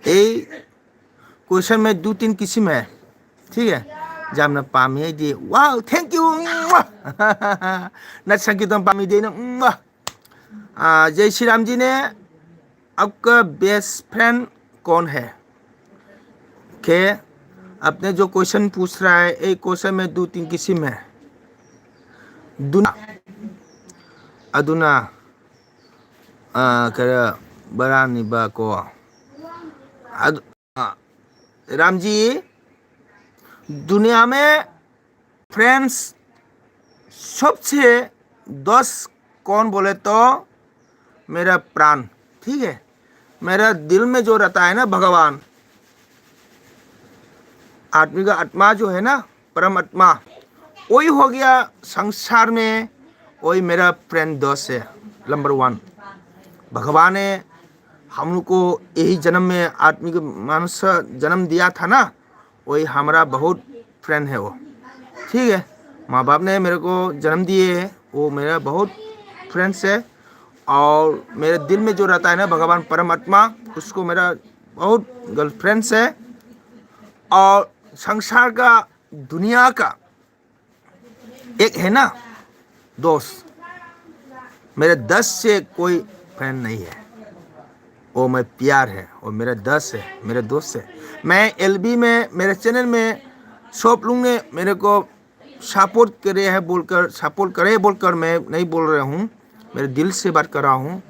ये क्वेश्चन में दो तीन किस्म है, ठीक है? ꯌꯥꯝꯅ ꯄꯥꯝꯃꯤ ꯑꯩꯗꯤ꯫ Wow, thank you. ꯅꯠ ꯁꯪꯀꯤꯔꯇꯟ ꯄꯥꯝꯃꯤꯗꯤ ꯑꯩꯅ꯫ आ, जय श्री राम जी ने, आपका बेस्ट फ्रेंड कौन है? के, आपने जो क्वेश्चन पूछ रहा है, एक क्वेश्चन में दो तीन किस्म है। दुना, अदुना, आ, कर, बरानी बा को। अद-, आ, राम जी, दुनिया में फ्रेंड्स सबसे दोस्त कौन बोले तो मेरा प्राण, ठीक है? मेरा दिल में जो रहता है ना भगवान, आदमी का आत्मा जो है ना, परम आत्मा, वही हो गया संसार में, वही मेरा फ्रेंड दोस्त है, नंबर वन। भगवान ने हम लोग को यही जन्म में आदमी को मानुष जन्म दिया था ना, वही हमारा बहुत फ्रेंड है वो, ठीक है। माँ बाप ने मेरे को जन्म दिए है, वो मेरा बहुत फ्रेंड्स है। और मेरे दिल में जो रहता है ना भगवान परमात्मा, उसको मेरा बहुत गर्लफ्रेंड्स है। और संसार का, दुनिया का एक है ना दोस्त, मेरे दस से कोई फ्रेंड नहीं है। वो मैं प्यार है, वो मेरा दस है, मेरे दोस्त है। मैं एलबी में, मेरे चैनल में सब लोग ने मेरे को सपोर्ट करे है बोलकर, सपोर्ट करे बोलकर मैं नहीं बोल रहा हूँ, मेरे दिल से बात कर रहा हूँ।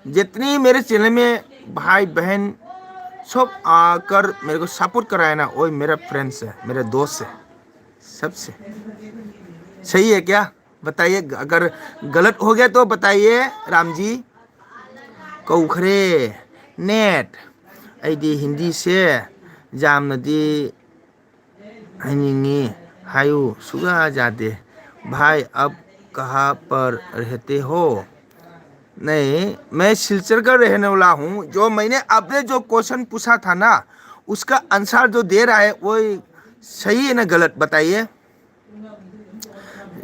जितनी मेरे चैनल में भाई बहन सब आकर मेरे को सपोर्ट कराए ना, वही मेरा फ्रेंड्स है, मेरे दोस्त है। सबसे सही है क्या? बताइए, अगर गलत हो गया तो बताइए राम जी। ꯀꯧꯈ꯭ꯔꯦ꯫ ꯅꯦꯠ, ꯑꯩꯗꯤ ꯍꯤꯟꯗꯤꯁꯦ ꯌꯥꯝꯅꯗꯤ ꯍꯩꯅꯤꯡꯉꯤ꯫ ꯍꯥꯏꯌꯨ ꯁꯨꯛꯌꯥ ꯌꯥꯗꯦ꯫ भाई, अब कहाँ पर रहते हो? नहीं, मैं सिलचर का रहने वाला हूँ। जो मैंने आपने जो क्वेश्चन पूछा था ना, उसका आंसर जो दे रहा है, वो सही है ना गलत, बताइए।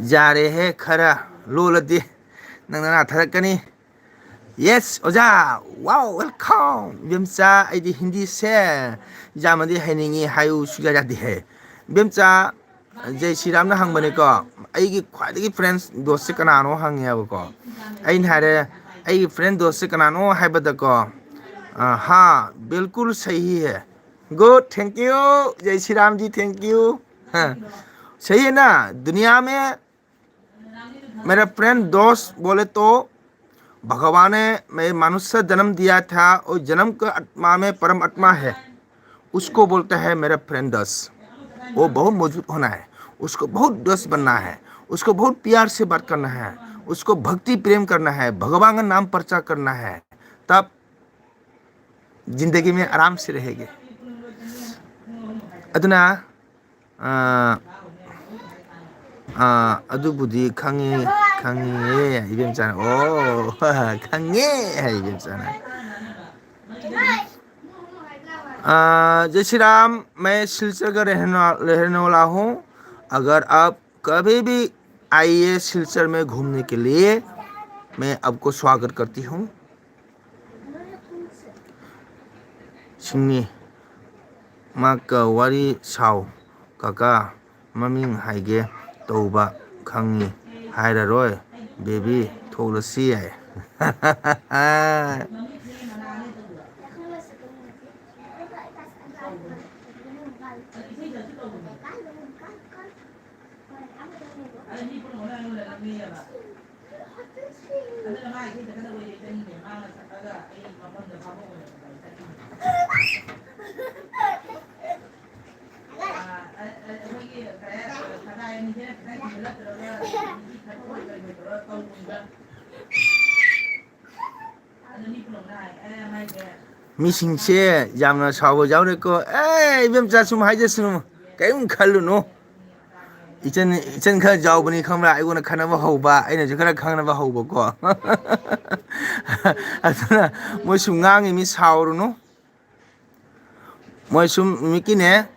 ꯌꯥꯔꯦꯍꯦ, ꯈꯔ ꯂꯣꯜꯂꯗꯤ꯫ ꯅꯪ ꯅꯅꯥ ꯊꯥꯔꯛꯀꯅꯤ꯫ Yes, ꯑꯣꯖꯥ꯫ Wow, welcome꯫ ꯏꯕꯦꯝꯆꯥ, ꯑꯩꯗꯤ ꯍꯤꯟꯗꯤꯁꯦ ꯌꯥꯝꯅꯗꯤ ꯍꯩꯅꯤꯡꯉꯤ ꯍꯥꯏꯌꯨ ꯁꯨꯛꯌꯥ ꯌꯥꯗꯦ ꯍꯦ꯫ ꯏꯕꯦꯝꯆꯥ, ꯖꯩ ꯁ꯭ꯔꯤꯔꯥꯝꯅ ꯍꯪꯕꯅꯤꯀꯣ, ꯑꯩꯒꯤ ꯈ꯭ꯋꯥꯏꯗꯒꯤ ꯐ꯭ꯔꯦꯟ ꯗꯣꯁꯁꯦ ꯀꯅꯥꯅꯣ ꯍꯪꯉꯦꯕꯀꯣ꯫ ꯑꯩꯅ ꯍꯥꯏꯔꯦ, ꯑꯩꯒꯤ ꯐ꯭ꯔꯦꯟ ꯗꯣꯁꯁꯦ ꯀꯅꯥꯅꯣ ꯍꯥꯏꯕꯗꯀꯣ, ꯑ, ꯍꯥ, बिल्कुल सही है। Good, thank you। जय श्री राम जी, thank you। हाँ, सही है ना? दुनिया में मेरा फ्रेंड दोस्त बोले तो भगवान ने मैं मनुष्य जन्म दिया था, और जन्म का आत्मा में परम आत्मा है, उसको बोलता है मेरा फ्रेंड दोस्त। वो बहुत मजबूत होना है, उसको बहुत दोस्त बनना है, उसको बहुत प्यार से बात करना है, उसको भक्ति प्रेम करना है, भगवान का नाम प्रचार करना है, तब जिंदगी में आराम से रहेंगे। ꯑꯗꯨꯅ, ꯑ, ꯑ, ꯑꯗꯨꯕꯨꯗꯤ ꯈꯪꯉꯤ, ꯈꯪꯉꯤꯌꯦ, ꯏꯕꯦꯝꯆꯥꯅ꯫ ꯑꯣ, ꯈꯪꯉꯦ ꯍꯥꯏ ꯏꯕꯦꯝꯆꯥꯅ꯫ आ, जय श्री राम, मैं सिलचर का रहने, रहने वाला हूँ। अगर आप कभी भी आइए सिलचर में घूमने के लिए, मैं आपको स्वागत करती हूँ। ꯁꯤꯡꯅꯤ꯫ ꯃꯥꯀ ꯋꯥꯔꯤ ꯁꯥꯎ꯫ ꯀꯀꯥ, ꯃꯃꯤꯡ ꯍꯥꯏꯒꯦ ꯇꯧꯕ ꯈꯪꯉꯤ ꯍꯥꯏꯔꯔꯣꯏ꯫ ꯕꯦꯕꯤ, ꯊꯣꯛꯂꯁꯤ ꯌꯥꯏ꯫ ꯃꯤꯁꯤꯡꯁꯦ ꯌꯥꯝꯅ ꯁꯥꯎꯕ ꯌꯥꯎꯔꯦꯀꯣ꯫ ꯑꯦ, ꯏꯕꯦꯝꯆꯥ, ꯁꯨꯝ ꯍꯥꯏꯖꯁꯅꯨ, ꯀꯔꯤꯝ ꯈꯜꯂꯨꯅꯨ꯫ ꯏꯆꯟ, ꯏꯆꯟ ꯈꯔ ꯆꯥꯎꯕꯅꯤ ꯈꯪꯕ꯭ꯔꯥ, ꯑꯩꯉꯣꯟꯗ ꯈꯟꯅꯕ ꯍꯧꯕ, ꯑꯩꯅꯁꯨ ꯈꯔ ꯈꯪꯅꯕ ꯍꯧꯕꯀꯣ꯫ ꯑꯗꯨꯅ ꯃꯣꯏ ꯁꯨꯝ ꯉꯥꯡꯉꯤ ꯃꯤ, ꯁꯥꯎꯔꯨꯅꯨ꯫ ꯃꯣꯏ ꯁꯨꯝ ꯅꯨꯃꯤꯠꯀꯤꯅꯦ,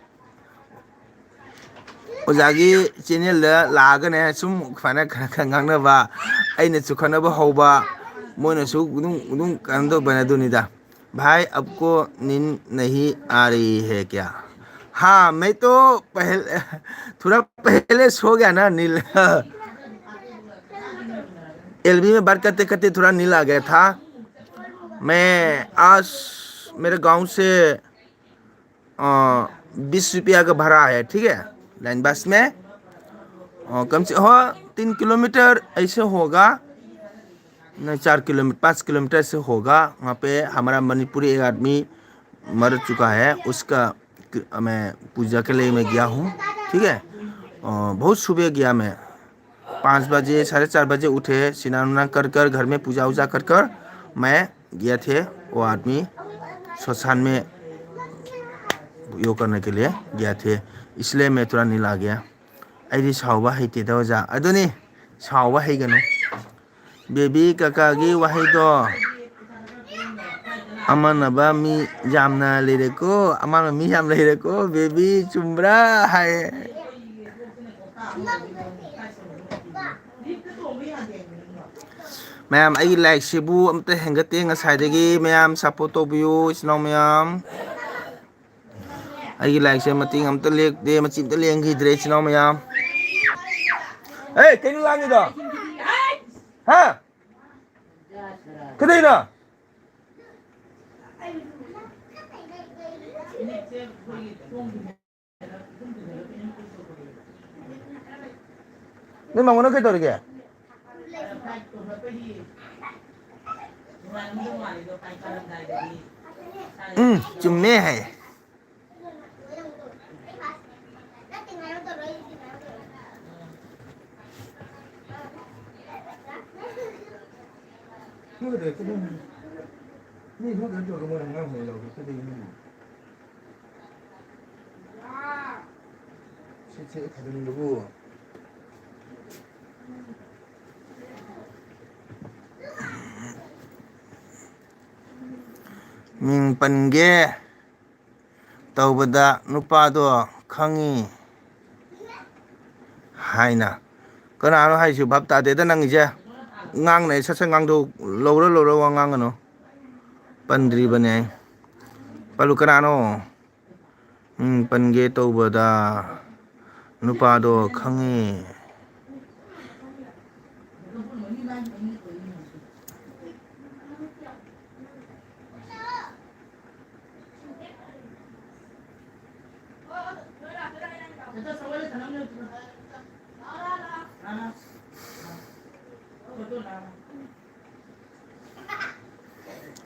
ꯑꯣꯖꯥꯒꯤ ꯆꯦꯅꯦꯜꯗ ꯂꯥꯛꯑꯒꯅꯦ, ꯁꯨꯝ ꯁꯨꯃꯥꯏꯅ ꯈꯔ ꯈꯔ ꯉꯥꯡꯅꯕ, ꯑꯩꯅꯁꯨ ꯈꯟꯅꯕ ꯍꯧꯕ, ꯃꯣꯏꯅꯁꯨ ꯑꯗꯨꯝ, ꯑꯗꯨꯝ ꯀꯩꯅꯣ ꯇꯧꯕꯅꯦ꯫ ꯑꯗꯨꯅꯤꯗ, भाई आपको नींद नहीं आ रही है क्या? हाँ, मैं तो पहले, थोड़ा पहले सो गया ना, नींद। एलबी में बात करते करते थोड़ा नींद आ गया था। मैं आज मेरे गांव से बीस रुपया का भाड़ा है, ठीक है, लाइन बस में। और कम से, हाँ, तीन किलोमीटर ऐसे होगा, नहीं, चार किलोमीटर, पाँच किलोमीटर से होगा। वहाँ पे हमारा मणिपुरी एक आदमी मर चुका है, उसका क-, मैं पूजा के लिए मैं गया हूँ, ठीक है। और बहुत सुबह गया मैं, पाँच बजे, साढ़े चार बजे उठे, स्नान उनान कर कर, घर में पूजा वूजा कर कर मैं गया थे। वो आदमी श्मशान में यो करने के लिए गया थे, इसलिए मैं थोड़ा नींद आ गया। ꯑꯩꯗꯤ ꯁꯥꯎꯕ ꯍꯩꯇꯦꯗ ꯑꯣꯖꯥ꯫ ꯑꯗꯨꯅꯤ, ꯁꯥꯎꯕ ꯍꯩꯒꯅꯨ꯫ ꯕꯦꯕꯤ ꯀꯀꯥꯒꯤ ꯋꯥꯍꯩꯗꯣ ꯑꯃꯥꯟꯅꯕ ꯃꯤ ꯌꯥꯝꯅ ꯂꯩꯔꯦꯀꯣ, ꯑꯃꯥꯟꯅꯕ ꯃꯤ ꯌꯥꯝ ꯂꯩꯔꯦꯀꯣ, ꯕꯦꯕꯤ ꯆꯨꯝꯕ꯭ꯔꯥ ꯍꯥꯏ꯫ ꯃꯌꯥꯝ, ꯑꯩꯒꯤ ꯂꯥꯏꯛꯁꯤꯕꯨ ꯑꯝꯇ ꯍꯦꯟꯒꯠꯇꯦ ꯉꯁꯥꯏꯗꯒꯤ꯫ ꯃꯌꯥꯝ ꯁꯞꯄꯣꯔꯠ ꯇꯧꯕꯤꯌꯨ, ꯏꯆꯤꯟ ꯏꯅꯥꯎ ꯃꯌꯥꯝ꯫ ꯑꯩꯒꯤ ꯂꯥꯏꯛꯁꯦ ꯃꯇꯦꯡ ꯑꯝꯇ ꯂꯦꯛꯇꯦ, ꯃꯆꯤ ꯑꯝꯇ ꯂꯦꯡꯈꯤꯗ꯭ꯔꯦ, ꯏꯆꯤꯟ ꯏꯅꯥꯎ ꯃꯌꯥꯝ꯫ ꯑꯦ, ꯀꯩꯅꯣ ꯂꯥꯡꯉꯤꯗꯣ? ꯍꯥ? ꯀꯩꯗꯧꯔꯤꯅꯣ? ꯅꯣꯏ ꯃꯉꯣꯟꯗ ꯀꯩꯗꯧꯔꯤꯒꯦ? ꯎꯝ, ꯆꯨꯝꯃꯦ ꯍꯥꯏ꯫ ꯃꯤꯡ ꯄꯟꯒꯦ ꯇꯧꯕꯗ ꯅꯨꯄꯥꯗꯣ ꯈꯪꯉꯤ ꯍꯥꯏꯅ꯫ ꯀꯅꯥꯅꯣ ꯍꯥꯏꯁꯤꯕꯨ? ꯚꯥꯞ ꯇꯥꯗꯦꯗ ꯅꯪꯒꯤꯁꯦ꯫ ꯉꯥꯡꯅ ꯁꯠ ꯁꯠ ꯉꯥꯡꯊꯣꯛ, ꯂꯧꯔ ꯂꯧꯔ ꯋꯥ ꯉꯥꯡꯒꯅꯨ꯫ ꯄꯟꯗ꯭ꯔꯤꯕꯅꯦ꯫ ꯄꯜꯂꯨ, ꯀꯅꯥꯅꯣ? ꯃꯤꯡ ꯄꯟꯒꯦ ꯇꯧꯕꯗ ꯅꯨꯄꯥꯗꯣ ꯈꯪꯉꯤ꯫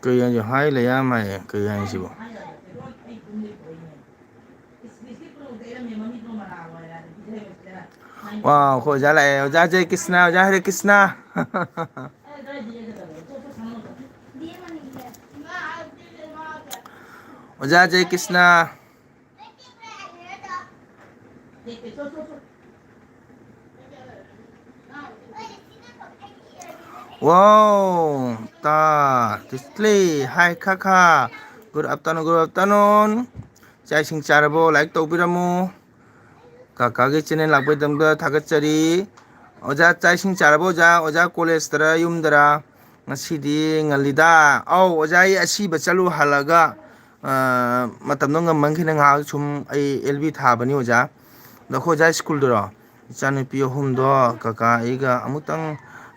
ꯀꯩ ꯍꯥꯏꯁꯦ? ꯍꯥꯏ ꯂꯩ ꯌꯥꯝ ꯍꯥꯏꯌꯦ꯫ ꯀꯩ ꯍꯥꯏꯁꯤꯕꯣ? ꯋꯥ, ꯑꯩꯈꯣꯏ ꯑꯣꯖꯥ ꯂꯥꯛꯑꯦ꯫ ꯑꯣꯖꯥ ꯖꯦ ꯀ꯭ꯔꯤꯁꯅ, ꯑꯣꯖꯥ ꯍꯔꯦ ꯀ꯭ꯔꯤꯁꯅ꯫ ꯑꯣꯖꯥ ꯖꯦ ꯀ꯭ꯔꯤꯁꯅ꯫ Wow, ꯇꯥ, ꯇꯤꯁꯂꯤ, hi, ꯈꯥ ꯈꯥ꯫ Good afternoon, good afternoon꯫ ꯆꯥꯛ ꯏꯁꯤꯡ ꯆꯥꯔꯕꯣ? Like ꯇꯧꯕꯤꯔꯝꯃꯨ꯫ ꯀꯀꯥꯒꯤ channel ꯂꯥꯛꯄꯒꯤꯗꯃꯛꯇ ꯊꯥꯒꯠꯆꯔꯤ꯫ ꯑꯣꯖꯥ, ꯆꯥꯛ ꯏꯁꯤꯡ ꯆꯥꯔꯕꯣ, ꯑꯣꯖꯥ? ꯑꯣꯖꯥ, college ꯇꯔꯥ, ꯌꯨꯝꯗꯔꯥ? ꯉꯁꯤꯗꯤ ꯉꯜꯂꯤꯗ꯫ ꯑꯧ, ꯑꯣꯖꯥ, ꯑꯩ ꯑꯁꯤꯕ ꯆꯠꯂꯨ ꯍꯜꯂꯒ, ꯑ, ꯃꯇꯝꯗꯣ ꯉꯟꯃꯟꯈꯤꯅ ꯉꯥꯏꯍꯥꯛ ꯁꯨꯝ ꯑꯩ L B ꯊꯥꯕꯅꯤ, ꯑꯣꯖꯥ꯫ ꯑꯗꯣ ꯑꯩꯈꯣꯏ ꯑꯣꯖꯥ ꯁ꯭ꯀꯨꯜꯗꯨꯔꯣ? ꯏꯆꯥꯅꯨꯄꯤ ꯑꯍꯨꯝꯗꯣ ꯀꯀꯥ ꯑꯩꯒ ꯑꯃꯨꯛꯇꯪ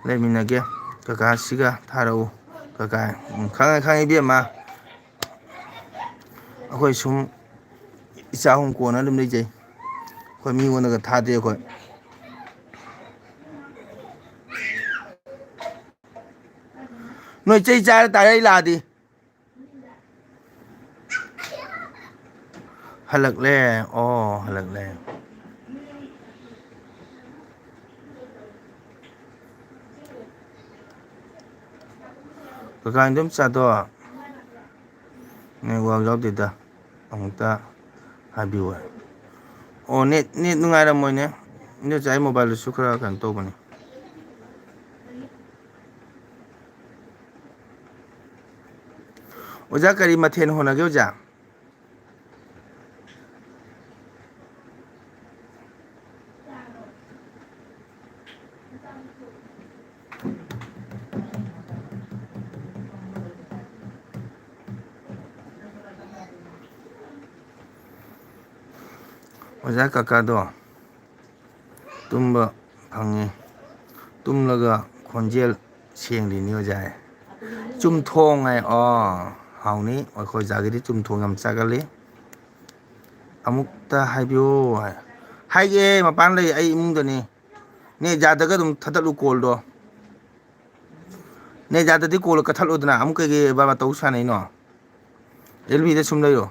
ꯂꯩꯃꯤꯟꯅꯒꯦ꯫ ꯀꯀꯥꯁꯤꯒ ꯊꯥꯔꯛꯎ꯫ ꯀꯀꯥ, ꯎꯝ, ꯈꯪꯉꯦ, ꯈꯪꯉꯦ, ꯏꯕꯦꯝꯃ꯫ ꯑꯩꯈꯣꯏ ꯁꯨꯝ ꯏꯆꯥ ꯑꯍꯨꯝ ꯀꯣꯟꯅ ꯑꯗꯨꯝ ꯂꯩꯖꯩ꯫ ꯑꯩꯈꯣꯏ ꯃꯤꯉꯣꯟꯗꯒ ꯊꯥꯗꯦ ꯑꯩꯈꯣꯏ꯫ ꯅꯣꯏ ꯆꯩ ꯆꯥꯔ ꯇꯥꯔꯦ ꯑꯩ ꯂꯥꯛꯑꯗꯤ꯫ ꯍꯜꯂꯛꯂꯦ꯫ ꯑꯣ, ꯍꯜꯂꯛꯂꯦ꯫ ꯀꯀꯥ ꯏꯟꯗꯣꯝꯆꯥꯗꯣ network ꯌꯥꯎꯗꯦꯗ, ꯑꯃꯨꯛꯇ ꯍꯥꯏꯕꯤꯌꯨ꯫ ꯑꯣ, ꯅꯦꯠ, ꯅꯦꯠ ꯅꯨꯡꯉꯥꯏꯔꯝꯃꯣꯏꯅꯦ꯫ ꯅꯦꯠꯁꯦ ꯑꯩ ꯃꯣꯕꯥꯏꯜꯗꯁꯨ ꯈꯔ ꯀꯩꯅꯣ ꯇꯧꯕꯅꯤ꯫ ꯑꯣꯖꯥ, ꯀꯔꯤ ꯃꯊꯦꯜ ꯍꯣꯠꯅꯒꯦ, ꯑꯣꯖꯥ? ꯑꯣꯖꯥ ꯀꯀꯥꯗꯣ ꯇꯨꯝꯕ ꯐꯪꯉꯤ꯫ ꯇꯨꯝꯂꯒ ꯈꯣꯟꯖꯦꯜ ꯁꯦꯡꯂꯤꯅꯤ ꯑꯣꯖꯥ꯫ ꯆꯨꯝꯊꯣꯡ ꯍꯥꯏ꯫ ꯑꯣ, ꯍꯥꯎꯅꯤ꯫ ꯑꯩꯈꯣꯏ ꯑꯣꯖꯥꯒꯤꯗꯤ ꯆꯨꯝꯊꯣꯡ ꯌꯥꯝ ꯆꯥꯒꯜꯂꯤ꯫ ꯑꯃꯨꯛꯇ ꯍꯥꯏꯕꯤꯌꯨ ꯍꯥꯏ꯫ ꯍꯥꯏꯒꯦ, ꯃꯄꯥꯟ ꯂꯩ, ꯑꯩ ꯏꯃꯨꯡꯗꯅꯤ꯫ ꯅꯦꯠ ꯌꯥꯗꯒ ꯑꯗꯨꯝ ꯊꯥꯗꯠꯂꯨ ꯀꯣꯜꯗꯣ꯫ ꯅꯦꯠ ꯌꯥꯗꯗꯤ ꯀꯣꯜ ꯀꯛꯊꯠꯂꯣꯗꯅ꯫ ꯑꯃꯨꯛ ꯀꯩꯒꯤ ꯕꯥꯕꯥ ꯇꯧ ꯁꯥꯟꯅꯩꯅꯣ? ꯑꯦꯜ ꯕꯤꯗ ꯁꯨꯝ ꯂꯩꯔꯣ꯫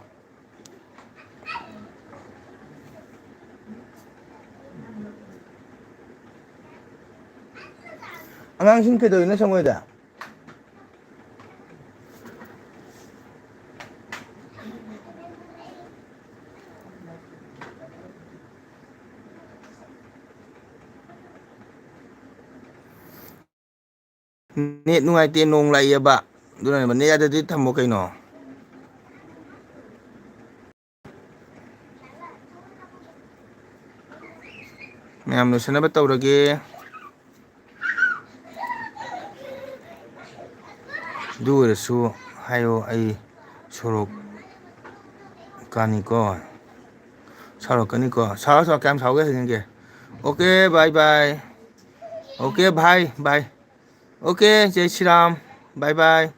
ꯑꯉꯥꯡꯁꯤꯡ ꯀꯩꯗꯧꯔꯤꯅꯣ ꯁꯪꯉꯣꯏꯗ? ꯅꯦꯠ ꯅꯨꯡꯉꯥꯏꯇꯦ, ꯅꯣꯡ ꯂꯥꯛꯏꯑꯕ꯫ ꯑꯗꯨꯅꯅꯦꯕ, ꯅꯦꯠ ꯌꯥꯗꯗꯤ ꯊꯝꯃꯣ ꯀꯩꯅꯣ꯫ ꯃꯌꯥꯝ ꯂꯣꯏꯁꯤꯟꯅꯕ ꯇꯧꯔꯒꯦ꯫ ꯑꯗꯨ ꯑꯣꯏꯔꯁꯨ ꯍꯥꯏꯌꯣ, ꯑꯩ ꯁꯣꯔꯣꯛ ꯀꯥꯅꯤꯀꯣ꯫ ꯁꯥꯎꯔꯛꯀꯅꯤꯀꯣ꯫ ꯁꯥꯎꯔ, ꯁꯥꯎꯔ, ꯀꯌꯥꯝ ꯁꯥꯎꯒꯦ ꯍꯪꯒꯦ꯫ Okay, bye bye. Okay, bye bye. Okay, ꯖꯩ Shriram. Bye bye.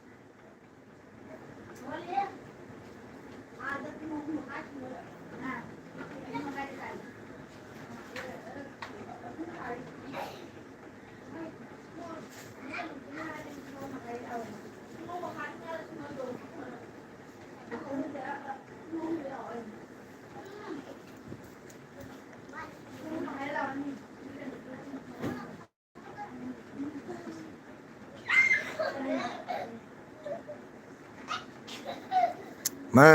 ꯃꯥ,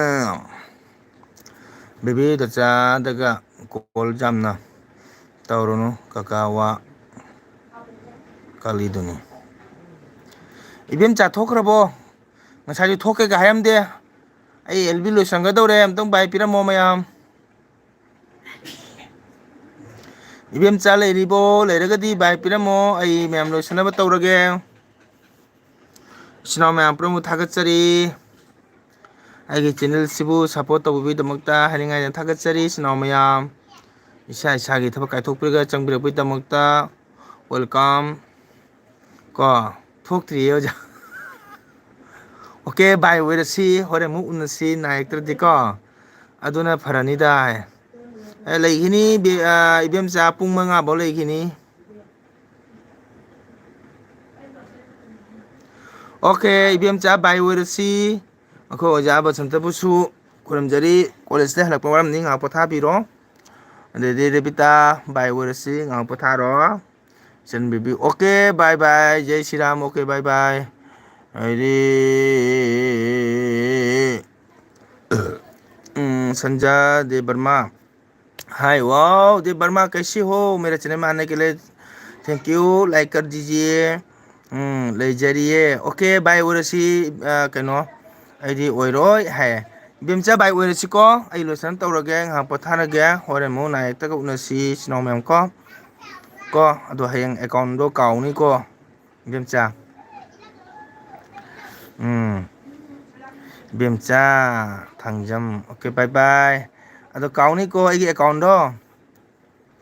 ꯕꯦꯕꯤꯗ ꯆꯥꯗꯒ ꯀꯣꯜ ꯌꯥꯝꯅ ꯇꯧꯔꯨꯅꯨ, ꯀꯀꯥ ꯋꯥ ꯀꯂꯤꯗꯨꯅꯤ꯫ ꯏꯕꯦꯝꯆꯥ ꯊꯣꯛꯈ꯭ꯔꯕꯣ? ꯉꯁꯥꯏꯁꯨ ꯊꯣꯛꯀꯦꯒ ꯍꯥꯏꯔꯝꯗꯦ꯫ ꯑꯩ ꯑꯦꯜ ꯕꯤ ꯂꯣꯏꯁꯟꯒꯗꯧꯔꯦ, ꯑꯝꯇꯪ ꯕꯥꯏ ꯄꯤꯔꯝꯃꯣ ꯃꯌꯥꯝ꯫ ꯏꯕꯦꯝꯆꯥ ꯂꯩꯔꯤꯕꯣ? ꯂꯩꯔꯒꯗꯤ ꯕꯥꯏ ꯄꯤꯔꯝꯃꯣ, ꯑꯩ ꯃꯌꯥꯝ ꯂꯣꯏꯁꯟꯅꯕ ꯇꯧꯔꯒꯦ꯫ ꯏꯆꯤꯟ ꯏꯅꯥꯎ ꯃꯌꯥꯝ ꯄꯨꯝꯅꯃꯛ ꯊꯥꯒꯠꯆꯔꯤ꯫ ꯑꯩꯒꯤ ꯆꯦꯅꯦꯜꯁꯤꯕꯨ ꯁꯞꯄꯣꯔꯠ ꯇꯧꯕꯤꯕꯒꯤꯗꯃꯛꯇ ꯍꯥꯏꯅꯤꯡꯉꯥꯏꯗ ꯊꯥꯒꯠꯆꯔꯤ, ꯏꯆꯤꯟ ꯏꯅꯥꯎ ꯃꯌꯥꯝ꯫ ꯏꯁꯥ ꯏꯁꯥꯒꯤ ꯊꯕꯛ ꯀꯥꯏꯊꯣꯛꯄꯤꯔꯒ ꯆꯪꯕꯤꯔꯛꯄꯒꯤꯗꯃꯛꯇ welcome꯫ ꯀꯣ, ꯊꯣꯛꯇ꯭ꯔꯤꯌꯦ ꯑꯣꯖꯥ꯫ ꯑꯣꯀꯦ, ꯕꯥꯏ ꯑꯣꯏꯔꯁꯤ, ꯍꯣꯔꯦꯟ ꯑꯃꯨꯛ ꯎꯅꯁꯤ, ꯅꯥꯏꯔꯛꯇ꯭ꯔꯗꯤꯀꯣ꯫ ꯑꯗꯨꯅ ꯐꯔꯅꯤꯗ꯫ ꯑꯦ, ꯂꯩꯈꯤꯅꯤ, ꯕꯦ-, ꯑ, ꯏꯕꯦꯝꯆꯥ, ꯄꯨꯡ ꯃꯉꯥ ꯐꯥꯎ ꯂꯩꯈꯤꯅꯤ꯫ ꯑꯣꯀꯦ, ꯏꯕꯦꯝꯆꯥ, ꯕꯥꯏ ꯑꯣꯏꯔꯁꯤ꯫ ꯑꯩꯈꯣꯏ ꯑꯣꯖꯥ ꯕꯁꯟꯇꯕꯨꯁꯨ ꯈꯨꯔꯨꯝꯖꯔꯤ꯫ ꯀꯣꯂꯦꯖꯇ ꯍꯜꯂꯛꯄ ꯋꯥꯔꯝꯅꯤ, ꯉꯥꯏꯍꯥꯛ ꯄꯣꯊꯥꯕꯤꯔꯣ꯫ ꯑꯗꯩꯗꯤ ꯔꯦꯕꯤꯇꯥ, ꯕꯥꯏ ꯑꯣꯏꯔꯁꯤ, ꯉꯥꯏꯍꯥꯛ ꯄꯣꯊꯥꯔꯣ꯫ ꯆꯟꯕꯤꯕꯤ, ꯑꯣꯀꯦ, ꯕꯥꯏ ꯕꯥꯏ, ꯖꯩ ꯁ꯭ꯔꯤꯔꯥꯝ, ꯑꯣꯀꯦ, ꯕꯥꯏ ꯕꯥꯏ꯫ ꯑꯩꯗꯤ, ꯎꯝ, ꯁꯟꯖꯥ ꯗꯦꯕꯔꯃꯥ꯫ हाय, वाओ, देव वर्मा, कैसे हो? मेरा चैनल में आने के लिए thank you, like कर दीजिए꯫ ꯎꯝ, ꯂꯩꯖꯔꯤꯌꯦ꯫ ꯑꯣꯀꯦ, ꯕꯥꯏ ꯑꯣꯏꯔꯁꯤ, ꯑ, ꯀꯩꯅꯣ, ꯑꯩꯗꯤ ꯑꯣꯏꯔꯣꯏ ꯍꯥꯏ꯫ ꯏꯕꯦꯝꯆꯥ, ꯕꯥꯏ ꯑꯣꯏꯔꯁꯤꯀꯣ꯫ ꯑꯩ ꯂꯣꯏꯁꯟ ꯇꯧꯔꯒꯦ, ꯉꯥꯏꯍꯥꯛ ꯄꯣꯊꯥꯔꯒꯦ꯫ ꯍꯣꯔꯦꯟ ꯑꯃꯨꯛ ꯅꯥꯏꯔꯛꯇꯒ ꯎꯅꯁꯤ, ꯏꯆꯤꯟ ꯏꯅꯥꯎ ꯃꯌꯥꯝ ꯀꯣ꯫ ꯀꯣ, ꯑꯗꯣ ꯍꯌꯦꯡ ꯑꯦꯀꯥꯎꯟꯗꯣ ꯀꯥꯎꯅꯤꯀꯣ, ꯏꯕꯦꯝꯆꯥ꯫ ꯎꯝ, ꯏꯕꯦꯝꯆꯥ ꯊꯥꯡꯖꯝ, ꯑꯣꯀꯦ, ꯕꯥꯏ ꯕꯥꯏ꯫ ꯑꯗꯣ ꯀꯥꯎꯅꯤꯀꯣ ꯑꯩꯒꯤ ꯑꯦꯀꯥꯎꯟꯗꯣ꯫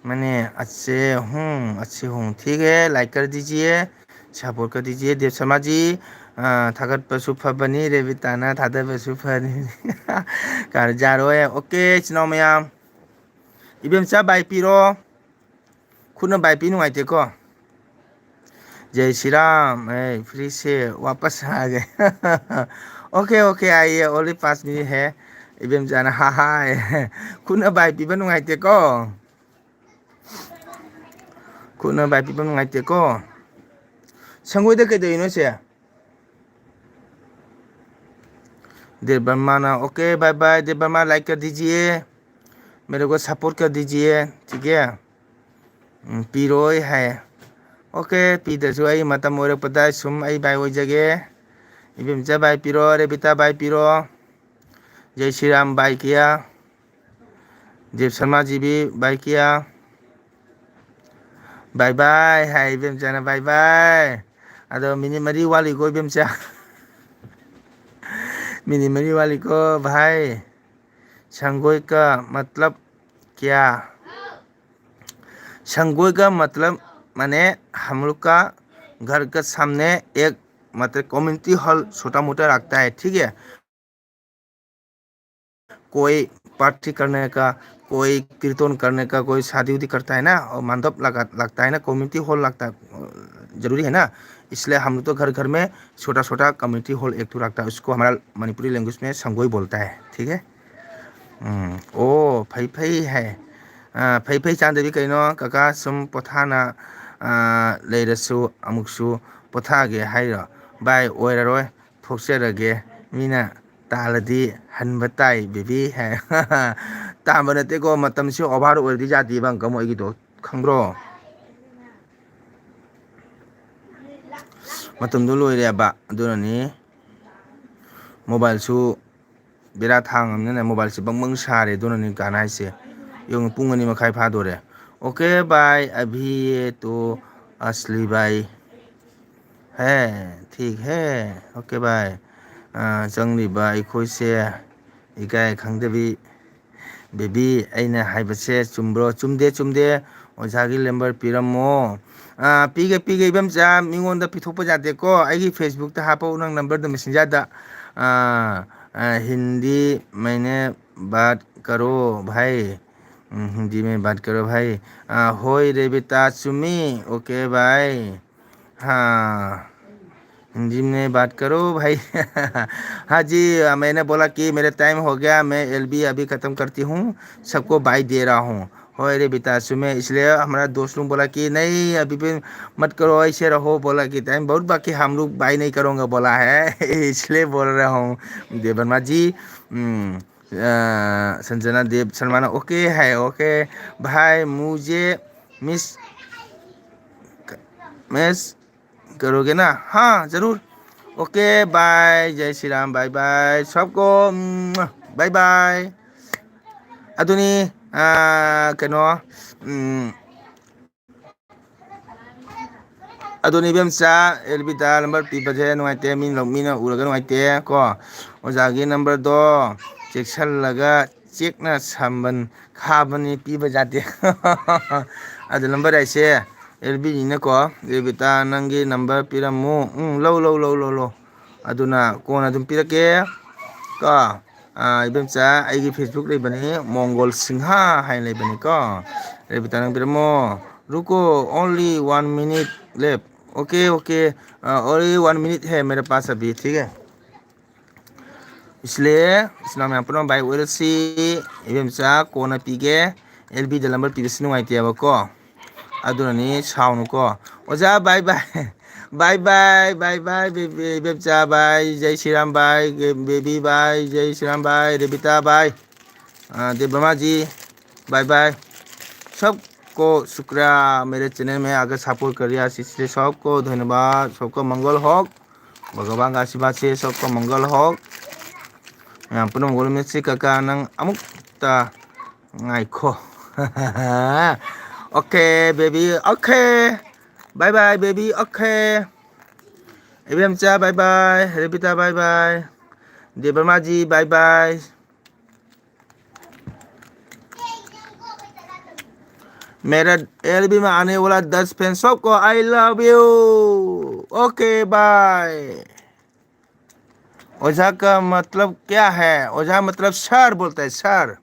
मैंने अच्छे हूँ, अच्छे हूँ, ठीक है, लाइक कर दीजिए, सपोर्ट कर दीजिए, देव शर्मा जी꯫ ꯑ, ꯊꯥꯒꯠꯄꯁꯨ ꯐꯕꯅꯤ, ꯔꯦꯕꯤꯇꯥꯅ ꯊꯥꯗꯕꯁꯨ ꯐꯅꯤ꯫ ꯀꯥꯔꯖꯥꯔꯣꯏ, ꯑꯣꯀꯦ, ꯏꯆꯤꯟ ꯏꯅꯥꯎ ꯃꯌꯥꯝ꯫ ꯏꯕꯦꯝꯆꯥ, ꯕꯥꯏ ꯄꯤꯔꯣ꯫ ꯈꯨꯠꯅ ꯕꯥꯏ ꯄꯤ ꯅꯨꯡꯉꯥꯏꯇꯦꯀꯣ꯫ जय श्री राम, ए, फिर से वापस आ गए। ओके, ओके, आइए, ओनली पाँच मिनट है। ꯏꯕꯦꯝꯆꯥꯅ, ꯍꯥ, ꯍꯥꯏ꯫ ꯈꯨꯠꯅ ꯕꯥꯏ ꯄꯤꯕ ꯅꯨꯡꯉꯥꯏꯇꯦꯀꯣ꯫ ꯈꯨꯠꯅ ꯕꯥꯏ ꯄꯤꯕ ꯅꯨꯡꯉꯥꯏꯇꯦꯀꯣ꯫ ꯁꯪꯒꯣꯏꯗ ꯀꯩꯗꯧꯔꯤꯅꯣ ꯁꯦ? देव वर्मा ना, ओके, बाय बाय। देव वर्मा, लाइक कर दीजिए। मेरे को सपोर्ट कर दीजिए, ठीक है? ꯎꯝ, ꯄꯤꯔꯣꯏ ꯍꯥꯏ꯫ ꯑꯣꯀꯦ, ꯄꯤꯗ꯭ꯔꯁꯨ ꯑꯩ ꯃꯇꯝ ꯑꯣꯏꯔꯛꯄꯗ ꯁꯨꯝ ꯑꯩ ꯚꯥꯏ ꯑꯣꯏꯖꯒꯦ꯫ ꯏꯕꯦꯝꯆꯥ ꯚꯥꯏ ꯄꯤꯔꯣ, ꯔꯦꯕꯤꯇꯥ ꯚꯥꯏ ꯄꯤꯔꯣ꯫ ꯖꯩ ꯁ꯭ꯔꯤ ꯔꯥꯝ ꯚꯥꯏ ꯀꯤꯌꯥ꯫ ꯗꯤꯞ ꯁꯔꯃꯥ ꯖꯤ ꯕꯤ ꯚꯥꯏ ꯀꯤꯌꯥ꯫ ꯕꯥꯏ ꯕꯥꯏ ꯍꯥꯏ ꯏꯕꯦꯝꯆꯥꯅ, ꯕꯥꯏ ꯕꯥꯏ꯫ ꯑꯗꯣ ꯃꯤꯅꯤꯠ ꯃꯔꯤ ꯋꯥꯠꯂꯤꯀꯣ ꯏꯕꯦꯝꯆꯥ꯫ ꯃꯤꯅꯤꯠ ꯃꯔꯤ ꯋꯥꯠꯂꯤꯀꯣ ꯚꯥꯏ꯫ संगोई का मतलब क्या? संगोई का मतलब माने हम लोग का घर के सामने एक मतलब कम्युनिटी हॉल छोटा मोटा रखता है, ठीक है? कोई पार्टी करने का, कोई कीर्तन करने का, कोई शादी उदी करता है ना, और मंडप लगा, लगता है ना, कम्युनिटी हॉल लगता है, जरूरी है ना। इसलिए हम लोग तो घर घर में छोटा छोटा कम्युनिटी हॉल एक ठो रखता है, उसको हमारा मणिपुरी लैंग्वेज में संगोई बोलता है, ठीक है। ꯎꯝ, ꯑꯣ, ꯐꯩ ꯐꯩ ꯍꯥꯏ꯫ ꯑ, ꯐꯩ ꯐꯩ ꯆꯥꯟꯗꯕꯤ ꯀꯩꯅꯣ, ꯀꯀꯥ ꯁꯨꯝ ꯄꯣꯊꯥꯅ, ꯑ, ꯂꯩꯔꯁꯨ ꯑꯃꯨꯛꯁꯨ ꯄꯣꯊꯥꯒꯦ ꯍꯥꯏꯔꯣ? ꯚꯥꯏ, ꯑꯣꯏꯔꯔꯣꯏ, ꯊꯣꯛꯆꯔꯒꯦ꯫ ꯃꯤꯅ ꯇꯥꯜꯂꯗꯤ ꯍꯟꯕ ꯇꯥꯏ, ꯕꯦꯕꯤ ꯍꯥꯏ꯫ ꯇꯥꯟꯕ ꯅꯠꯇꯦꯀꯣ, ꯃꯇꯝꯁꯤ ꯑꯣꯚꯔ ꯑꯣꯏꯔꯗꯤ ꯌꯥꯗꯦꯕ, ꯑꯪꯀꯜ, ꯃꯣꯏꯒꯤꯗꯣ ꯈꯪꯕ꯭ꯔꯣ? ꯃꯇꯝꯗꯣ ꯂꯣꯏꯔꯦꯕ, ꯑꯗꯨꯅꯅꯤ꯫ ꯃꯣꯕꯥꯏꯜꯁꯨ ꯕꯦꯔꯥ ꯊꯥꯡꯉꯕꯅꯤꯅ ꯃꯣꯕꯥꯏꯜꯁꯦ ꯕꯪ ꯕꯪ ꯁꯥꯔꯦ, ꯑꯗꯨꯅꯅꯤ ꯀꯥꯟꯅ ꯍꯥꯏꯁꯦ꯫ ꯌꯦꯡꯉꯨ, ꯄꯨꯡ ꯑꯅꯤ ꯃꯈꯥꯏ ꯐꯥꯗꯣꯔꯦ꯫ ꯑꯣꯀꯦ ꯚꯥꯏ, ꯑꯚꯤ ꯌꯦ ꯇꯣ ꯑꯁꯂꯤ ꯚꯥꯏ ꯍꯦ, ꯊꯤꯛ ꯍꯦ꯫ ꯑꯣꯀꯦ ꯚꯥꯏ꯫ ꯑ, ꯆꯪꯂꯤꯕ ꯑꯩꯈꯣꯏꯁꯦ ꯏꯀꯥꯏ ꯈꯪꯗꯕꯤ꯫ ꯕꯦꯕꯤ, ꯑꯩꯅ ꯍꯥꯏꯕꯁꯦ ꯆꯨꯝꯕ꯭ꯔꯣ? ꯆꯨꯝꯗꯦ, ꯆꯨꯝꯗꯦ꯫ ꯑꯣꯖꯥꯒꯤ ꯅꯝꯕꯔ ꯄꯤꯔꯝꯃꯣ꯫ ꯑ, ꯄꯤꯒꯦ, ꯄꯤꯒꯦ, ꯏꯕꯦꯝꯆꯥ, ꯃꯤꯉꯣꯟꯗ ꯄꯤꯊꯣꯛꯄ ꯌꯥꯗꯦꯀꯣ꯫ ꯑꯩꯒꯤ ꯐꯦꯁꯕꯨꯛꯇ ꯍꯥꯞꯄꯛꯎ ꯅꯪ ꯅꯝꯕꯔꯗꯣ ꯃꯦꯁꯦꯟꯖꯔꯗ꯫ ꯑ, ꯑ, ꯍꯤꯟꯗꯤ ꯃꯩꯅꯦ ꯕꯥꯠ ꯀꯔꯣ ꯚꯥꯏ꯫ ꯎꯝ, ꯍꯤꯟꯗꯤ ꯃꯩ ꯕꯥꯠ ꯀꯔꯣ ꯚꯥꯏ꯫ ꯑ, ꯍꯣꯏ ꯔꯦꯕꯤꯇꯥ, ꯆꯨꯝꯃꯤ꯫ ꯑꯣꯀꯦ ꯚꯥꯏ꯫ हाँ, हिंदी में बात करो भाई। हाँ जी, मैंने बोला कि मेरा टाइम हो गया, मैं एलबी अभी ख़त्म करती हूँ, सबको बाय दे रहा हूँ। होय रे बेटा, सुमे, इसलिए हमारा दोस्त लोग बोला कि नहीं, अभी भी मत करो, ऐसे रहो, बोला कि टाइम बहुत बाकी, हम लोग बाय नहीं करूँगा बोला है। इसलिए बोल रहा हूँ देवर्मा जी। हम्म, संजना देव शर्मा ने ओके है। ओके भाई, मुझे मिस, मिस करोगे ना? हाँ, जरूर। Okay, bye. जय श्री राम, बाय बाय सबको। Bye bye. ꯑꯗꯨꯅꯤ, ꯀꯩꯅꯣ, ꯑꯗꯨꯅꯤ ꯏꯕꯦꯝꯆꯥ, ꯑꯦꯜꯕꯤꯗ ꯅꯝꯕꯔ ꯄꯤꯕꯁꯦ ꯅꯨꯡꯉꯥꯏꯇꯦ, ꯃꯤꯅ ꯂꯧ-, ꯃꯤꯅ ꯎꯔꯒ ꯅꯨꯡꯉꯥꯏꯇꯦ ꯀꯣ꯫ ꯑꯣꯖꯥꯒꯤ ꯅꯝꯕꯔꯗꯣ ꯆꯦꯛꯁꯤꯜꯂꯒ ꯆꯦꯛꯅ ꯁꯝꯕꯟ ꯈꯥꯕꯅꯤ, ꯄꯤꯕ ꯌꯥꯗꯦ꯫ ꯑꯗꯨ ꯅꯝꯕꯔ ꯍꯥꯏꯁꯦ ꯑꯦꯜꯕꯤꯅꯤꯅꯀꯣ꯫ ꯑꯦꯜꯕꯤꯇꯥ, ꯅꯪꯒꯤ ꯅꯝꯕꯔ ꯄꯤꯔꯝꯃꯨ꯫ ꯎꯝ, ꯂꯧ, ꯂꯧ, ꯂꯧ, ꯂꯧ, ꯂꯧ꯫ ꯑꯗꯨꯅ ꯀꯣꯟꯅ ꯑꯗꯨꯝ ꯄꯤꯔꯛꯀꯦ ꯀꯣ꯫ ꯑꯥ, ꯏꯕꯦꯝꯆꯥ, ꯑꯩꯒꯤ Facebook ꯂꯩꯕꯅꯤ, ꯃꯣꯡꯒꯣꯜ ꯁꯤꯡꯍ ꯍꯥꯏꯅ ꯂꯩꯕꯅꯤꯀꯣ꯫ ꯔꯦꯕꯤꯇꯥ, ꯅꯪ ꯄꯤꯔꯝꯃꯣ꯫ रुको, only one minute left. Okay, okay, uh, और ये वन मिनट है मेरे पास अभी, ठीक है? इसलिए इस्लाम यहाँ पर भाई, ꯋꯦꯔꯁꯤ ꯏꯕꯦꯝꯆꯥ, ꯀꯣꯟꯅ ꯄꯤꯒꯦ꯫ ꯑꯦꯜꯕꯤꯗ ꯅꯝꯕꯔ ꯄꯤꯕꯁꯤ ꯅꯨꯡꯉꯥꯏꯇꯦꯕꯀꯣ꯫ ꯑꯗꯨꯅꯅꯤ, ꯁꯥꯎꯅꯨꯀꯣ꯫ ꯑꯣꯖꯥ, ꯕꯥꯏ ꯕꯥꯏ꯫ ꯕꯥꯏ ꯕꯥꯏ, ꯕꯥꯏ ꯕꯥꯏ, ꯕꯦꯕꯤ, ꯏꯕꯦꯝꯆꯥ, ꯕꯥꯏ, ꯖꯩ ꯁ꯭ꯔꯤꯔꯥꯝ, ꯕꯥꯏ, ꯕꯦꯕꯤ, ꯕꯥꯏ, ꯖꯩ ꯁ꯭ꯔꯤꯔꯥꯝ, ꯕꯥꯏ, ꯔꯦꯕꯤꯇꯥ, ꯕꯥꯏ, ꯑ, ꯗꯦꯕ꯭ꯔꯃꯥꯖꯤ, ꯕꯥꯏ ꯕꯥꯏ꯫ सबको शुक्रिया, मेरे चैनल में आकर सपोर्ट कर रिया, इसलिए सबको धन्यवाद, सबको मंगल होक, भगवान का आशीर्वाद से सबको मंगल होक। ꯃꯌꯥꯝ ꯄꯨꯝꯅꯃꯛ ꯂꯣꯏꯅꯃꯛꯁꯤ ꯀꯀꯥ ꯅꯪ ꯑꯃꯨꯛꯇ ꯉꯥꯏꯈꯣ꯫ Okay, baby, okay. Bye bye, baby, okay. ꯏꯕꯦꯝꯆꯥ, bye bye. Rebita, bye bye. ꯗꯦꯕ꯭ꯔꯃꯥꯖꯤ, ꯕꯥꯏ ꯕꯥꯏ꯫ मेरा एलबी में आने वाला दस फैन सबको I love you। Okay, bye. ओझा का मतलब क्या है? ओझा मतलब सर बोलता है, सर।